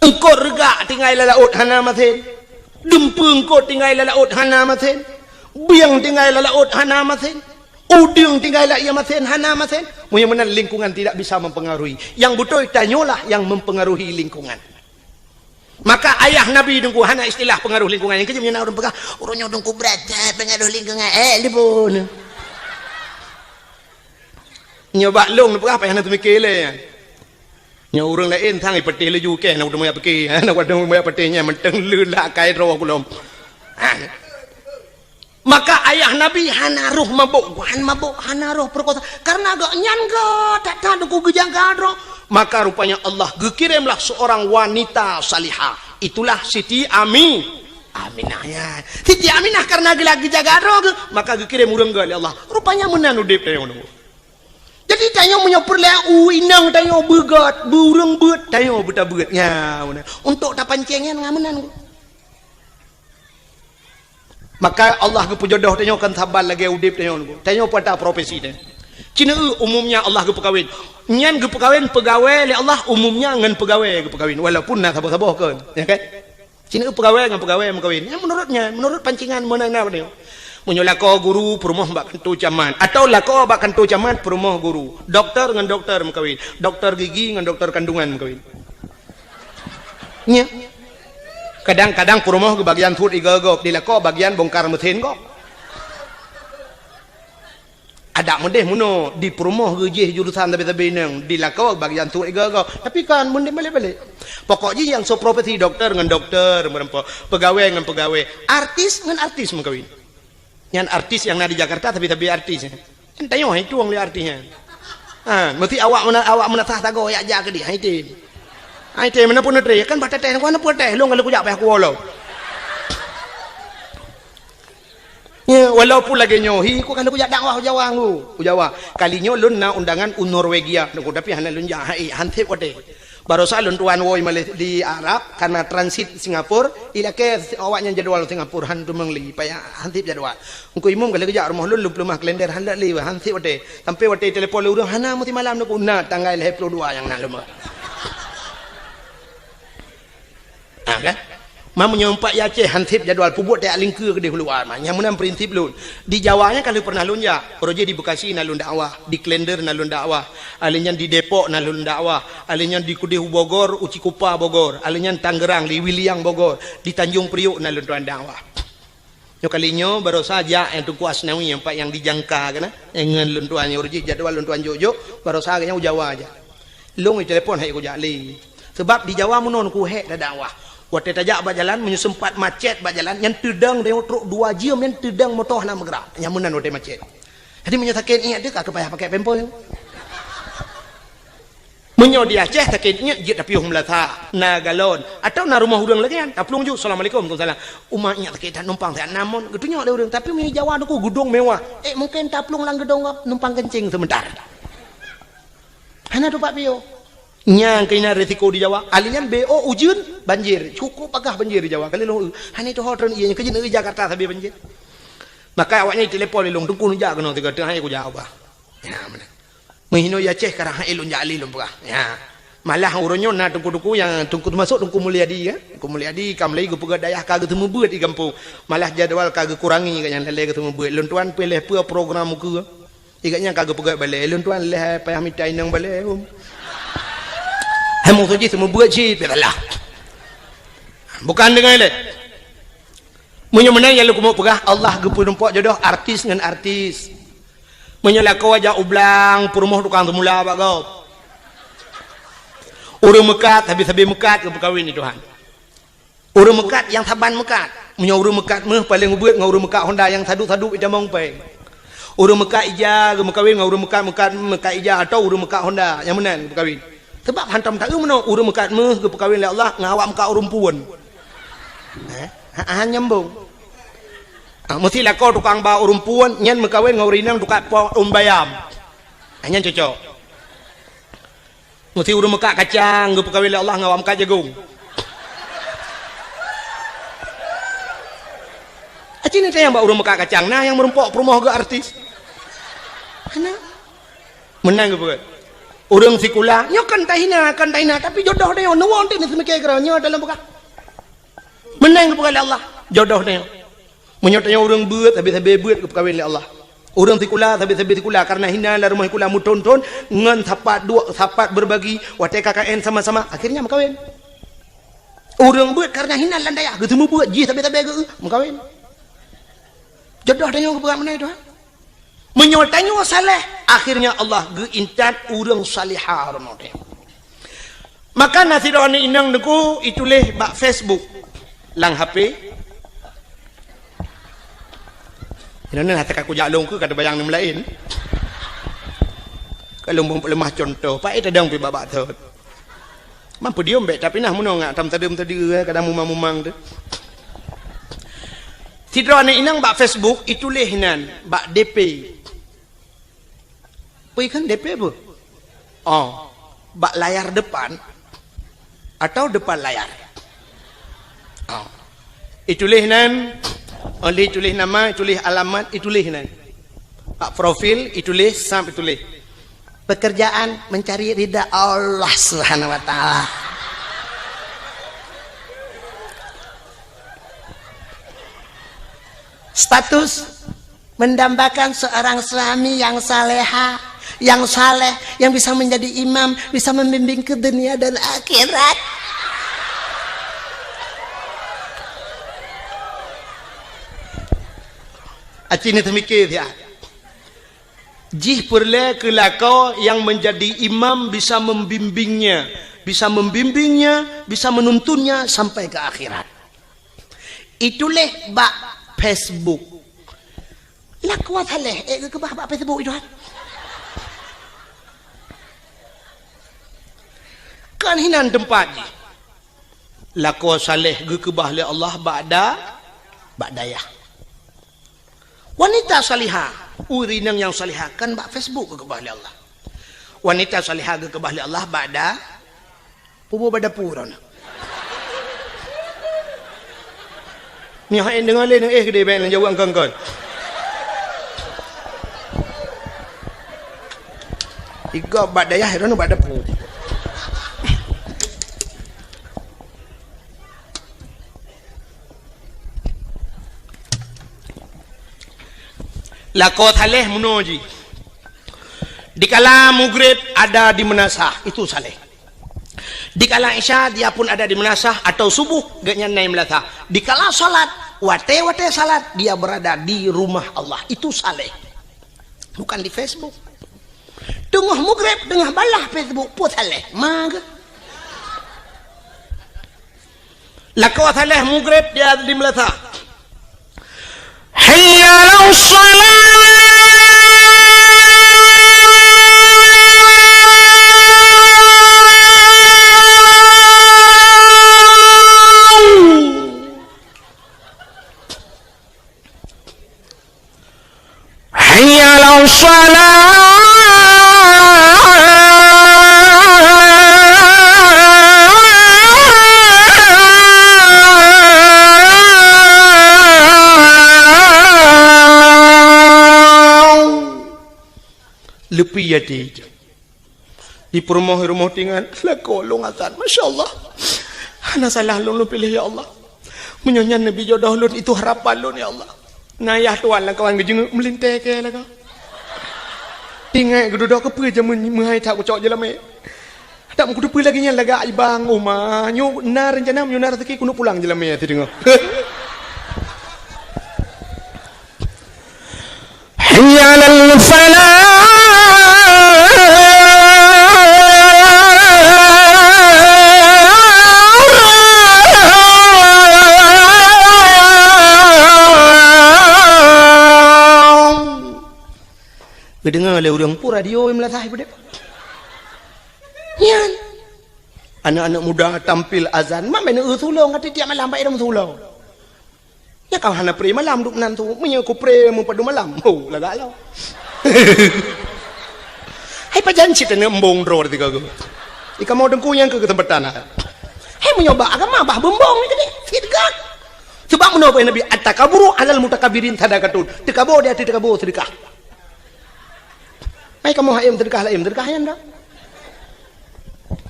Eungkôt reugak tinggai lam laôt hana masen. Dumpeue eungkôt tinggai lam laôt hana masen. Bieng tinggai lam laôt hana masen. Udeueng tinggai lam ie masen hana masen. Meunyoe meunan lingkungan tidak bisa mempengaruhi. Yang beutôi tanyoe lah yang mempengaruhi lingkungan. Maka ayah Nabi teungku hana istilah pengaruh lingkungan. Nyang keujeuet meunyoe na ureuëng peugah, "Ureuëng nyoe teungku brat that pengaruh lingkungan." Eh, libun. Nyoe bak lôn peugah payah na teumike lé. Nyoe ureuëng laén sang ipeuteh laju keh na udeueng meuyak pike. Na udeueng meuyak peuteh nyan mantong le lak kai droe kulom. Ha. Maka ayah Nabi hana roh mabök, han mabök, hana roh peurekosa. Karena gobnyan geuh that-that teungku geujaga droe. Maka rupanya Allah geukiremlah seorang wanita salihah. Itulah Siti Ami, Aminah nyan. Siti Aminah karena geula geujaga droe geuh, maka geukirém ureuëng geuh lé Allah. Rupanya meunan udeb tanyoe nyoe. Jadi tanyoe meunyoe peureulée u inong tanyoe beugot, beu ureuëng beuet, tanyoe beutabeuet. Nya, meunan. Untuk tapancéng nyan ngon meunan. Maka Allah geupeujodoh tanyoe kon saban lagée udeb tanyoe nyoe. Tanyoe peue ata profesi tanyoe. Cina eu umumnya Allah geupeukawen. Nyan geupeukawen peugawée lé Allah umumnya ngon peugawée geupeukawen. Walaupun na saboh-saboh kon. Ya kan? Cina eu peugawée ngon peugawée meukawen. Nyan menurut nyan, menurut pancingan meunan na tanyoe. Meunyoe lakoe guru peurumoh bak kantô camat. Atau lakoe bak kantô camat peurumoh guru. Doktor ngon doktor meukawen. Doktor gigi ngon doktor kandungan meukawen. Nya. Kadang-kadang peurumoh geubagian sut iga gob, di lakoe bagian bongkar mesin gob. Adak meudeh meunoe, di peurumoh geujih jurusan sabe-sabe inong, di lakoe bagian sut iga gob. Tapi kan meudeh balek-balek. Pokok jih nyang soe profesi doktor ngon doktor meureumpok, peugawée ngon peugawée, artis ngon artis meukawen. Nyan artis nyang na di Jakarta tapi-tapi artis. Nyan tanyoe hai tueng lé artis nyan. Ha, meusti awak meuna-, awak meunasah sagoe yak jak keudeh, hai tem. Hai tem, meunan pun neutre, kan bah teteh, kan pun teteh, lôn kalau kujak payah kuwoe lom. Ya, walaupun lagée nyoe, hi, ku kalau kujak dakwah u Jawa nggu, u Jawa. Kali nyoe lôn na undangan u Norwegia, tapi hana lôn jak, hai, han sép watée. Barosa lôn tuan woe Malay-, di Arab, karena transit Singapura, ilakée awaknyan jadwal Singapura, han teumeung lé, payah han sép jadwal. Engku imum ka lheueh geujak rumoh lôn, lôn peuleumah kalender, han lé, han sép watée. Sampai watée telepon lé ureuëng, hana meusti malam neuku, na tanggai lhée ploh dua nyang na lom. Ha, kan? Ma meunyoe umpat i Aceh han sép jadwal peubuet tajak lingkeue keudeh u luwa ma. Nyang meunan prinsip lôn. Di Jawa nyan ka lheueh pernah lôn jak. Uroe jih di Bekasi na lôn dakwah, di Klender na lôn dakwah, alèh nyan di Depok na lôn dakwah, alèh nyan di keudeh u Bogor, u Cikupa Bogor, alèh nyan Tangerang, di Wiliang Bogor, di Tanjung Priok na lôn tuan dakwah. Nyoe kali nyoe barosa jak nyang Teungku Asnawi nyang pat nyang dijangka keunan. Nyang ngon lôn tuan nyoe uroe jih jadwal lôn tuan jok-jok, barosa geuhnyan u Jawa jak. Lôn itelepon hai kujak lé. Sebab di Jawa meunoe ku hék dakwah. Watée tajak bak jalan, meunyoe seumpat macet bak jalan, nyan teudong tanyoe trok dua jeuem nyan teudong moto hana meugrak. Nyan meunan watée macet. Jadi meunyoe sakét ingat teuh ka payah pakai pampers. Meunyoe di Aceh sakét ingat jeuet tapiôh meulasa, na galon, atawa na rumoh ureuëng lagée nyan, taplueng ju, "Assalamualaikum." "Waalaikumsalam." "Uma ingat sakét that numpang siat namon," geutunyok lé ureuëng. Tapi meunyoe Jawa teungku geudong mewah, eh mungken taplueng lam geudong numpang kencing sebentar. Hana teumpat piôh. Nyang keunan risiko di Jawa. Alèh nyan B O ujeuen, banjir. Cukup pagah banjir di Jawa. Kali lôn, hana tuho treun ié nyan keujeuen di Jakarta sabe banjir. Maka awaknyan telepon lé lôn, "Teungku neujak keunoe tiga teungoh hai kujak ubah." Ya, meunan. Meuhinoe ya Aceh karang hai lôn jak lé lôn peugah. Ya. Malah uroe nyoe na teungku-teungku nyang teungku teumasok Teungku Mulyadi ya. Teungku Mulyadi ka mulai geupeugah dayah ka geuteumeubeuet di gampông. Malah jadwal ka geukurangi gobnyan lé geuteumeubeuet. Lôn tuan peuleh peue program mukeue. Igat nyan ka geupeugah balée, lôn tuan leh payah mita inong balée, um. Hai meusoe jih seumeubeuet cit, biasalah. Bukan deungon lé. Meunyoe meunan nyang lôn keumeung peugah, Allah geupeurumpok jodoh artis ngon artis. Meunyoe lakoe jak u blang, peurumoh tukang seumula bak gob. Ureuëng meukat, sabe-sabe meukat geupeukawen di Tuhan. Ureuëng meukat nyang saban meukat. Meunyoe ureuëng meukat méuh, paleng ubeuet ngon ureuëng meukat honda nyang sadup-sadup itamong péng. Ureuëng meukat ija geumeukawen ngon ureuëng meukat, meukat, meukat ija atawa ureuëng meukat honda nyang meunan geumeukawen. Sebab hantom taeu meunoe, ureuëng meukat méuh geupeukawen lé Allah ngon awak meukat ureuëng puon. Eh? Ha, ha, nyambung. Ah, meusti lakoe tukang ba ureuëng puon nyan meukawen ngon ureuëng inong tukang po ureuëng bayam. Ah, nyan cocok. Meusti ureuëng meukat kacang geupeukawen lé Allah ngon awak meukat jagong. Aci ni tayang bak ureuëng meukat kacang, na nyang meurumpok peurumoh geu artis. Hana. Meunan geupeugah. Ureuëng sikula, nyoe kan tahina, kan tahina, tapi jodoh dia nyoe, nuwon teuh ni seumike keudroe, nyoe dalam peugah. Meunan geupeugah lé Allah, jodoh dia nyoe. Meunyoe tanyoe ureuëng beuet, sabe-sabe beuet geupeukawen lé Allah. Ureuëng sikula, sabe-sabe sikula, kareuna hina lam rumoh sikula meuthon-thon, ngon sapat duek, sapat berbagi, watée K K N sama-sama, akhirnya meukawen. Ureuëng beuet kareuna hina lam dayah, geuseumeubeuet jih sabe-sabe geu, meukawen. Jodoh tanyoe geupeugah meunan, Tuhan. Meunyoe tanyoe saleh, akhirnya Allah geuintat ureuëng salihah droeneuh. Maka na sidroe aneuk inong Teungku ituléh bak Facebook lam H P. Inoe hase ka kujak lôn keu ka teubayang nem laén. Ka lôn beuleumah cuntoh, paét tadong pih bak-bak thot. Mampu diom bék, tapi nah meunoe ngat tam tadeuem tadi, eh, kadang mumang-mumang tu. Sidroe aneuk inong bak Facebook ituléh nan bak D P. Peue kheun D P peue? Oh, bak layar depan atau depan layar? Oh. Ituléh nan, oleh ituléh nama, ituléh alamat, ituléh nan. Bak profil ituléh, sam ituléh. Pekerjaan mencari ridha Allah Subhanahu wa Ta'ala. Status mendambakan seorang suami yang saleha, yang saleh, yang bisa menjadi imam, bisa membimbing ke dunia dan akhirat. Aci ni teumike siat. Jih peureulée keu lakoe nyang meunjadi imam bisa membimbingnya, bisa membimbingnya, bisa menuntunnya sampai ke akhirat. Ituléh bak Facebook. Lakoe saleh, eh, geukeubah bak Facebook itu, kan? Kan hinan teumpat jih. Lakoe saleh geukeubah lé Allah bak da-, bak dayah. Wanita salihah, ureuëng inong nyang salihah kan bak Facebook geukeubah lé Allah. Wanita salihah geukeubah lé Allah bak da-, pubu bak dapu droeneuh. Nyoe hai deungoe lé, eh, geude bèk neujaweueb kon-kon. Igob bak dayah droeneuh bak dapu. Lakoe saleh meunoe jih. Dikala mugreb ada di meunasah, itu saleh. Dikala isya dia pun ada di meunasah atau subuh gobnyan na i meunasah. Dikala salat, watée-watée salat dia berada di rumah Allah, itu saleh. Bukan di Facebook. Teungoh mugreb, teungoh balah Facebook, peue saleh. Ma geuh. Lakoe saleh mugreb dia di meunasah. Hayya 'alas shalah. Hayya 'alas shalah. Leupie até. Di peurumoh-rumoh tingan, lakoe lôn azan. Masya Allah. Hana salah lôn, lôn piléh, ya Allah. Meunyoe nyan neubi jodoh lôn, itu harapan lôn, ya Allah. Na yah tuan lam kawan geujeungeuk meulintèe keu lagèe. Ingat geududoe keupeue jameun meuhai that kucok jeulamèe. Tak meukuteupeu lagèe nyan lagak ibang uma. Nyoe na rencana meunyoe na rezeki keuneuk pulang jeulamèe sideungoe. Hayya 'alal falah. Radio meulasah peudeh. Nyan. Aneuk-aneuk muda tampil azan, mak meuneuk eu sulong, ka tiep malam bak irong sulong. Nya ka hana pre malam duek nan tu, meunyoe ku pre meupadum malam. Ho, lagak lo. Hai pajan cit aneuk embong droe tiga go. Ika mau dengku nyang keu kesempatan. Hai meunyoe bak agama bah beumbong ni keude, sit gak. Sebab meunoe Nabi, "At-takaburu alal mutakabirin sadaqatun." Teukabo di ateueh teukabo sedekah. Mai kamoe hayam sedekah laén, sedekah nyan dah.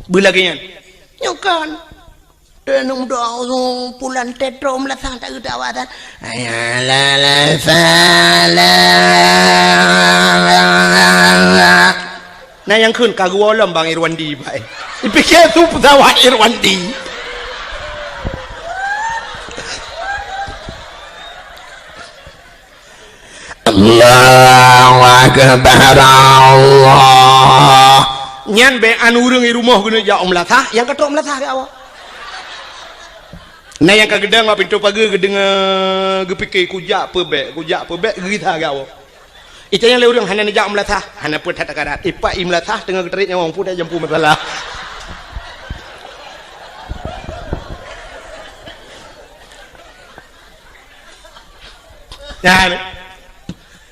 Beulagée nyan. Nyoe kan. Teuh neuk doa pulan tetro meulasah tak geudak awak tan. Hayya 'alal falah. Nah, nyang kheun ka geuwoe lom Bang Irwandi, bai. Dipike su pesawat Irwandi. Allahu Akbar, Allah. Nyan bèk an ureueng i rumoh geuneuk jak u meulasah, nyang ka trok meulasah keu awak. Nah, nyang ka geudong bak pintoe pageue geudeungoe, geupike kujak peubèk, kujak peubèk, geugisa keu awak. Ita nyang lé ureueng hana neujak u meulasah, hana peue that takarat. Ipak i meulasah teungoh geutarek nyawöng, peue that jampu masalah. Nyan.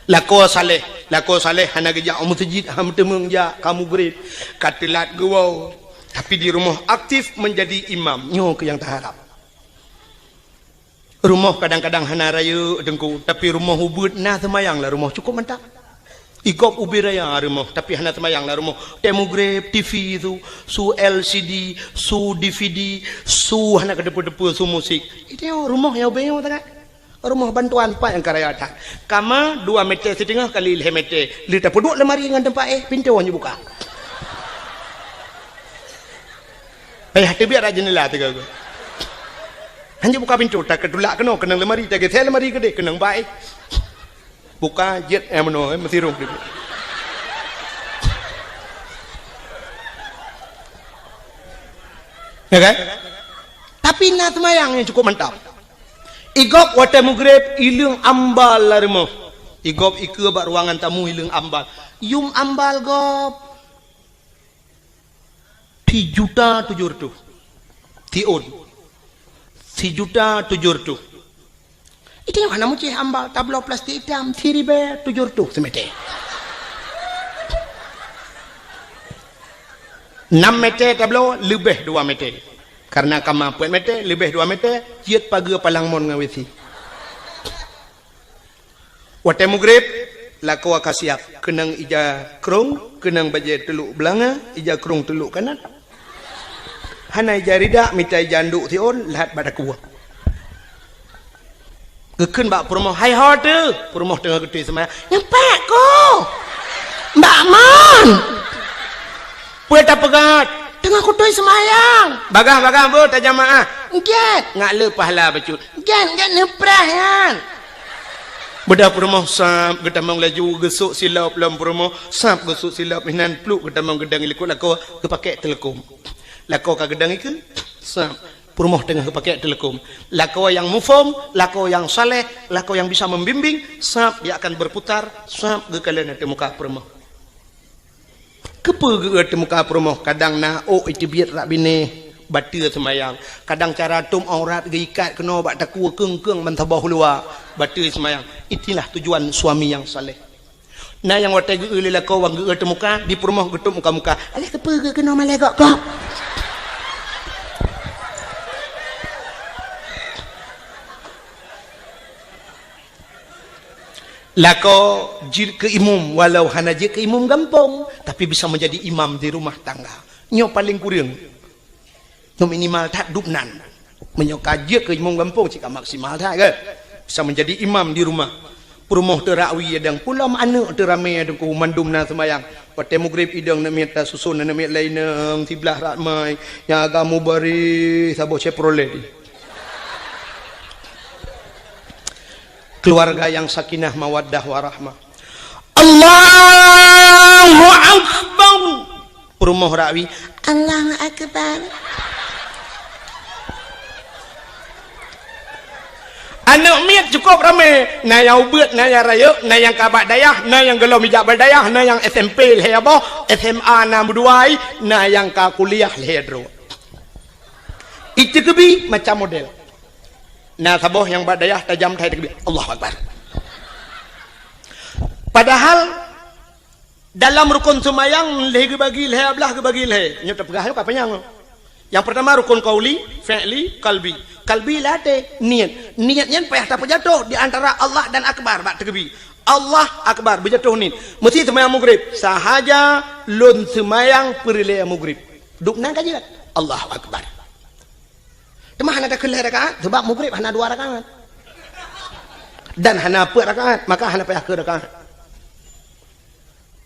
Lakoe saleh, lakoe saleh hana geujak u meuseujid, hana meuteumeung jak, ka mugreb, ka teulat geuwoe. Tapi di rumoh aktif menjadi imam. Nyoe keuh nyang taharab. Rumoh kadang-kadang hana rayeuk teungku, tapi rumoh ubeut na seumayang lam rumoh cukup mantap. Igop ubé raya rumoh, tapi hana seumayang lam rumoh. Watèe mugreb, T V su, su L C D, su D V D, su hana keudeupe-deupe, su musik. Itu rumoh nyang ubé nyoe sangat. Rumoh bantuan pat nyang ka raya that. Kama dua meter siteungoh kali lhèe meter. Lheuh tapeuduek lemari ngon teumpat éh, pintoe nyoe buka. Payah teubiet rot jeundela tiga go. Hanjeuet buka pintoe, takeutulak keunoe keunong lemari, tageusé lemari keudeh keunong bak éh. Buka jeuet nyang meunoe, eh, meusirong dulu. Ya kan? Tapi na seumayang nyang cukup mantap. Igop watèe mugreb, ileueng ambal lam rumoh. Igop ikeue bak ruangan tamu, ileueng ambal. Yum ambal gop. Sijuta tujoh reutôh. Siôn. Sijuta tujoh reutôh. Itu nyang hana meucéh ambal, tabloe plastik itam, siribèe tujoh reutôh simeter. Nam meter tabloe, leubeh dua meter. Karena kama peuet meter, leubeh dua meter, jeuet pageue palang mon ngon W C. Watèe mugreb, lakoe ka siap, keunong ija krông, keunong bajèe teulok beulanga, ija krông teulok kanat. Hana ija ridak, mita ija anduk siôn, lhat bak takue. Geukheun bak peurumoh, "Hai ho teuh?" Peurumoh teungoh geutôi seumayang. "Nyan pat, Ko." "Bak mon?" "Peue tapeugöt?" "Teungoh kutôi seumayang." "Bagaih, bagaih, beuh tajamaah." "Gèt." "Ngak le pahala bacut." "Gèt, gèt neuprah nyan." Beudôh peurumoh sab geutamong laju geusôk silop lom peurumoh, sab geusôk silop inan pluek geutamong geudong i likot lakoe geupakèk teuleukom. Lakoe ka geudong ikeue, sab peurumoh teungoh geupakèk teuleukom. Lakoe nyang muphom, lakoe nyang saleh, lakoe nyang bisa membimbing, sab dia akan berputar, sab geukalon ateueh muka peurumoh. Keupeue geu-eu teuh muka peurumoh, kadang na ôk iteubiet rak binéh, bateue seumayang. Kadang cara tôb aurat geuikat keunoe bak takue keung-keung ban saboh luwa, bateue seumayang. Itulah tujuan suami nyang saleh. Na nyang watèe geu-eu lé lakoe wan geu-eu teuh muka, di peurumoh geutôb muka-muka. Alah keupeue geu-eu keunoe malèe gok-gok. Lakoe jeuet keu imum, walau hana jeuet keu imum gampông, tapi bisa menjadi imam di rumah tangga. Nyoe paleng kureueng. Nyoe minimal that dub nan. Meunyoe ka jeuet keu imum gampông, cit ka maksimal that, kan? Bisa menjadi imam di rumah. Peurumoh teuh rakwi adang, pulom aneuk teuh ramé adang, mandum na seumayang. Watèe mugreb idong aneuk miet tasuson aneuk miet laén, siblah rak mai, nyang agam mubaréh saboh Chevrolet. Keluarga yang sakinah, mawaddah, warahmah. Allahu Akbar. Peurumoh rakwi, Allahu Akbar. Aneuk miet cukup ramé, na nyang ubit, na nyang rayeuk, na nyang ka bak dayah, na nyang gohlom ijak bak dayah, na nyang S M P lhèe boh, S M A na meudua, na nyang ka kuliah lhèe droe. Iteukeubie macam model. Na saboh nyang bak dayah tajam that teukeubie, Allahu Akbar. Padahal dalam rukon seumayang lhèe geubagi lhèe, blah geubagi lhèe. Nyoe teupeugah nyoe ka panyang. Nyang peurtama rukon qauli, fi'li, qalbi. Qalbi lam até, niet. Niet nyan payah tapeujatoh di antara Allah dan Akbar bak teukeubie. Allah Akbar, beujatoh niet. Meusi seumayang Maghrib, sahaja lôn seumayang peureulèe Maghrib. Dum nan ka jeuet, Allahu Akbar. Teuma hana takheun lhèe rakaat, sabab Maghrib hana dua rakaat. Dan hana peuet rakaat, maka hana payah keu rakaat.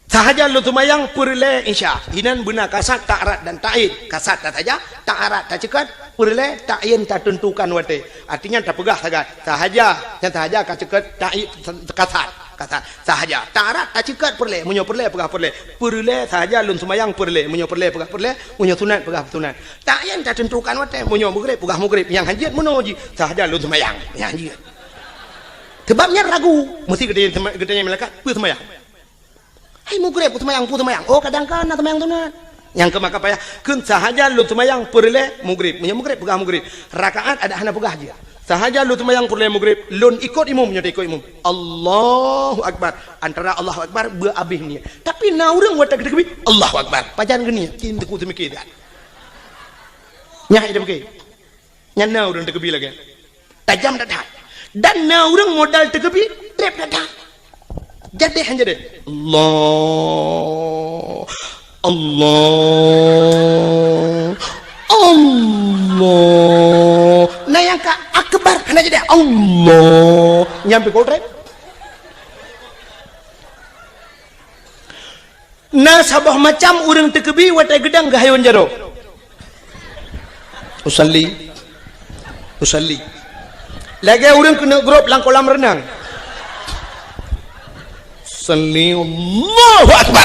Sahaja lôn seumayang peureulèe Isya. Inan beuna kasad, ta'rad dan ta'yin. Kasad tasaja, ta'rad taceukot, peureulèe ta'yin tateuntukan watèe. Artinya tapeugah sagai. Sahaja, nyang sahaja ka ceukot ta'yin kasad. Kasad. Sahaja. Ta'rad taceukot peureulèe, meunyoe peureulèe peugah peureulèe. Peureulèe sahaja lôn seumayang peureulèe, meunyoe peureulèe peugah peureulèe, meunyoe sunat peugah sunat. Ta'yin tateuntukan watèe, meunyoe Maghrib peugah Maghrib, nyang hanjeuet meunoe jih sahaja lôn seumayang. Nyang hanjeuet. Sebab nyan ragu, meusi geutanyoe, geutanyoe malaikat, peue seumayang? Hai Maghrib, peue seumayang, peue seumayang. Oh, kadang kana seumayang sunat. Nyang keu maka payah, kheun sahaja lôn seumayang peureulèe Maghrib. Meunyoe Maghrib peugah Maghrib. Rakaat adak hana peugah jih. Sahaja lôn seumayang peureulèe Maghrib, lôn ikot imum, nyoe ikot imum. Allahu Akbar. Antara Allahu Akbar beu abéh niet. Tapi na ureueng watèe geuteukeubie, Allahu Akbar. Pajan geuniet, cit teungku seumiké that. Nyan idéh beuké. Nyan na ureueng teukeubie lagèe. Tajam that-that. Dan na ureueng modal teukeubie, trép that-that. Jadéh han jadéh. Allah. Allah. Allah. Na nyang ka akbar hana jadéh. Allah. Nyan pih keu trép. Na saboh macam ureueng teukeubie watèe geudong geuhayôn jaroe. Usalli. Usalli. Lagèe ureueng keuneuk grob lam kolam reunang. Usalli, Allahu Akbar.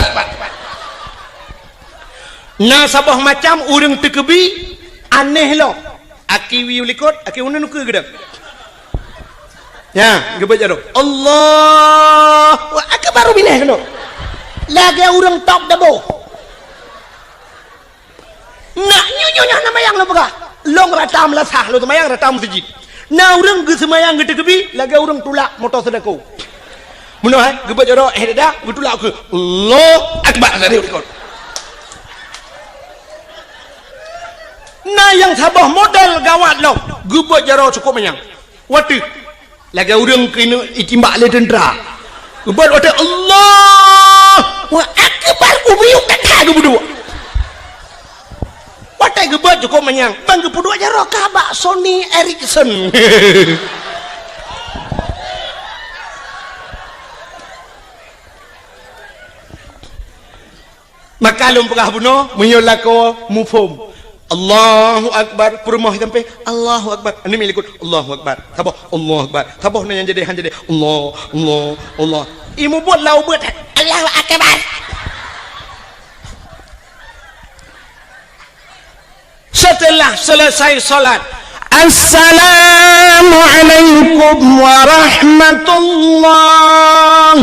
Na saboh macam ureueng teukeubie anéh lom. Aki wiyeu likot, aki uneun ukeue geudong. Nyan, geubeuet jaroe. Allahu Akbar, baru binéh keunoe. Lagèe ureueng top dabo. Nak nyoe, nyoe, nyoe, na mayang lôn peugah. Lôn rata meulasah, lôn seumayang rata meuseujid. Na ureueng geuseumayang geuteukeubie, lagèe ureueng tulak moto seudako. Meunoe, eh, geubeuet jaroe, eh, dada, geutulak ukeue. Allahu Akbar, dari likot. Na nyang saboh model gawat lom, geubeuet jaroe cukôp manyang. Watèe lagèe ureueng keuneuk itimbak lé teuntra. Geubeuet watèe Allahu Akbar, geubiyuk that-that geubeuduek. Watèe geubeuet cukôp manyang, ban geupeuduek jaroe ka bak Sony Ericsson. Maka lôn peugah bunoe, meunyoe lakoe muphom. Allahu Akbar, peurumoh sampé, Allahu Akbar. Aneuk miet likot, Allahu Akbar. Saboh, Allahu Akbar. Saboh na nyang jadéh, han jadéh. Allah, Allah, Allah. Imeubeuet lam ubeuet, Allahu Akbar. Setelah selesai salat, "Assalamualaikum warahmatullah.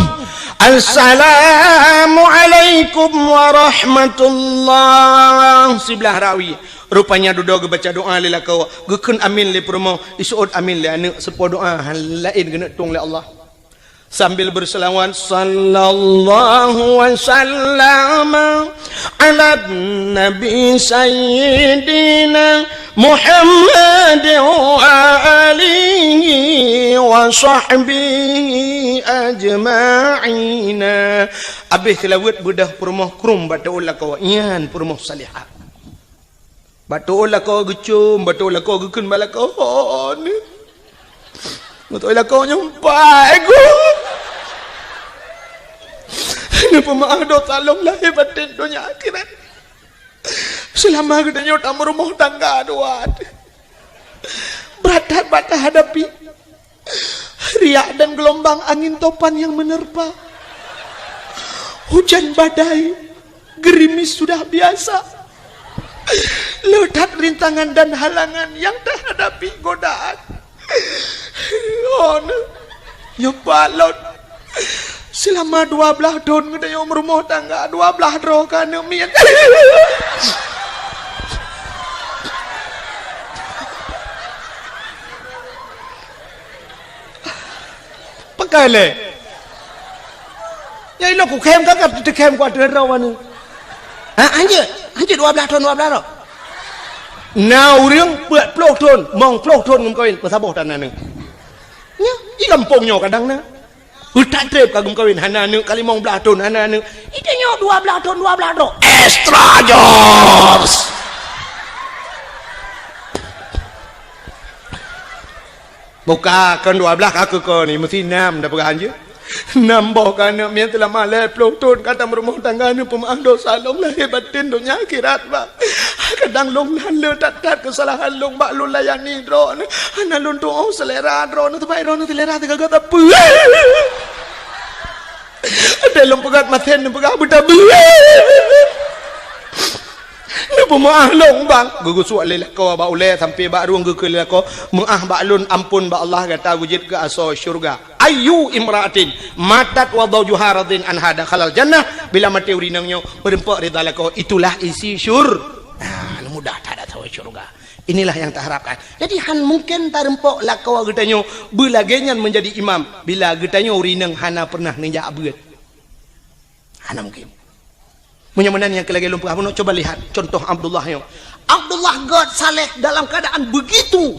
Assalamualaikum warahmatullah." Siblah rawi. Rupanya dudoe geubaca doa lé lakoe, geukheun amin lé peurumoh, iseuôt amin lé aneuk, seupôt doa han laén geuneuk tueng lé Allah. Sambil berselawat, "Sallallahu wa sallama ala nabi sayyidina Muhammad wa alihi wa sahbihi ajma'ina." Abéh seulaweuet beudôh peurumoh krueng bak teuôt lakoe, nyan peurumoh salihah. Bak teuôt lakoe geucôm, bak teuôt lakoe geukheun bak lakoe, "Oh, ni. Beutôi lakoe nyoe empat, eh, Guru. Neupeumaáh dosa lôn lahé batén donya akhirat. Seulama geutanyoe tameurumoh tangga dua. Brat that bak tahadapi." Riak dan gelombang angin topan yang menerpa. Hujan badai, gerimis sudah biasa. Le that rintangan dan halangan yang tahadapi, godaan. Oh, nyoe pat lôn. Seulama dua blaih thon geutanyoe meurumoh tangga, dua blaih droe ka aneuk miet. Pakai lé. Nyang inoe kukhem ka, ka teukem ku ateueh droe aneuk. Ha, hanjeuet, hanjeuet dua blaih thon, dua blaih droe. Na ureueng peuet ploh thon, mong ploh thon geumeukawen, peusaboh tan aneuk. Nyoe, di gampông nyoe kadang na. Utak treb ka geumeukawen, hana aneuk, ka limong blaih thon, hana aneuk. Di tanyoe dua blaih thon, dua blaih droe. Extra jobs. Buka kon dua blaih ka keu ko ni, meusi nam dah peugah hanjeuet. Nam boh ka aneuk miet teulama lhèe ploh thon ka tameurumoh tangga, neupeumeu'ah dosa lôn lahé batén donya akhirat, Bang. Kadang lôn hana le that-that keusalahan lôn bak lôn layani droeneuh. Hana lôn tu'oh seulera droeneuh, teuma droeneuh seulera teugaga tapeue. Até lôn peugah masen neupeugah beutabeue. Neupeumeu'ah lôn, Bang. Geugusuek lé lakoe bak ulèe sampoe bak rueng geukheun lé lakoe, "Meu'ah bak lôn, ampôn bak Allah, gata geujeuet keu asoe syeuruga." Ayyu imra'atin matat wa zawjuha radin anha dakhalal jannah. Bila maté ureueng inong nyoe meureumpok ridha lakoe, itulah isi syur-, nah, mudah that asoe syeuruga. Inilah yang taharapkan. Jadi, han mungken tarumpok lakoe geutanyoe beulagèe nyan meunjadi imam bila geutanyoe ureueng inong hana pernah neujak beuet. Hana mungken. Meunyoe meunan nyang keu lagèe lôn peugah bunoe, coba lihat contoh Abdullah nyoe. Abdullah gèt saleh dalam keadaan begitu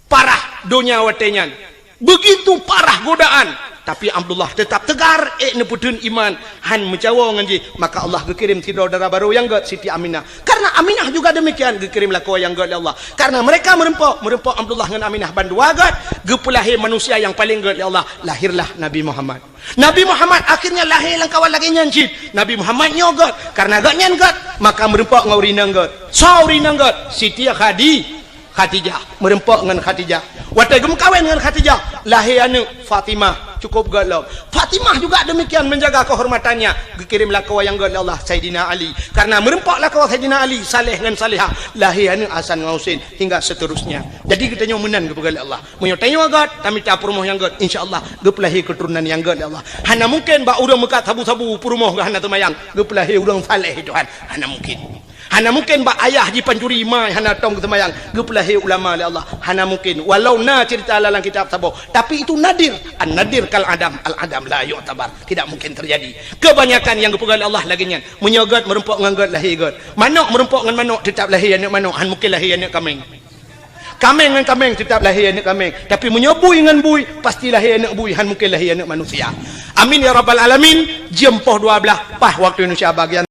parah donya watèe nyan. Begitu parah godaan, tapi Abdullah tetap tegar, ék neupeutheun iman, han meucawo ngon jih. Maka Allah geukirém sidroe dara barô nyang gèt, Siti Aminah. Karena Aminah juga demikian, geukirém lakoe nyang gèt lé Allah. Karena mereka meureumpok, meureumpok Abdullah ngon Aminah bandua gèt, geupeulahé manusia nyang paleng gèt lé Allah. Lahirlah Nabi Muhammad. Nabi Muhammad akhirnya lahé lam kawan lagèe nyan cit. Nabi Muhammad nyoe gèt, karena gobnyan gèt, maka meureumpok ngon ureueng inong gèt. Soe ureueng inong gèt? Siti Khadi-, Khadijah. Meureumpok ngon Khadijah. Watèe geumeukawen ngon Khadijah, lahé aneuk Fatimah, cukup gèt lom. Fatimah juga demikian menjaga kehormatannya. Geukirém lakoe nyang gèt lé Allah, Saidina Ali. Karena meureumpok lakoe Saidina Ali, saleh ngon salehah, lahé aneuk Hasan ngon Husein, hingga seterusnya. Jadi geutanyoe meunan geupeugah lé Allah. Meunyoe tanyoe gèt, tamita peurumoh nyang gèt, insya Allah geupeulahé keuturonan nyang gèt lé Allah. Hana mungken bak ureueng meukat sabu-sabu peurumoh geuh hana teumayang, geupeulahé ureueng saleh, Tuhan. Hana mungken. Hana mungken bak ayah jipancuri ma hana tom geuteumayang, geupeulahé ulama lé Allah. Hana mungken. Walau na cerita lam kitab saboh, tapi itu nadir. An-nadir kal adam, al-adam la yu'tabar. Tidak mungkin terjadi. Kebanyakan nyang geupeugah lé Allah lagèe nyan. Meunyoe gèt meureumpok ngon gèt, lahé gèt. Manok meureumpok ngon manok, teutap lahé aneuk manok, han mungken lahé aneuk kaméng. Kaméng ngon kaméng teutap lahé aneuk kaméng. Tapi meunyoe bui ngon bui, pasti lahé aneuk bui, han mungken lahé aneuk manusia. Amin ya rabbal alamin. Jeuem poh dua blaih, paih waktu Indonesia bagian